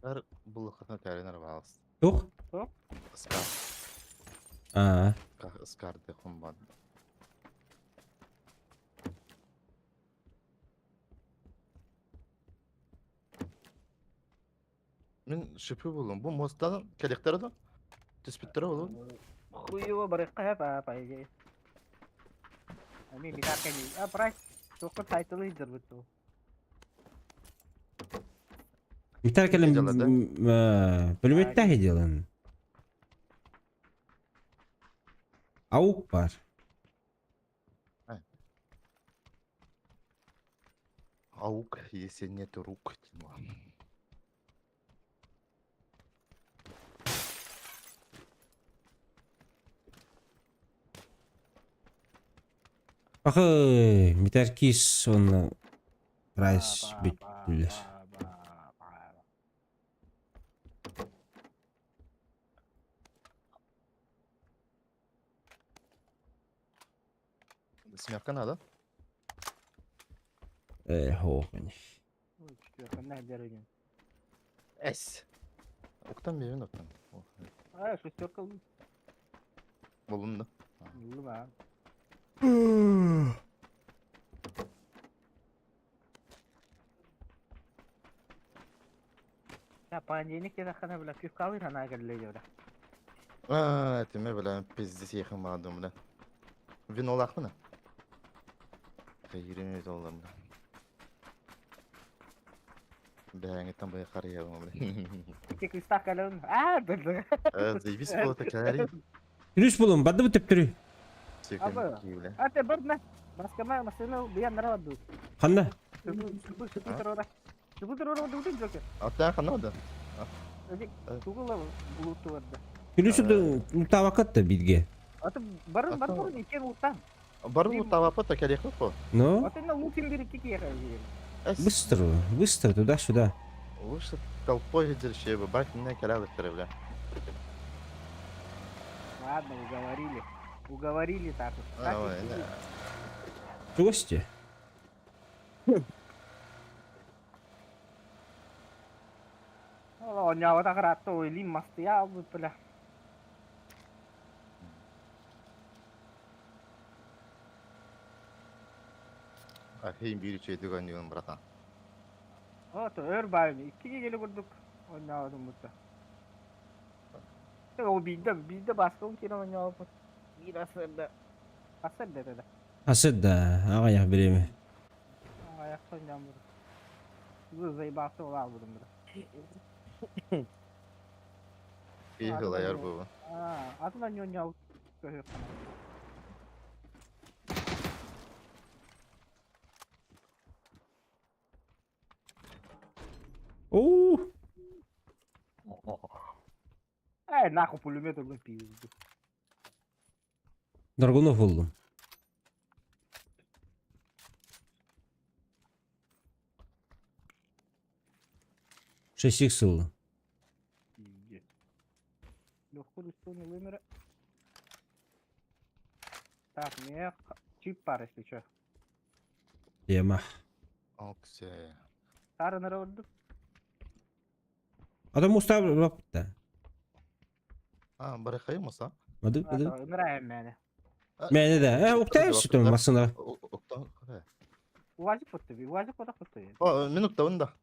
Speaker 3: Ар буллахатна тәренер балыс.
Speaker 1: Тух?
Speaker 3: Ыскар.
Speaker 1: А.
Speaker 3: Ыскар де хумбан. Мен шипи болдум. Бу мосттан келектер да. Түспүттер болду.
Speaker 11: Хуево барыкка па по идее. Ами битар кени. А прайс. Только тайтылы издер буту.
Speaker 1: Митар кэлэн пулеметтээх делан. Аук бар.
Speaker 3: Аук, если нет рук.
Speaker 1: Ахы, Митар кис онно Прайс бүттүлэр.
Speaker 3: Семерка надо?
Speaker 1: Э, хоохын.
Speaker 3: Эс. Уктан берин оттан.
Speaker 11: А, шестерка
Speaker 3: Болун да.
Speaker 11: Булду Я понедельник я хана бля пивкалы хана кэллэ бля.
Speaker 3: А, тиме бля пиздец ехым баадым бля. Вино лахмына. Кайырым олам бля. Бәңеттен бая қарайым бля.
Speaker 11: Ики кыстак кэлэн. А, бля.
Speaker 3: Заебись было такая.
Speaker 1: Күлүс булун, барды бу төптөрү.
Speaker 11: Аба. А те бардна. Баскама машина бия нарабы.
Speaker 1: Ханна?
Speaker 3: Ата ханна да.
Speaker 11: Тугула лутуарда.
Speaker 1: Күлүс утавакат да бирге.
Speaker 11: Аты барын барын икен уттан.
Speaker 3: Барын утавапа та керек қой.
Speaker 1: Ну?
Speaker 11: Аты на лутин бери кики
Speaker 1: Быстро, быстро туда-сюда.
Speaker 3: Лучше толпой держи, бак не кералып бля.
Speaker 11: Ладно, уговорили. Уговорили так уж.
Speaker 3: Ой, да.
Speaker 1: Гости.
Speaker 11: Оонньообото кыраатта ойлуун мастыйа албыт бля.
Speaker 3: Ахейм бир үчөйдүк ойнугун, братан.
Speaker 11: Ото өр баайын икки неделе курдук оонньообутум бутта. Ол биирдэ биирдэ баскын киирэн оонньообуппут. Биир асырда. Асырда этэ да.
Speaker 1: Асыда, аҕыйах бириэмэ.
Speaker 11: Аяқ оонньоон Бу заебался ол албытым бра.
Speaker 3: Киһи бу.
Speaker 11: Аа, атын оонньообут көһүөх.
Speaker 1: Оо,
Speaker 11: Э, нахуй пулемет ылын пизду.
Speaker 1: Драгунов булдум. Шесть икс ыллым.
Speaker 11: Пиздец. Легко листовный вымера. Так, мне чип пар, если чё.
Speaker 1: Тема.
Speaker 3: Оксе.
Speaker 11: Сары народу.
Speaker 1: Адам устав бапта.
Speaker 3: А, барахай муса.
Speaker 1: Мады, мады.
Speaker 11: Нравим меня.
Speaker 1: Мәне да. Э, уктайып сүтөм масына.
Speaker 3: Уктан.
Speaker 11: УАЗик вот тебе, УАЗик вот так вот тебе.
Speaker 3: О, минутта да.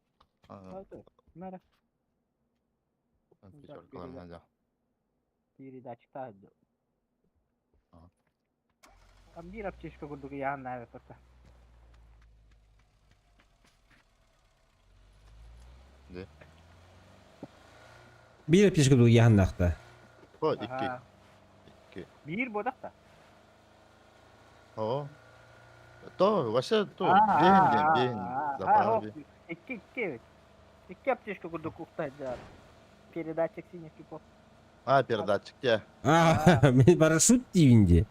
Speaker 11: Мара. Передача та. Там бир аптечка курдук яан наве просто.
Speaker 3: Де.
Speaker 1: Бир аптечка ду яһаннахта.
Speaker 3: О, икки. Икки.
Speaker 11: Бир бодакта.
Speaker 3: О. То, вообще то, бен дем, бен, запар.
Speaker 11: Икки, икки. Икки аптечка курдук ухтайда. Передатчик синих типов.
Speaker 3: А, передатчик те.
Speaker 1: А, мен парашют дивинде.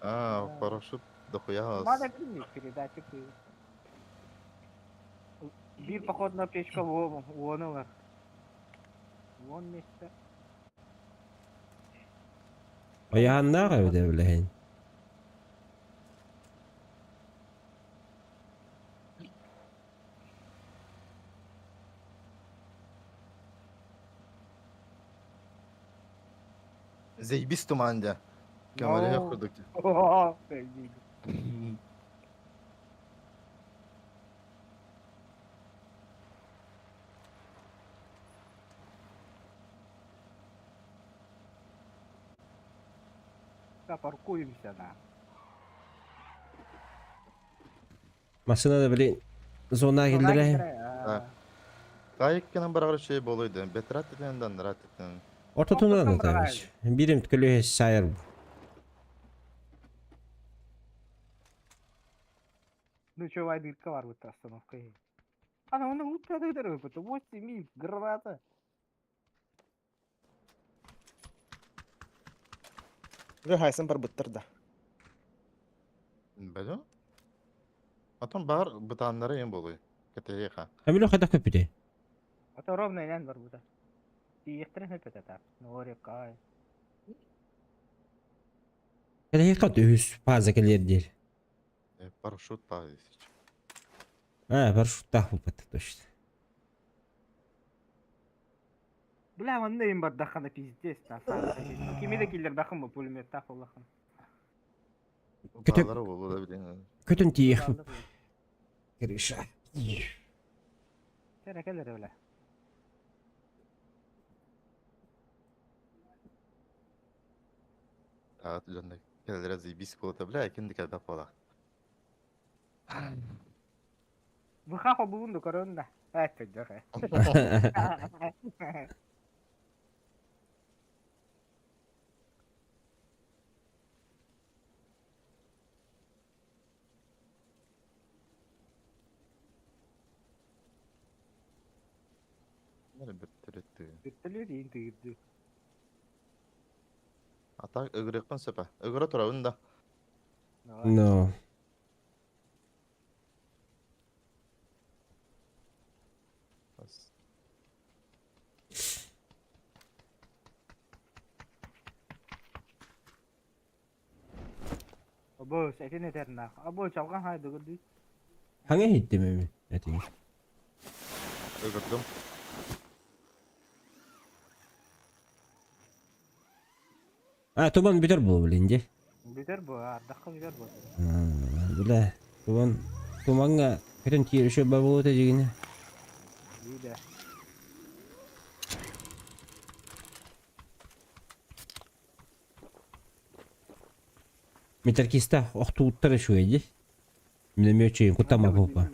Speaker 3: А, парашют дохуя.
Speaker 11: Мада билмейт передатчик. Бир поход на аптечка вон Вон место.
Speaker 1: Аяһаннах эбит билэһин.
Speaker 3: Заебись туманда. Камера курдук.
Speaker 11: О, Паркуемся на.
Speaker 1: Машина да блин. Зона килдерэ.
Speaker 3: Кайыккынан барар şey болойду. Бетрат этен дандрат этен.
Speaker 1: Ортотунан атабыз. Бирим көлөһө сайыр.
Speaker 11: Ну чё, вайдырка бар бутта остановка. Ана оны утка дыр бутта. 8 миль граната.
Speaker 13: Уже хайсан бар буттар да.
Speaker 3: Бәле? Атон бар бытаннары ем болой. Кетеха.
Speaker 1: Хамило хата көпүтэ.
Speaker 11: Ата ровно инен бар бутта. Тиехтерин хөпөт ата. Норекай.
Speaker 1: Кәләһи кат үс паза кэлиэр диир.
Speaker 3: Парашют па.
Speaker 1: А, парашюттаах буолбат точно.
Speaker 11: Бля, манна им бар дахана пиздец та. Кими да киллер дахын бу пулемет тах олахан.
Speaker 1: Көтө
Speaker 3: Балары болу да билен.
Speaker 1: көтөн тиэх. Кырыша.
Speaker 11: Терекелер бля.
Speaker 3: Ат жанна келер заебись болот бля, кинди калбак бола.
Speaker 11: Выха хобуун көрөн да. Эт жок.
Speaker 3: Мына бир төрөттү.
Speaker 11: Бүттүлөр дейин тыгырды.
Speaker 3: Ата ыгырыкпын сөпө. Ыгыра турабын да.
Speaker 1: Но.
Speaker 11: Або, сәтен этерна. Або, чалган хай дыгырды.
Speaker 1: Хаңа хиттим эми. Этиң.
Speaker 3: Ыгырдым.
Speaker 1: А, туман бүтөр бу блин де.
Speaker 11: Бүтөр бу, ардакка бүтөр бу.
Speaker 1: Бля, туман туманга көтөн тиер үшө ба болот дегене.
Speaker 11: Биде.
Speaker 1: Метаркиста охтууттар үшү ди. Мине мөчөйүн кутама попа.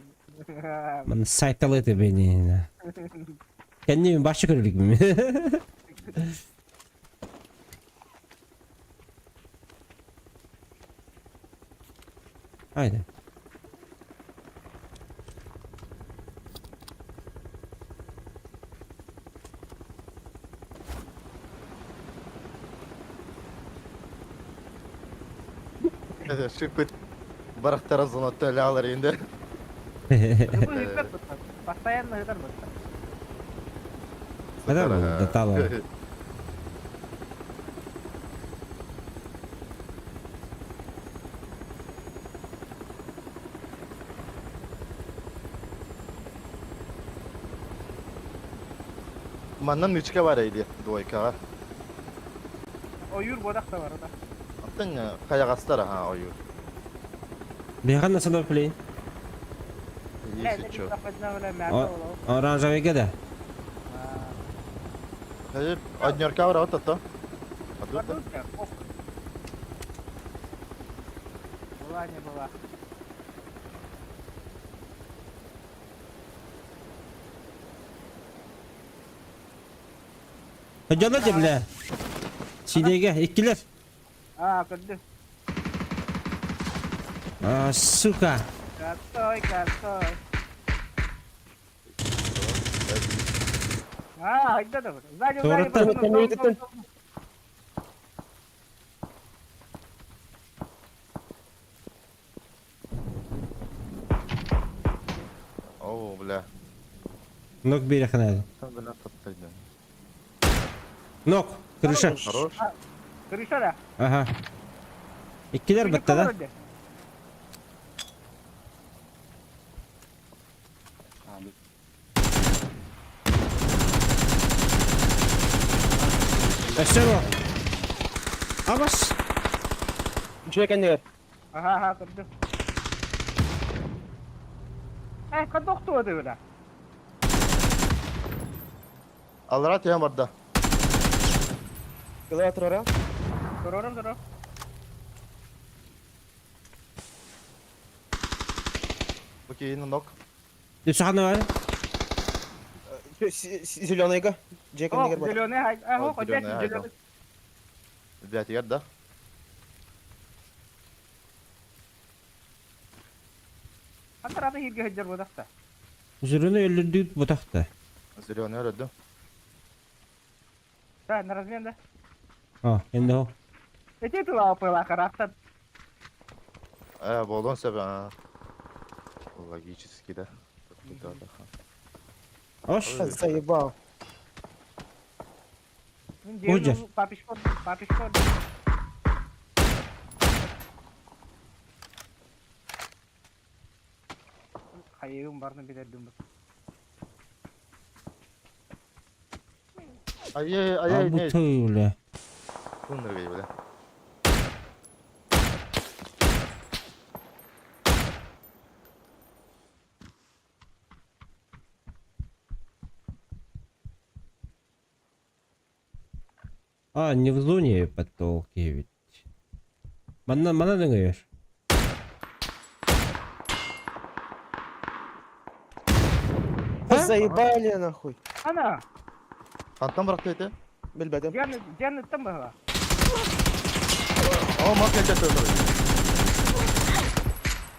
Speaker 1: Ман сайталы бени. Kendimi başka körülük mü? Haydi.
Speaker 3: Шипыт барахтара зона төлялар инде.
Speaker 11: Постоянно ыгыр бутта.
Speaker 1: Када бу датала.
Speaker 3: Манна нычка бар эйди двойкага.
Speaker 11: Ойур бодак да бар да.
Speaker 3: Аттан каягастар ха ою.
Speaker 1: Бехан насыл плей?
Speaker 3: Если чё.
Speaker 1: Оранжевый да.
Speaker 3: Хайып, однерка бар вот это. Адута.
Speaker 11: Была не была.
Speaker 1: Жана же бля. Синеге иккилер.
Speaker 11: А, көрдү.
Speaker 1: А, сука.
Speaker 11: Косой, косой. А, айда да. Сзади, сзади.
Speaker 1: Торты.
Speaker 11: пацаны, сзади.
Speaker 3: О, бля.
Speaker 1: Нок берехнеді.
Speaker 3: Там бля таптайды.
Speaker 1: Нок. Крыша.
Speaker 3: Хорош.
Speaker 11: Крыша да.
Speaker 1: Ага. Иккилер бітті да? Өссө бу. Абас.
Speaker 13: Үчүгэй кэннигэр.
Speaker 11: Ага, ага, көрдүм. Э, кадок туады бля.
Speaker 3: Алра тем барда.
Speaker 13: Кылая турара.
Speaker 11: Турорум, турор.
Speaker 3: Окей, на ног.
Speaker 1: Үс хана бар.
Speaker 13: Зеленыйга. Дьиэ
Speaker 11: О,
Speaker 13: кэннигэр батар.
Speaker 11: зеленый хай. А,
Speaker 3: О,
Speaker 11: хо,
Speaker 3: зеленый
Speaker 11: зеленый.
Speaker 3: хайда. Бятигер да?
Speaker 11: Антарата хирге хеджер бодақта.
Speaker 1: Зеленый өллөрдүк бутахта.
Speaker 3: Зеленый өлөдү.
Speaker 11: Да, на размен да.
Speaker 1: А, енді о.
Speaker 11: Эти тыла пыла карактан.
Speaker 3: Э, болон сөп. а. Логически да.
Speaker 1: Ош.
Speaker 13: Заебал.
Speaker 1: Хеджер.
Speaker 11: Папишкон, папишкон. Хайым барны билердим.
Speaker 3: Ай, ай, ай,
Speaker 1: А бу
Speaker 3: не.
Speaker 1: төйле.
Speaker 3: Куннерге бля.
Speaker 1: А, не в зоне потолки ведь. Мана, мана дыңыш.
Speaker 13: Заебали нахуй.
Speaker 11: Ана,
Speaker 3: Хантан быракты эти.
Speaker 13: Билбедим.
Speaker 11: Диана, Диана там была.
Speaker 3: О, мак эти.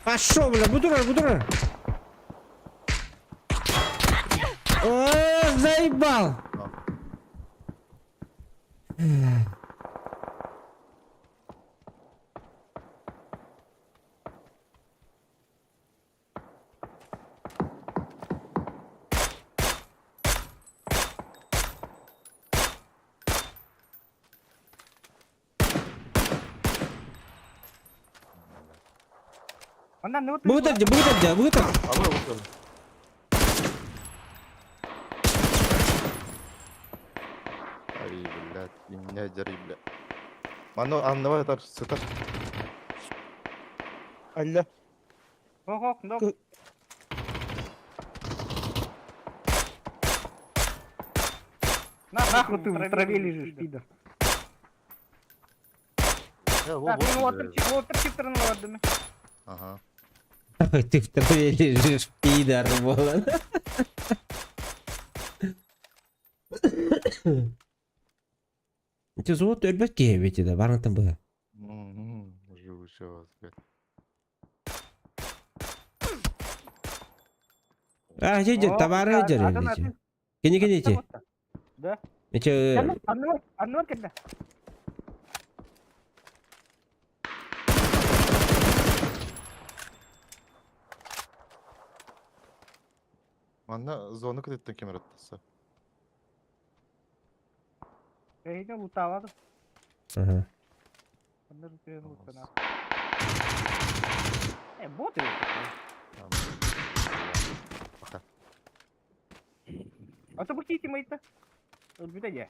Speaker 1: Пошел, бля, будура, будура. О, заебал.
Speaker 11: Она не вот.
Speaker 1: Бутар, бутар, бутар.
Speaker 3: А вы вот. Ай, блядь, меня дери, бля. Мано, аннава тар, сытар.
Speaker 13: Алла.
Speaker 11: Хо-хо, но. Нахуй ты в траве лежишь, пидор.
Speaker 3: Э, во,
Speaker 11: Так, ну
Speaker 3: вот.
Speaker 11: вот, вот, вот,
Speaker 3: Ага.
Speaker 1: Ой, ты в траве лежишь, пидор, болан. Ти зуот өлбөт киһи да, барантан быһа.
Speaker 3: Живу еще вас, блядь.
Speaker 1: А, жеже, товары жер. Кини кини ти.
Speaker 11: Да.
Speaker 1: Эче
Speaker 11: Анны анны кэллэ.
Speaker 3: Манна зону күтөттөн кемер аттаса.
Speaker 11: Эйне лутавады.
Speaker 1: Ага.
Speaker 11: Анны лутана. Э, боты.
Speaker 3: Пока.
Speaker 11: А то буките мейта. Өлбүтэ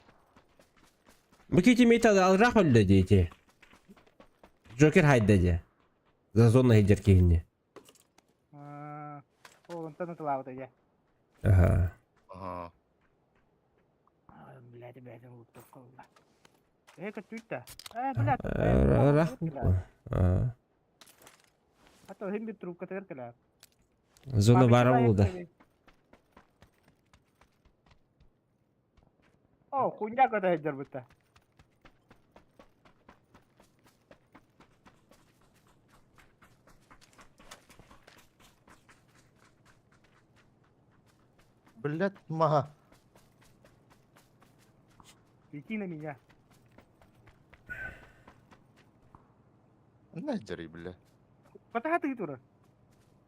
Speaker 1: Бу кити мейта алрах өллө дейти. Джокер хайда же. За зона хеджер киһини.
Speaker 11: Ол онтон тылаабыта дьэ.
Speaker 1: Ага.
Speaker 3: Ага.
Speaker 11: Блядь, блядь, луттук колла. Э, көттүүттэ. Э, блядь.
Speaker 1: Рах. А.
Speaker 11: А то хим бит трубка тер кэлэ.
Speaker 1: Зона бара болду.
Speaker 11: О, хуйня кота хеджер бутта.
Speaker 3: Блядь, мага.
Speaker 11: Иди на меня.
Speaker 3: На дери, бля.
Speaker 11: Кота хаты тура.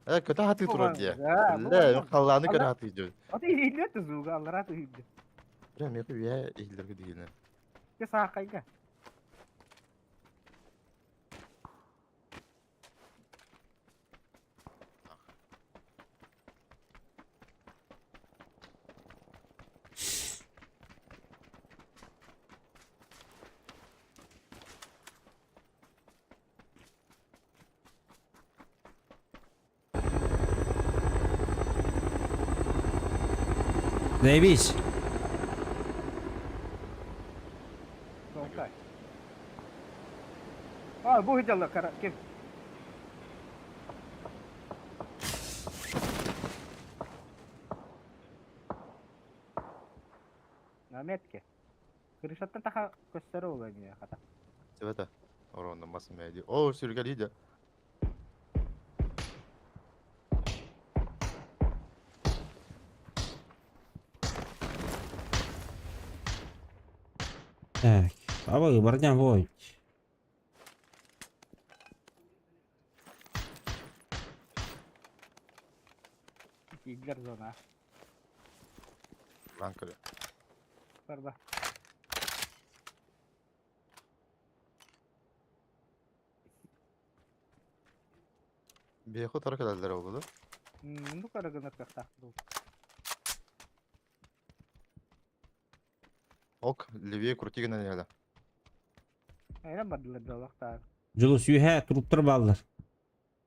Speaker 3: Э, көтө хаты турар дия.
Speaker 11: Да,
Speaker 3: Бля, халланы көтө хаты жөө.
Speaker 11: Аты ийлет зуга, аллара ты.
Speaker 3: Бля, мен күйе эйлерге дегене.
Speaker 11: Те саакайга.
Speaker 1: Заебись.
Speaker 11: Толкай. А, бу хидалла кара кем. На метке. Крышаттан таха көстөрө ол эмиэ хата.
Speaker 3: Себета. Оронна мас мәди. О, сүргәли дә.
Speaker 1: Так, абы броня вот.
Speaker 11: Кииллэр зона.
Speaker 3: Лан көрө.
Speaker 11: Барба.
Speaker 3: Беху тара кәләләр булды.
Speaker 11: Мундук ара гыныр кыахтаах дуу.
Speaker 3: Ок, левее крути гына әле.
Speaker 11: Айна бардылар долохтаар.
Speaker 1: Жулус үйе туруптар баллар.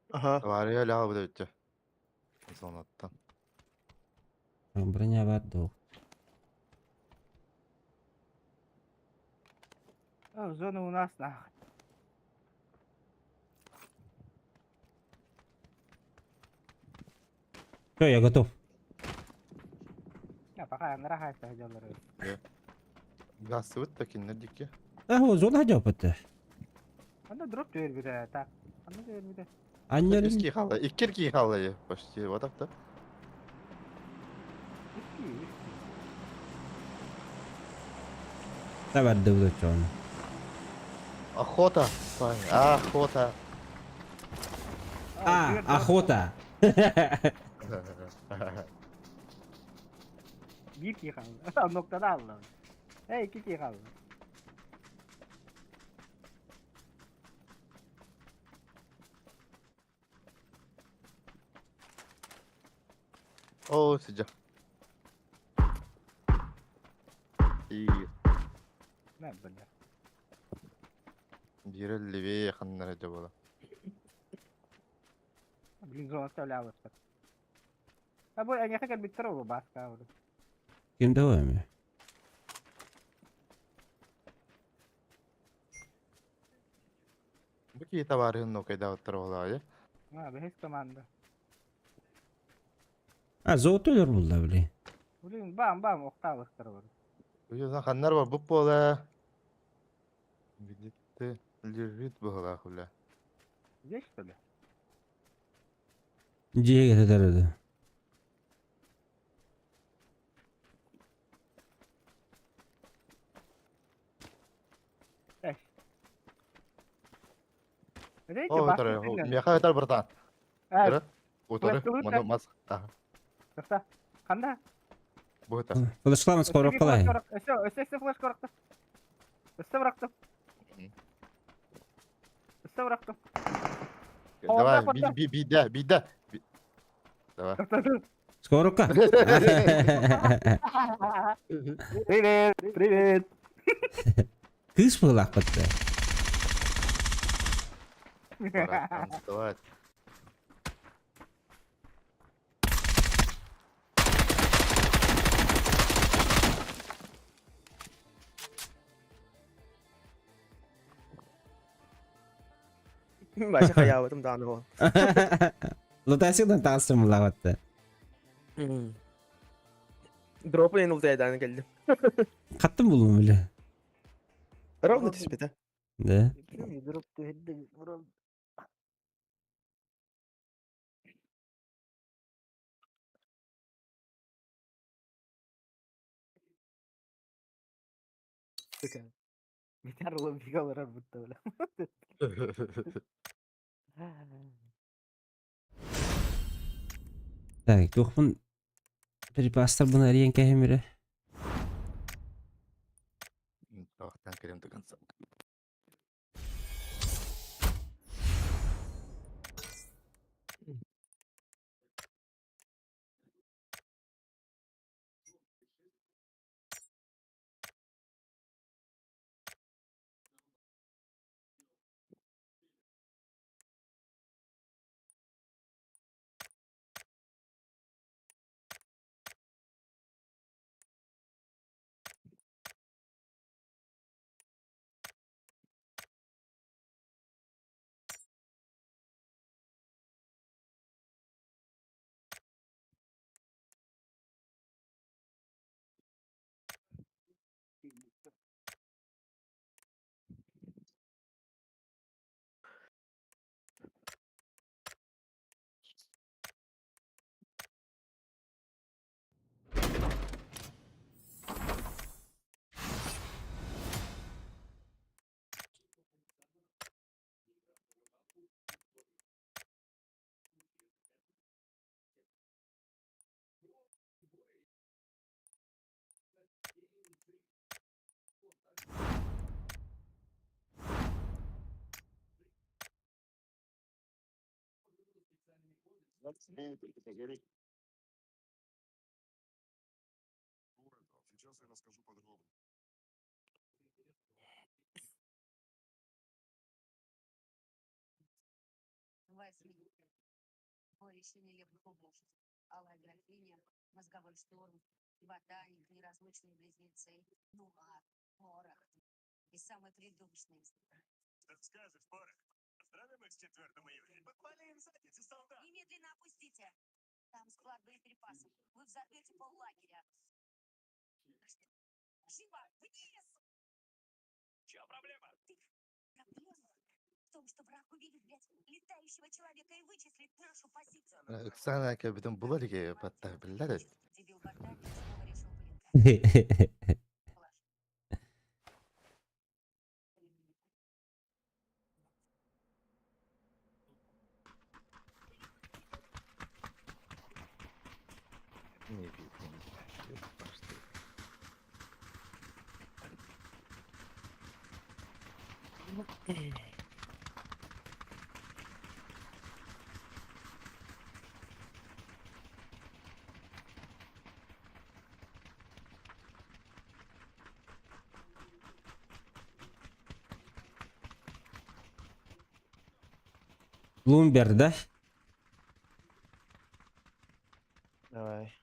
Speaker 13: Ага.
Speaker 3: Вария ля бу өттө. Зонаттан.
Speaker 1: Броня бар да.
Speaker 11: О, зона у нас нахуй.
Speaker 1: Все, я готов.
Speaker 11: Я пока анара хайта дьаллары.
Speaker 3: Газ бит такиннер дикке.
Speaker 1: А, вот зона хотел.
Speaker 11: Анда дроп түөр бирэ так. Анда түөр бирэ.
Speaker 1: Аннер.
Speaker 3: Икки хала, икки хала почти вот так-то.
Speaker 11: Икки.
Speaker 1: Да бар да вот он.
Speaker 3: Охота, Саня, охота.
Speaker 1: А, охота.
Speaker 11: Биир кии хаалла. Ноктада алла. Эй, икки кии хаалла.
Speaker 3: О, сидя. И
Speaker 11: На, бля.
Speaker 3: бире левее ханнар эде була.
Speaker 11: Блин, зона оставлялась. А бой, они хотят быть второго баска. уже.
Speaker 1: Ким давай?
Speaker 3: Бу ки товарын нокайда оттар я.
Speaker 11: А, бэһис команда.
Speaker 1: А, золотой булда, блин.
Speaker 11: Блин, бам-бам, оқталықтар бар.
Speaker 3: Уйдан ханнар бар буп бола. Где-то лежит была хуля.
Speaker 11: Здесь, что ли?
Speaker 1: Жеге кетерді.
Speaker 11: Эй. Рейте,
Speaker 3: О,
Speaker 11: басты
Speaker 3: өтөр,
Speaker 11: сильно.
Speaker 3: меха өтөр братан.
Speaker 11: А,
Speaker 3: Көрө? Өтөр,
Speaker 11: Флешка
Speaker 3: мана мас. Аха,
Speaker 11: тоқта. Қанда?
Speaker 3: бу өтөр.
Speaker 1: Флешкламыз корып қалай.
Speaker 11: Өсө, өсө, өсө флешка ұрықты. Өсө бырақты. Өсө бырақты.
Speaker 3: Давай, би би би да, би да. Давай.
Speaker 1: Скорка.
Speaker 11: Привет, привет.
Speaker 1: Кыз пылақ бітті.
Speaker 3: Пора танцевать.
Speaker 13: Бача хаябытым дааны ол.
Speaker 1: Лутасыдан тасым лаватты.
Speaker 13: Дропы мен ултайдан келдим.
Speaker 1: Қаттым бұл біле.
Speaker 13: Ровно түспеді.
Speaker 1: Да.
Speaker 11: Дроп түһэрдэ, бро. Битар лоббига барар бутта бля.
Speaker 1: Так, тухпун припастар бұны әриен кәхемірі.
Speaker 3: Тохтан кирем до конца. Оксана кэбитин булар иге батта биллэр эт. Не видно.
Speaker 1: Блумберг, да?
Speaker 13: Давай.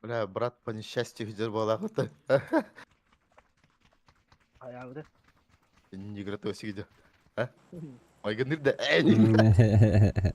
Speaker 3: Бля, брат по несчастью видер буолаҕыт.
Speaker 11: Хайаабыты.
Speaker 3: Негр то сидя. А? Майгыныр да э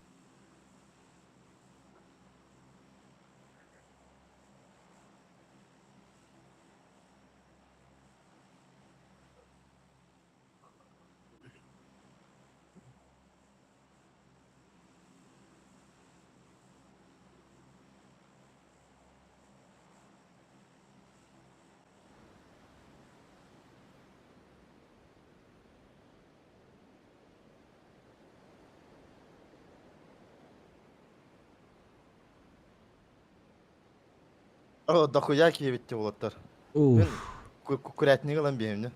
Speaker 3: О, дохуя киевитте болаттар.
Speaker 1: Уф.
Speaker 3: Курятник алан биэмне.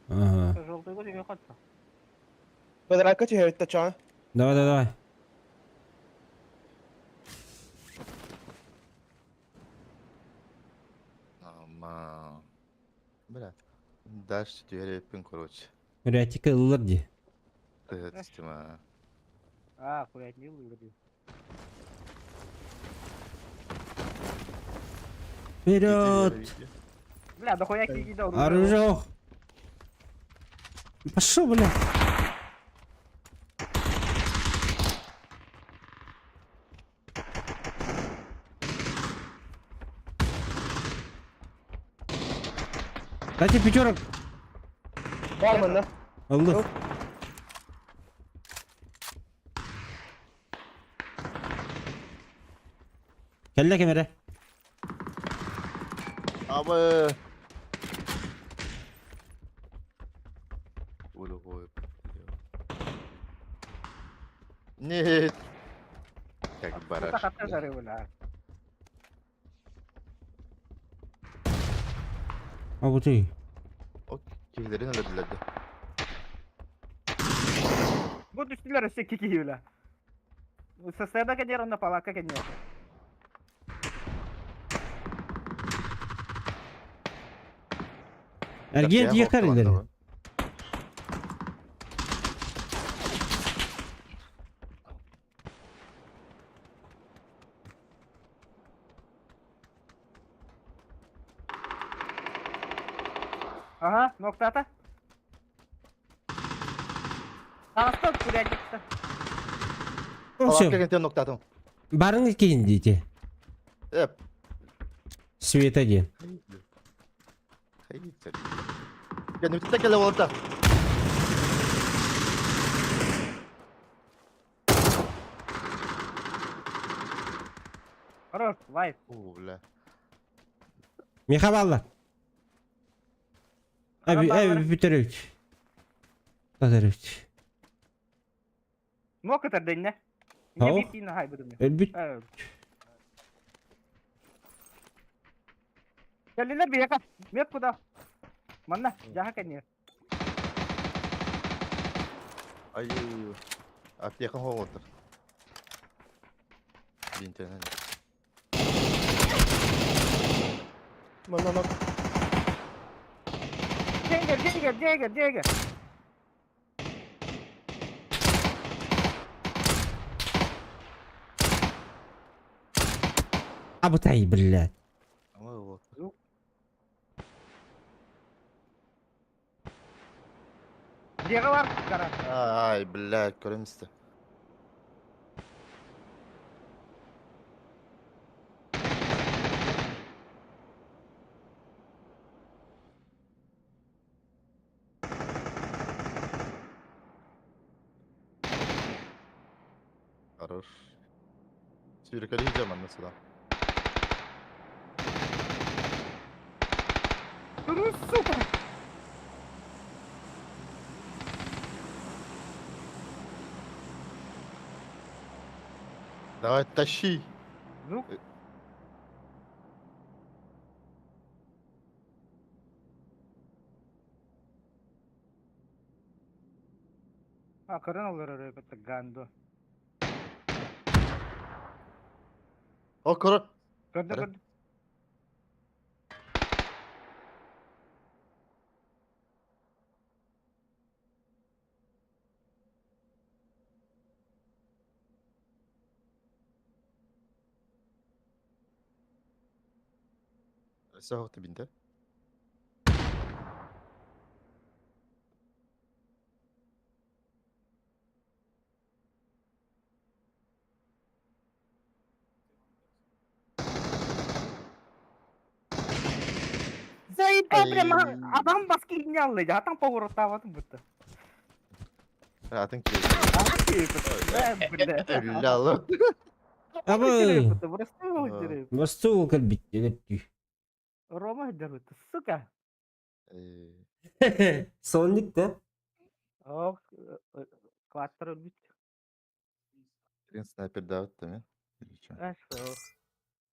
Speaker 1: Ага.
Speaker 11: Желтый көтүгө катта.
Speaker 13: Квадратка түһэбит чаа.
Speaker 1: Давай, давай, давай.
Speaker 3: Ама. Бля. Дальше түһэреппин, короче.
Speaker 1: Курятика ыллар ди.
Speaker 3: Тыһытыстым а.
Speaker 11: А, курятник ылыр.
Speaker 1: Вперед!
Speaker 11: Бля, дохуя киги да.
Speaker 1: Оружие! Пошел, бля. Дайте пятерок.
Speaker 13: Бар манна.
Speaker 1: Аллах. Кэллэ кэмэрэ.
Speaker 3: Абы. Ой, Нет. Как бараш.
Speaker 11: Хатта жары бля.
Speaker 1: А вот и.
Speaker 3: Киһилэрин өлөрдүлэр
Speaker 11: Бу түстүлэр өссө кики бля. Соседа кенер на палака кенер.
Speaker 1: Эргиэн тиэхтэр илэр.
Speaker 11: Ага, ноктата. Таҥастан курятникта.
Speaker 1: Ну все.
Speaker 3: Палатка кентен ноктатым.
Speaker 1: Барың кийин дейте.
Speaker 3: Эп.
Speaker 1: Света диэн.
Speaker 3: Кэннибититтэн кэлэ олорда.
Speaker 11: Хорош, лайк.
Speaker 3: О, бля.
Speaker 1: Миха балла. Әби, әби бүтәрөбүт. Татарыбыт.
Speaker 11: Нок этер дэннэ.
Speaker 1: Ау.
Speaker 11: Не битин хай будем.
Speaker 1: Өлбүт.
Speaker 11: Кэллилэр биһиэхэ. Мет куда? Манна, дьаһа кэнниэ.
Speaker 3: Ай, аптека хоҕотор. Бинтенен.
Speaker 13: Манна нок.
Speaker 11: Дьиэгэр, дьиэгэр, дьиэгэр, дьиэгэр.
Speaker 1: Абытай, блядь.
Speaker 3: Вот.
Speaker 11: Дьиэҕэ бар, кара.
Speaker 3: Ай, блядь, көрөн истэ. Хорош. Сүүрэкэлии манна сюда.
Speaker 11: Ну, сука!
Speaker 3: Давай, тащи!
Speaker 11: Ну? А, көрөн олорор эбит Ганду.
Speaker 3: О, көрө!
Speaker 11: Көрдө, көрдө.
Speaker 3: Өссө оһохто бинте.
Speaker 11: Заебал прямо адам бас киинне аллы, атан поворотаабатын бутта.
Speaker 3: Атын киһи.
Speaker 11: Атын киһи. Бля.
Speaker 3: Бля,
Speaker 1: Абы.
Speaker 11: Бырастыы
Speaker 1: Бырастыы кэлбит өлөттүү.
Speaker 11: Рома дербит, сука.
Speaker 1: Сонник да?
Speaker 11: Ох, кластер өлбүт.
Speaker 3: Трин снайпер даабыт да мен.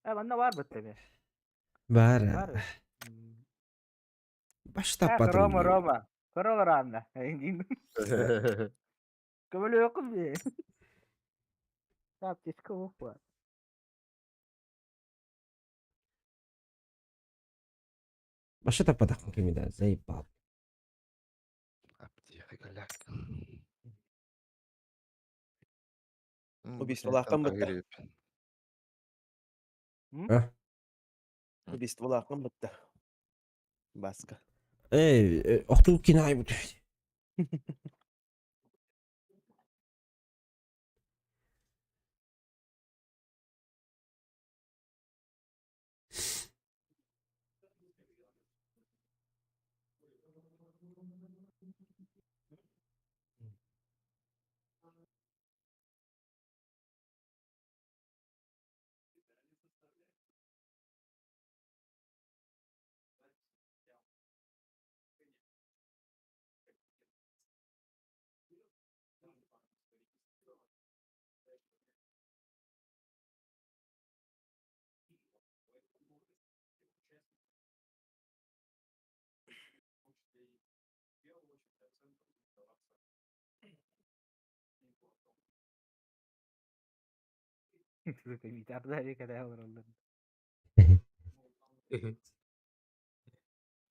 Speaker 11: Э, манна бар бит эми.
Speaker 1: Бар. Баштап
Speaker 11: Рома, Рома. Көрө Ранна. Көмөлөкүм би. Аптечка бар.
Speaker 1: Баша таппатахпын кими да, заебал.
Speaker 3: Аптека голяк.
Speaker 13: Убийстволааххын бытта.
Speaker 1: А?
Speaker 13: Убийстволааххын бытта. Баска.
Speaker 1: Э, охтуу кинай бут.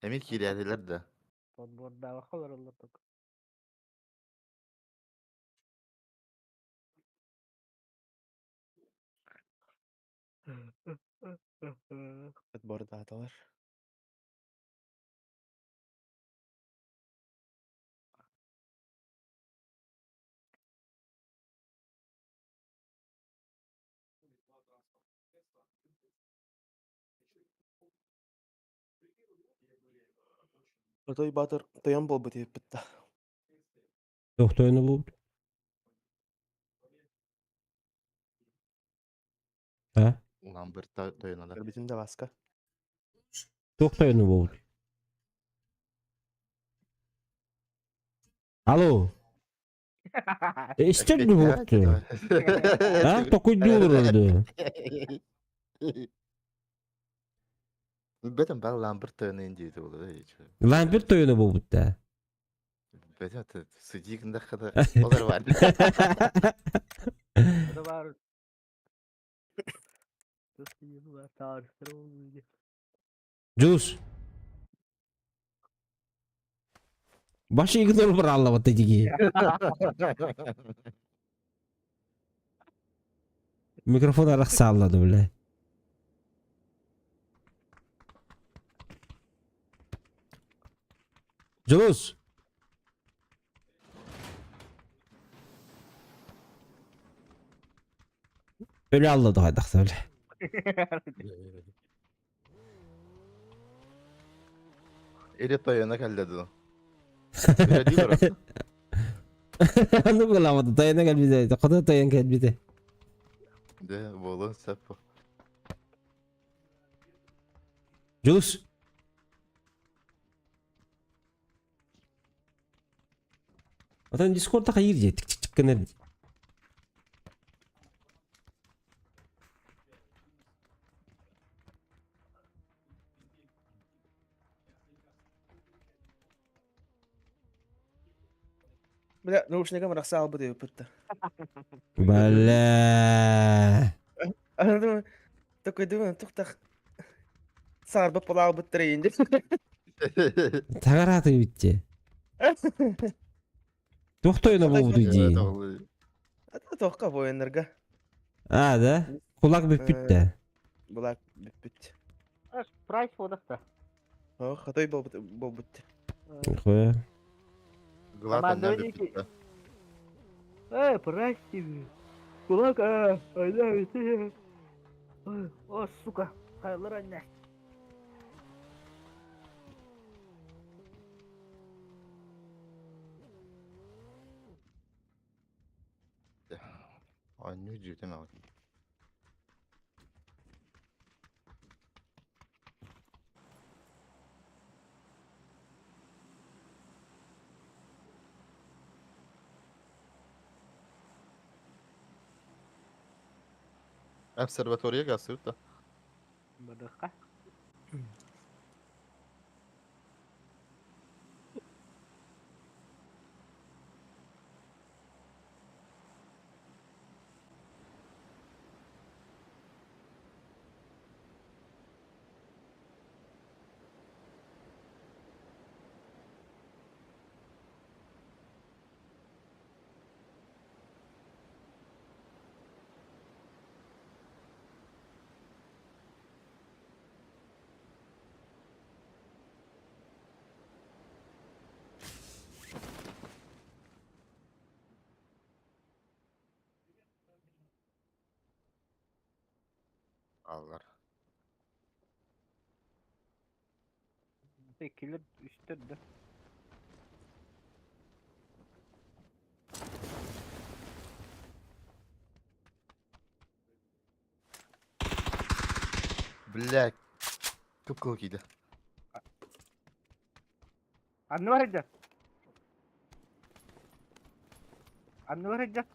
Speaker 3: Эмир киирээдилэр да.
Speaker 11: Подбордаах олороллор только.
Speaker 13: Подбордаатылар. Отой Батыр тойон буолбут эбиппит да.
Speaker 1: Тохтойну буут. А?
Speaker 3: Ламберт тойонада.
Speaker 13: Көрбүтүм да Баска.
Speaker 1: Тохтойну буут. Алло. Истер буолуохту. А? Токуйдуур олорду.
Speaker 3: Бэтэн бар Ламберт тойону диэти буолар.
Speaker 1: Ламберт тойону буолбут да.
Speaker 3: Бэтэ сыдьыы гындахха олар бар.
Speaker 11: Бар.
Speaker 1: Джус. Башы игнор быраллабыт дии. Микрофон арахсааллады бля. Дьулус! Өлө аллады хайдахса бля.
Speaker 3: Или тойона кэллэ дуу. Үлэлии барар.
Speaker 1: Аны буламады тойона кэлбитэ. Хоту тойон кэлбитэ.
Speaker 3: Дэ, буолуон сөп.
Speaker 1: Дьулус! Отон Дискордта хайыр дии тик-тик гынар дии.
Speaker 13: Бля, наушникам арахса албыт эбиппит.
Speaker 1: Бля.
Speaker 13: Аны думаю, такой думаю, тухтах саарбат полаалбыттар эйин
Speaker 1: Тагарааты битте. Туох тойоно буолбутуй дии.
Speaker 13: А тоққа военнерга.
Speaker 1: А, да? Кулак бүппүт да.
Speaker 13: Булак бүппүт.
Speaker 11: Прайс бодахта.
Speaker 13: О, хатой болбут болбут.
Speaker 1: Хуя.
Speaker 3: Глатан бүппүт да.
Speaker 11: Э, прайс тебе. Кулак, а, айда, О, сука, хайлар анна.
Speaker 3: Анню дьүтэн аҕай. Обсерватория гасыр да.
Speaker 11: Бадахха.
Speaker 3: Аллар.
Speaker 11: Килер үстер да.
Speaker 3: Бля. Кып-кыл кийди.
Speaker 11: Анны бар иде. Анны бар иде.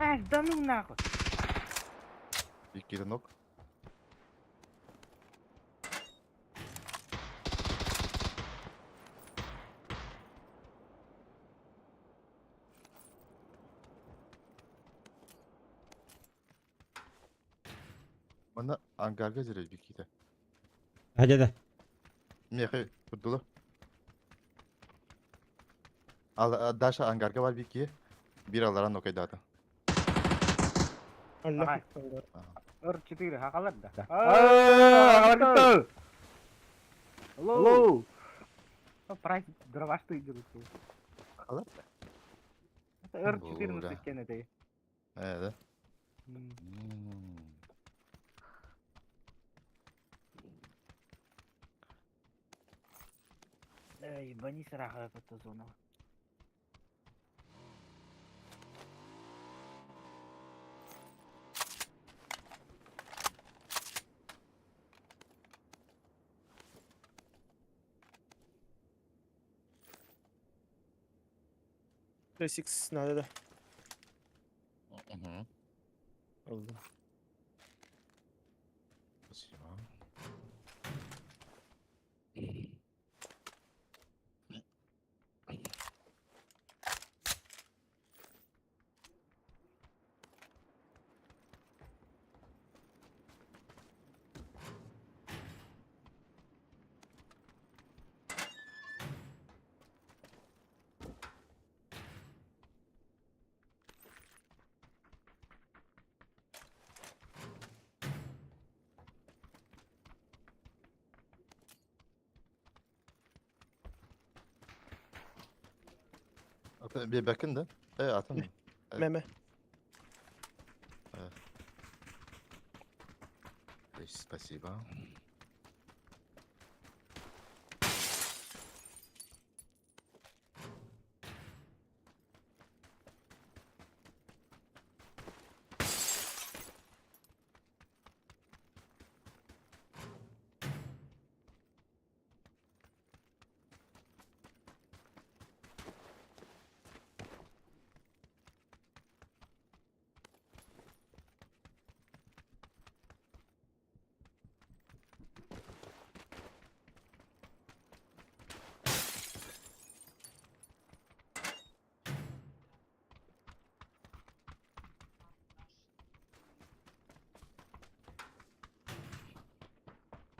Speaker 11: Эй, да ну нахуй.
Speaker 3: Икки ног. Манна ангарга жүрөр биките.
Speaker 1: Hadi да.
Speaker 3: Мехе турдулар. Ал Даша ангарга бар бики. Бир аларан окайдата.
Speaker 13: Аллах.
Speaker 11: Р4 хакалар да.
Speaker 6: Алло.
Speaker 11: Алло. Прайс дровашты идет.
Speaker 3: Алар?
Speaker 11: Р4
Speaker 3: Бля.
Speaker 11: сеткен это.
Speaker 3: Э, да.
Speaker 11: Эй, ебани сраха эту зону.
Speaker 13: Сикс надо да. Ыллым.
Speaker 3: Спасибо. Атын биэрбэккин да? Э, атын.
Speaker 13: Мэ-мэ.
Speaker 3: Спасибо.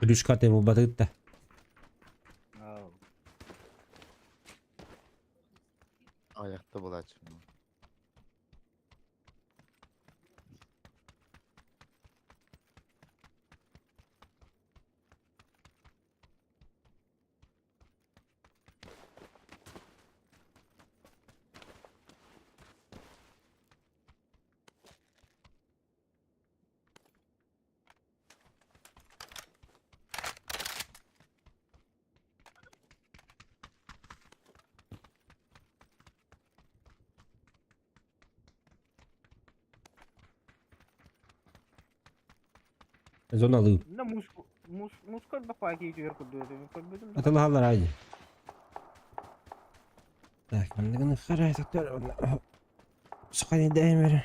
Speaker 1: Ключкаты булбатыт да.
Speaker 3: Ayakta bulacağım.
Speaker 1: Зоналыы.
Speaker 11: На муску мус мускор бакпаки жер курду. Көрбөдүм.
Speaker 1: Атылаһаллар айды. Так, манныгын харай токтор. Сухани даймер.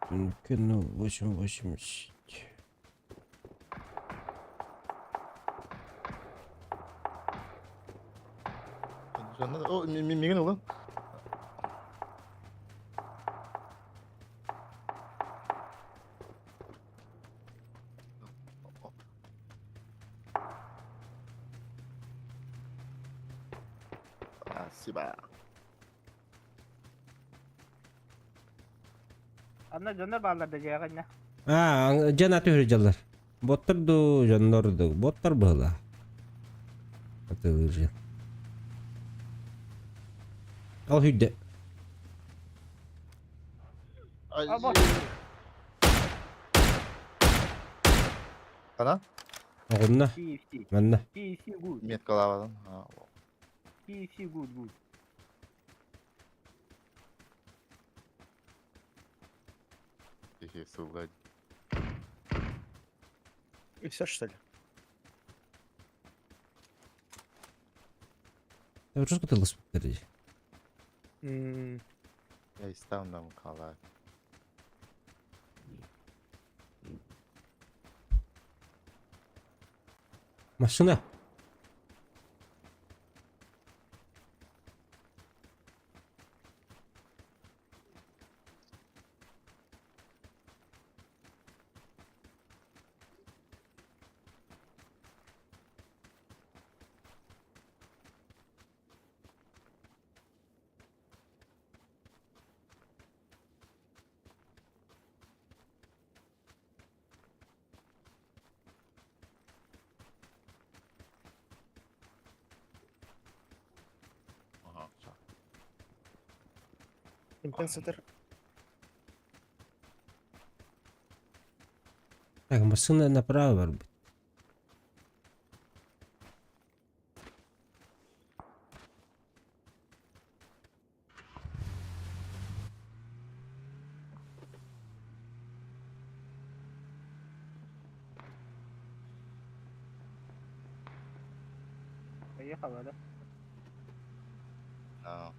Speaker 1: Ну, 8, 80.
Speaker 3: О, мигин улан. Спасибо.
Speaker 11: Анна дьоннор бааллар да дьиэҕиннэ.
Speaker 1: А, жана түһүр жаллар. Боттор ду, жоннор ду. Боттор быһыла. Атылыр жан. Ал хүдде.
Speaker 3: Ана?
Speaker 1: Оҕунна.
Speaker 11: KFC.
Speaker 1: Манна.
Speaker 11: KFC good.
Speaker 3: Меткалабадым.
Speaker 11: KFC good good.
Speaker 3: Суга.
Speaker 13: И все, что ли?
Speaker 1: Жорстко тылыс бер.
Speaker 3: Я нам кала.
Speaker 1: Машина.
Speaker 3: Ага.
Speaker 13: Компенсатор.
Speaker 1: Так, машина направо бар.
Speaker 11: Поехала, да?
Speaker 3: А.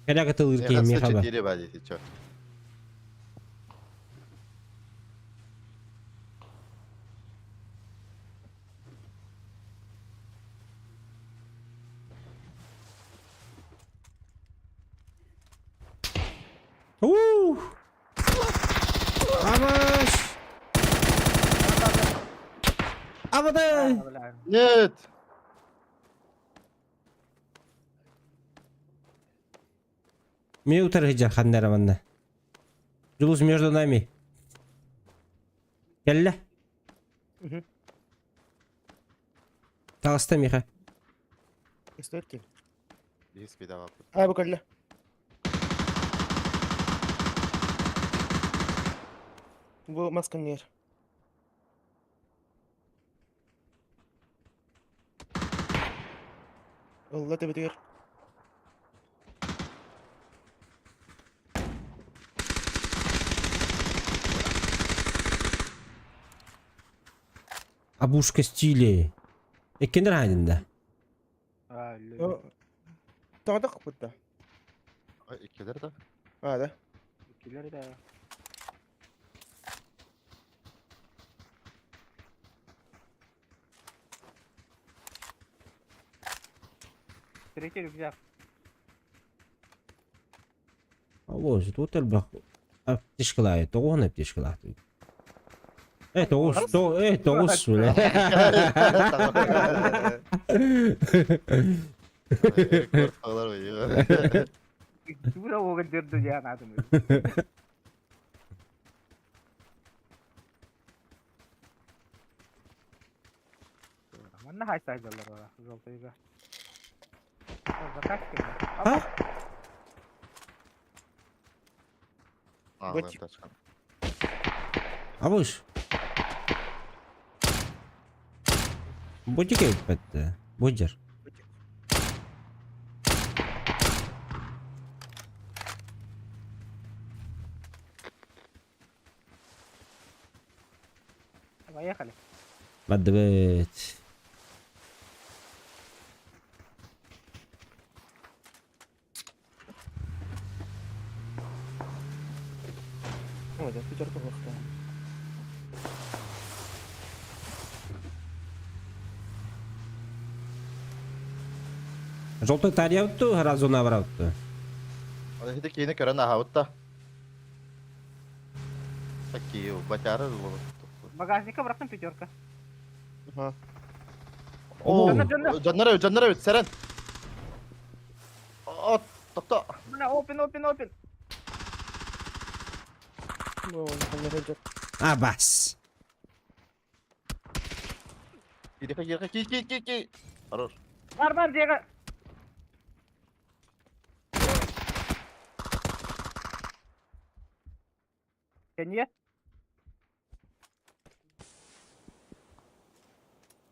Speaker 1: Кэлэ кытылыыр киһи миэхэ ба.
Speaker 3: 4 ба дии чё.
Speaker 1: Ух! Амаш! Абадай!
Speaker 3: Нет!
Speaker 1: Мен утары сылдьар ханна эрэ манна. Дьулус между нами. Кэллэ. Таҕыста миэхэ.
Speaker 13: Исторки.
Speaker 3: Биһис бедаҕа.
Speaker 13: А, бу кэллэ. Бу масканер. Ылла төбөтүгэр.
Speaker 1: Абушка стиле. Эккендер хаанында.
Speaker 13: Тоҕо да?
Speaker 3: Иккилер да.
Speaker 13: А, да.
Speaker 11: Иккилер да. Третий рюкзак.
Speaker 1: Алло, тут элбэх аптечкалаах, тоҕуһун аптечкалаах. Э, тоҕус, э, тоҕус, бля.
Speaker 11: Тура оҕо дырды диэн аатын. Манна хайсайдалар ора, желтыйга. Закачка.
Speaker 1: А? Абыш. Ботик эппэтте. Бодьер.
Speaker 11: Поехали.
Speaker 1: Бардыбыт.
Speaker 13: Ой, да, пятерка плохая.
Speaker 1: Желтой тарьябыт разуна барабыт.
Speaker 3: Ити киини көрөн аһабыт да. Такие батяры
Speaker 11: Багажника бырахтым пятерка.
Speaker 13: Ага.
Speaker 3: О, дьоннор эбит, дьоннор эбит, сэрэн. О, тохто.
Speaker 11: Бля, open, open, open.
Speaker 13: Ну, он
Speaker 1: А, бас.
Speaker 3: Кириха, кириха, ки, ки, ки, ки. Хорош.
Speaker 11: Бар, бар, дьиэҕэ. Кэнниэ.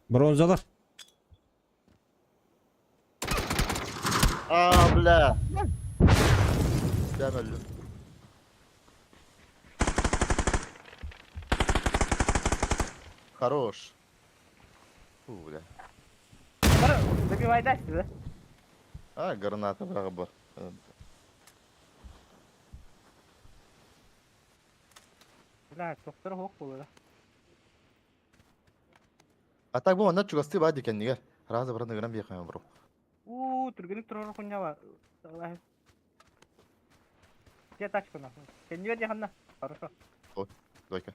Speaker 1: Бронзалар.
Speaker 3: А, бля. Ben öldüm. Хорош. Фу, бля.
Speaker 11: Бар, добивай дальше, да?
Speaker 3: А, граната быраҕа бар.
Speaker 11: Бля, тохтор хоқ буолла.
Speaker 3: А так бу онна чугастыы баа дикеннигер. Разы баран ыгыран биэхэ бро.
Speaker 11: У, түргенник турар хуйня Где тачка нахуй? Кэнниэ дьаханна. Хорошо.
Speaker 3: Ой, дойка.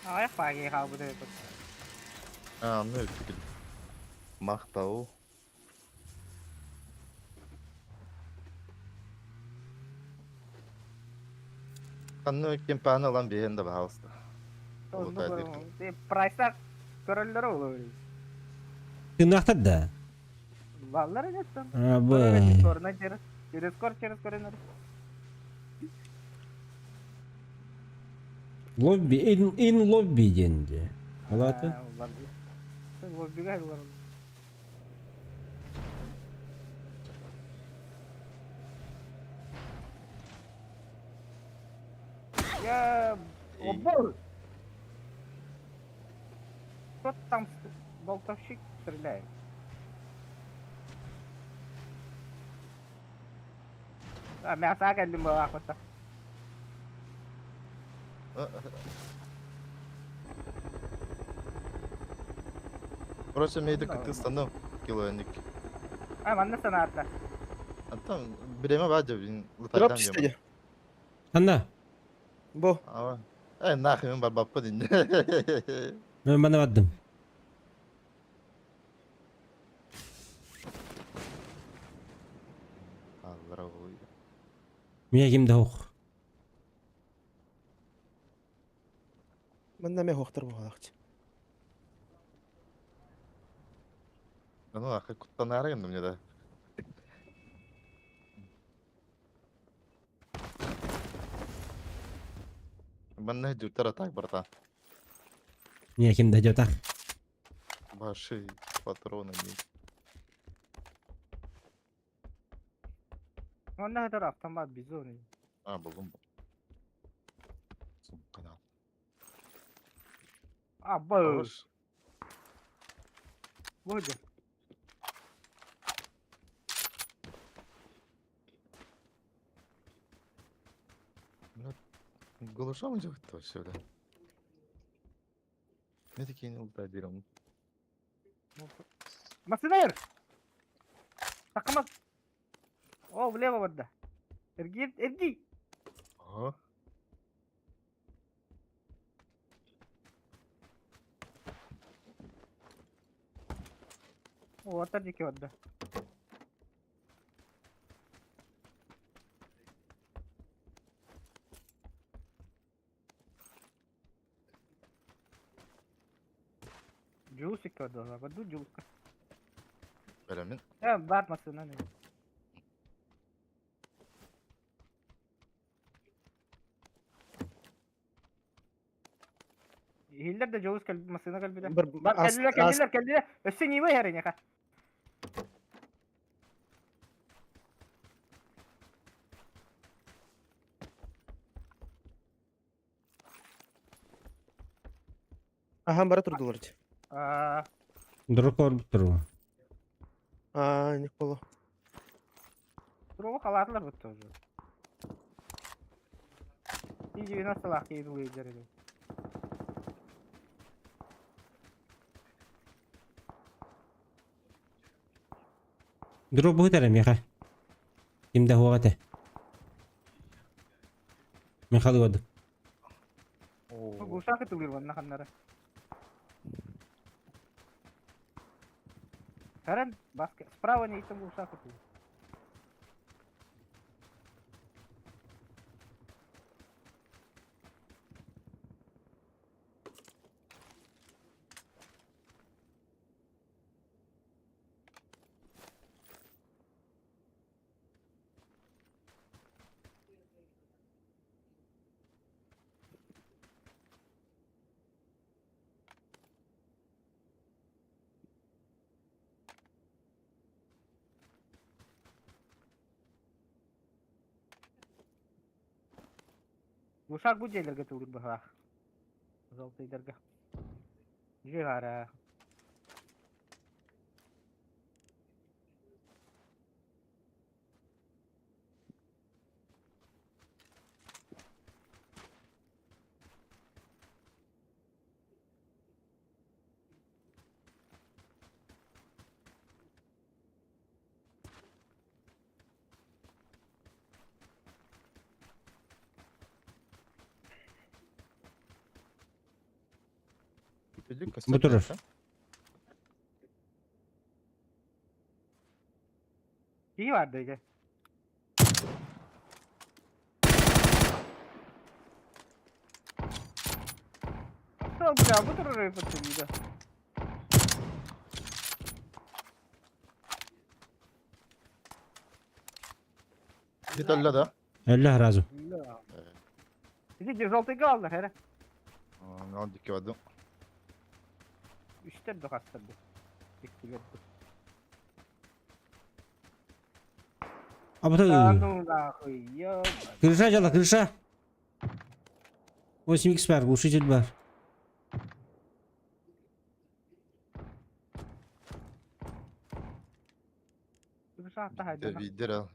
Speaker 11: Аҕыйах бааги хаалбыт эбит.
Speaker 3: А, ну это Махтау. Ханны кемпаны ылан биһэн да баһалыста.
Speaker 11: Прайстар көрөллөр ол.
Speaker 1: Тыыннаахтар да.
Speaker 11: Баллар эместен.
Speaker 1: Абы.
Speaker 11: Через через кор через коридор.
Speaker 1: Лобби, ин, ин лобби диэн дии. Ол аата?
Speaker 11: Лоббига ылар. Я... О, боже! Кто там болтовщик стреляет? А, мясо кэллим баҕаахпыта.
Speaker 3: Короче, мейді кытыстаным килоник.
Speaker 11: А, манна санаата.
Speaker 3: А там время бадя, блин,
Speaker 13: Дроп чистили.
Speaker 1: Анна.
Speaker 13: Бу.
Speaker 3: Ава. Э, нахуй мен барбаппын инде.
Speaker 1: Мен бана бардым. Мия ким да ох.
Speaker 13: Манна ме хохтар буолаахчы.
Speaker 3: Ну, ахы куттанары енді мне да. Манна дютара так, братан.
Speaker 1: Мия ким да жотах.
Speaker 3: Ваши патроны не.
Speaker 11: Манна хатар автомат бизон.
Speaker 3: А, булдум. Канал.
Speaker 11: А, бу. Будет.
Speaker 3: Голышам идет то все, да. Мне такие не лутать берем.
Speaker 11: Масынайыр! Такамас! О, влево вот да. Эрги, эрги!
Speaker 3: Ага.
Speaker 11: О, отардики вот да. Джусик вот да, воду джуска.
Speaker 3: Беремин.
Speaker 11: Э, бар машина не. Хиллер да Джоус кал машина кал
Speaker 13: Бір
Speaker 11: Бар кэллилэр кэллилэр кэллилэр. Өссө ньима иһэр эйиэхэ.
Speaker 13: Ахан бара турдулар.
Speaker 11: Аа,
Speaker 1: Дурукор буттуру.
Speaker 13: Аа, ник боло.
Speaker 11: туругу халаатылар бутта уже. И 90 лах кейин улыйдар эди.
Speaker 1: Дуру бутара миха. Ким да хуагате. Михалы вады.
Speaker 11: Гушак этилир ванна ханнара. Карен, баска, справа не там гушак этилир. Глушак бу дьиэлэргэ тылыр быһаах. Золотыйдарга. Дьиэ
Speaker 1: Бутуров.
Speaker 11: Киһи бар дыга. Что, бля, бу турар паттыгыда.
Speaker 3: Деталля да?
Speaker 1: Өллө сразу.
Speaker 11: Иди желтый галлар, эрэ.
Speaker 3: Он дикки бардым.
Speaker 11: Үстэр да хастар да. Иккилер да.
Speaker 1: А потом...
Speaker 11: Да ну нахуй, ёбаный.
Speaker 1: Крыша дьала, крыша. 8x бар, глушитель бар.
Speaker 3: Видер ал.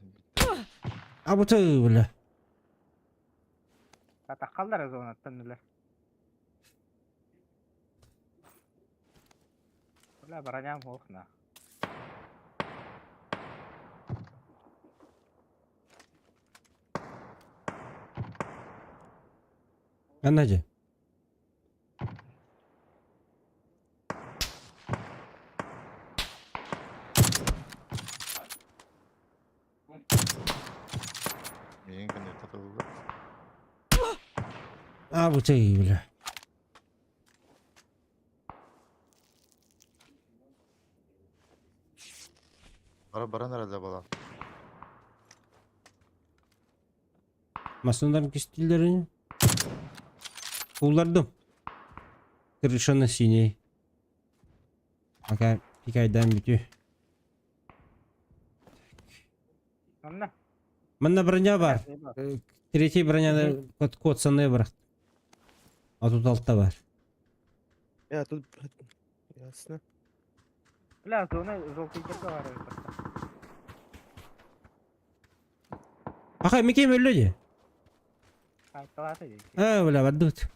Speaker 1: А вот бля.
Speaker 11: Атахаллар зонаттан үлэ. Бля, броням ох на.
Speaker 1: Анна же.
Speaker 3: Миин кэннэ татыллар.
Speaker 1: А вот бля.
Speaker 3: Бара баран эрэлэ буолан.
Speaker 1: Масындан кистиллерин. Уллардым. Крышаны синий. Пока пикайдан бүтү.
Speaker 11: Онно.
Speaker 1: Манна броня бар. Третий броняны код код бар. А тут алта бар.
Speaker 13: Я тут... Ясно.
Speaker 11: Бля, зона желтый бар.
Speaker 1: Аха, мекем өллө де.
Speaker 11: Айталаты дейт.
Speaker 1: А, бля, бардут.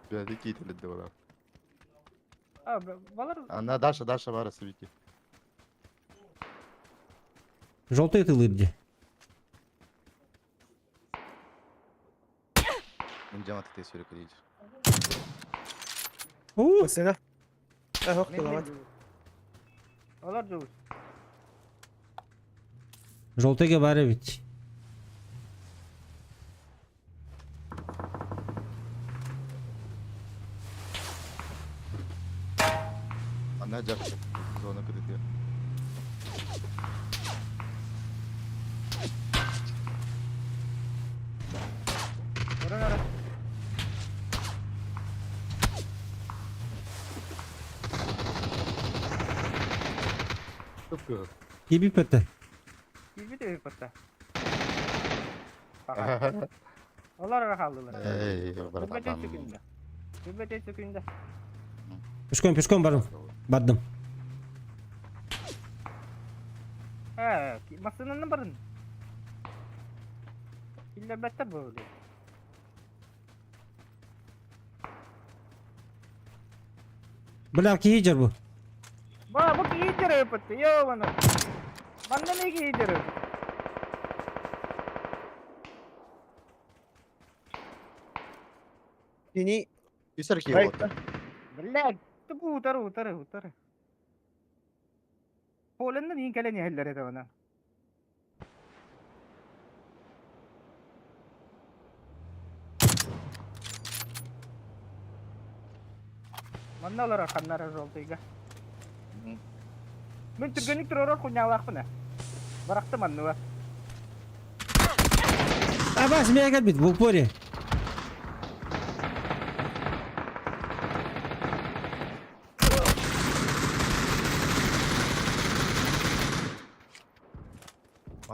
Speaker 3: Бля, кийтеледде буолан.
Speaker 11: А, балар
Speaker 3: Ана Даша, Даша бара сибики.
Speaker 1: Желтый ты лыбди.
Speaker 3: Мен жамат тез сүйрек дейт.
Speaker 1: У,
Speaker 13: Сена. Эх, ох, давай.
Speaker 11: Олар жуус.
Speaker 1: Желтыйга бары ведь.
Speaker 3: Ана жакшы. Зона кырдык.
Speaker 11: Баран ара.
Speaker 3: Тупкы.
Speaker 1: Киби пөтті.
Speaker 11: Кийбит өйпөттө. Олар халдылар.
Speaker 3: Эй,
Speaker 11: Күбөтө
Speaker 3: братан.
Speaker 11: сүкүндө. Күбөтө сүкүндө.
Speaker 1: Пешком, пешком барым. Бардым.
Speaker 11: Э, масынаны барын. Киллербеттер бу.
Speaker 1: Бля, кихи жар бу.
Speaker 11: Ба, бу кийдер өйпөттө. Ёбаны. Манна не кийдер өйпөттө.
Speaker 13: Синий.
Speaker 3: Үсер ки вот.
Speaker 11: Бля, тупу утары утары утары. Поленнен иин кэлэн иһэллэр этэ она. Манна олорор ханнара желтыйга. Мин түргэнник туророр хуйнялаахпын ээ. Барахтым анныга.
Speaker 1: Абас, меня бит, в упоре.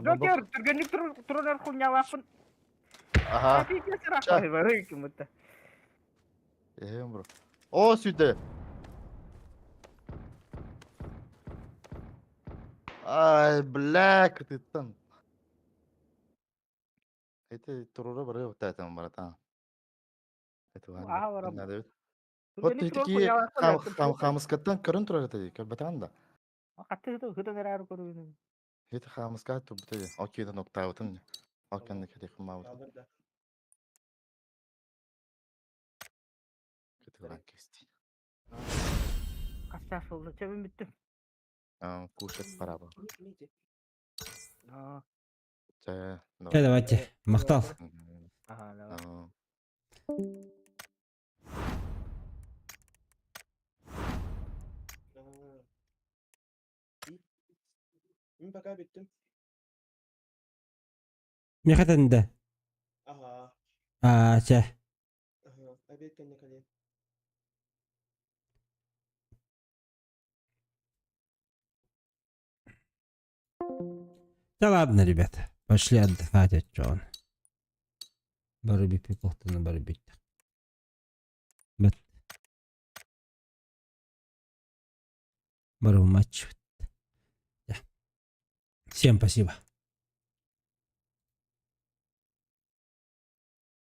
Speaker 11: Жокер, түргэнник туророр хуйнялаахпын.
Speaker 3: Ага.
Speaker 11: Пиздец рахмай барык мытта.
Speaker 3: Эм бро. О, сюда. Ай, бля, кытыттан. Это турура бары оттайтан братан. Это
Speaker 11: Аа, барам.
Speaker 3: надо. Вот
Speaker 11: Түргэнник турор
Speaker 3: такие
Speaker 11: хуйнялаахпын.
Speaker 3: хам хам хамскаттан көрөн турар это көрбөтөн да.
Speaker 11: Хатты хытын эрээр көрүүнү.
Speaker 3: Это хамскат тубты. Окей, да ноктаутын. Окей, кети хмаут. Кети кести.
Speaker 11: Касташ болду. Чөбүм бүттүм.
Speaker 3: А, кушать пора бы.
Speaker 11: Аа,
Speaker 3: Чэ,
Speaker 1: Э, давайте. Махтал.
Speaker 11: ага, давай.
Speaker 3: давай.
Speaker 13: Мин пока бүттүм.
Speaker 1: Миэхэ этэннэ.
Speaker 13: Аһаа.
Speaker 1: Аа, чэ.
Speaker 13: Аһаа. Обед кэннэ кэлиэм.
Speaker 1: Да ладно, ребята. Пошли отдыхать от он. Бары бүппүт кохтуна бары бүттэ. Бат. Бары матч. Всем спасибо.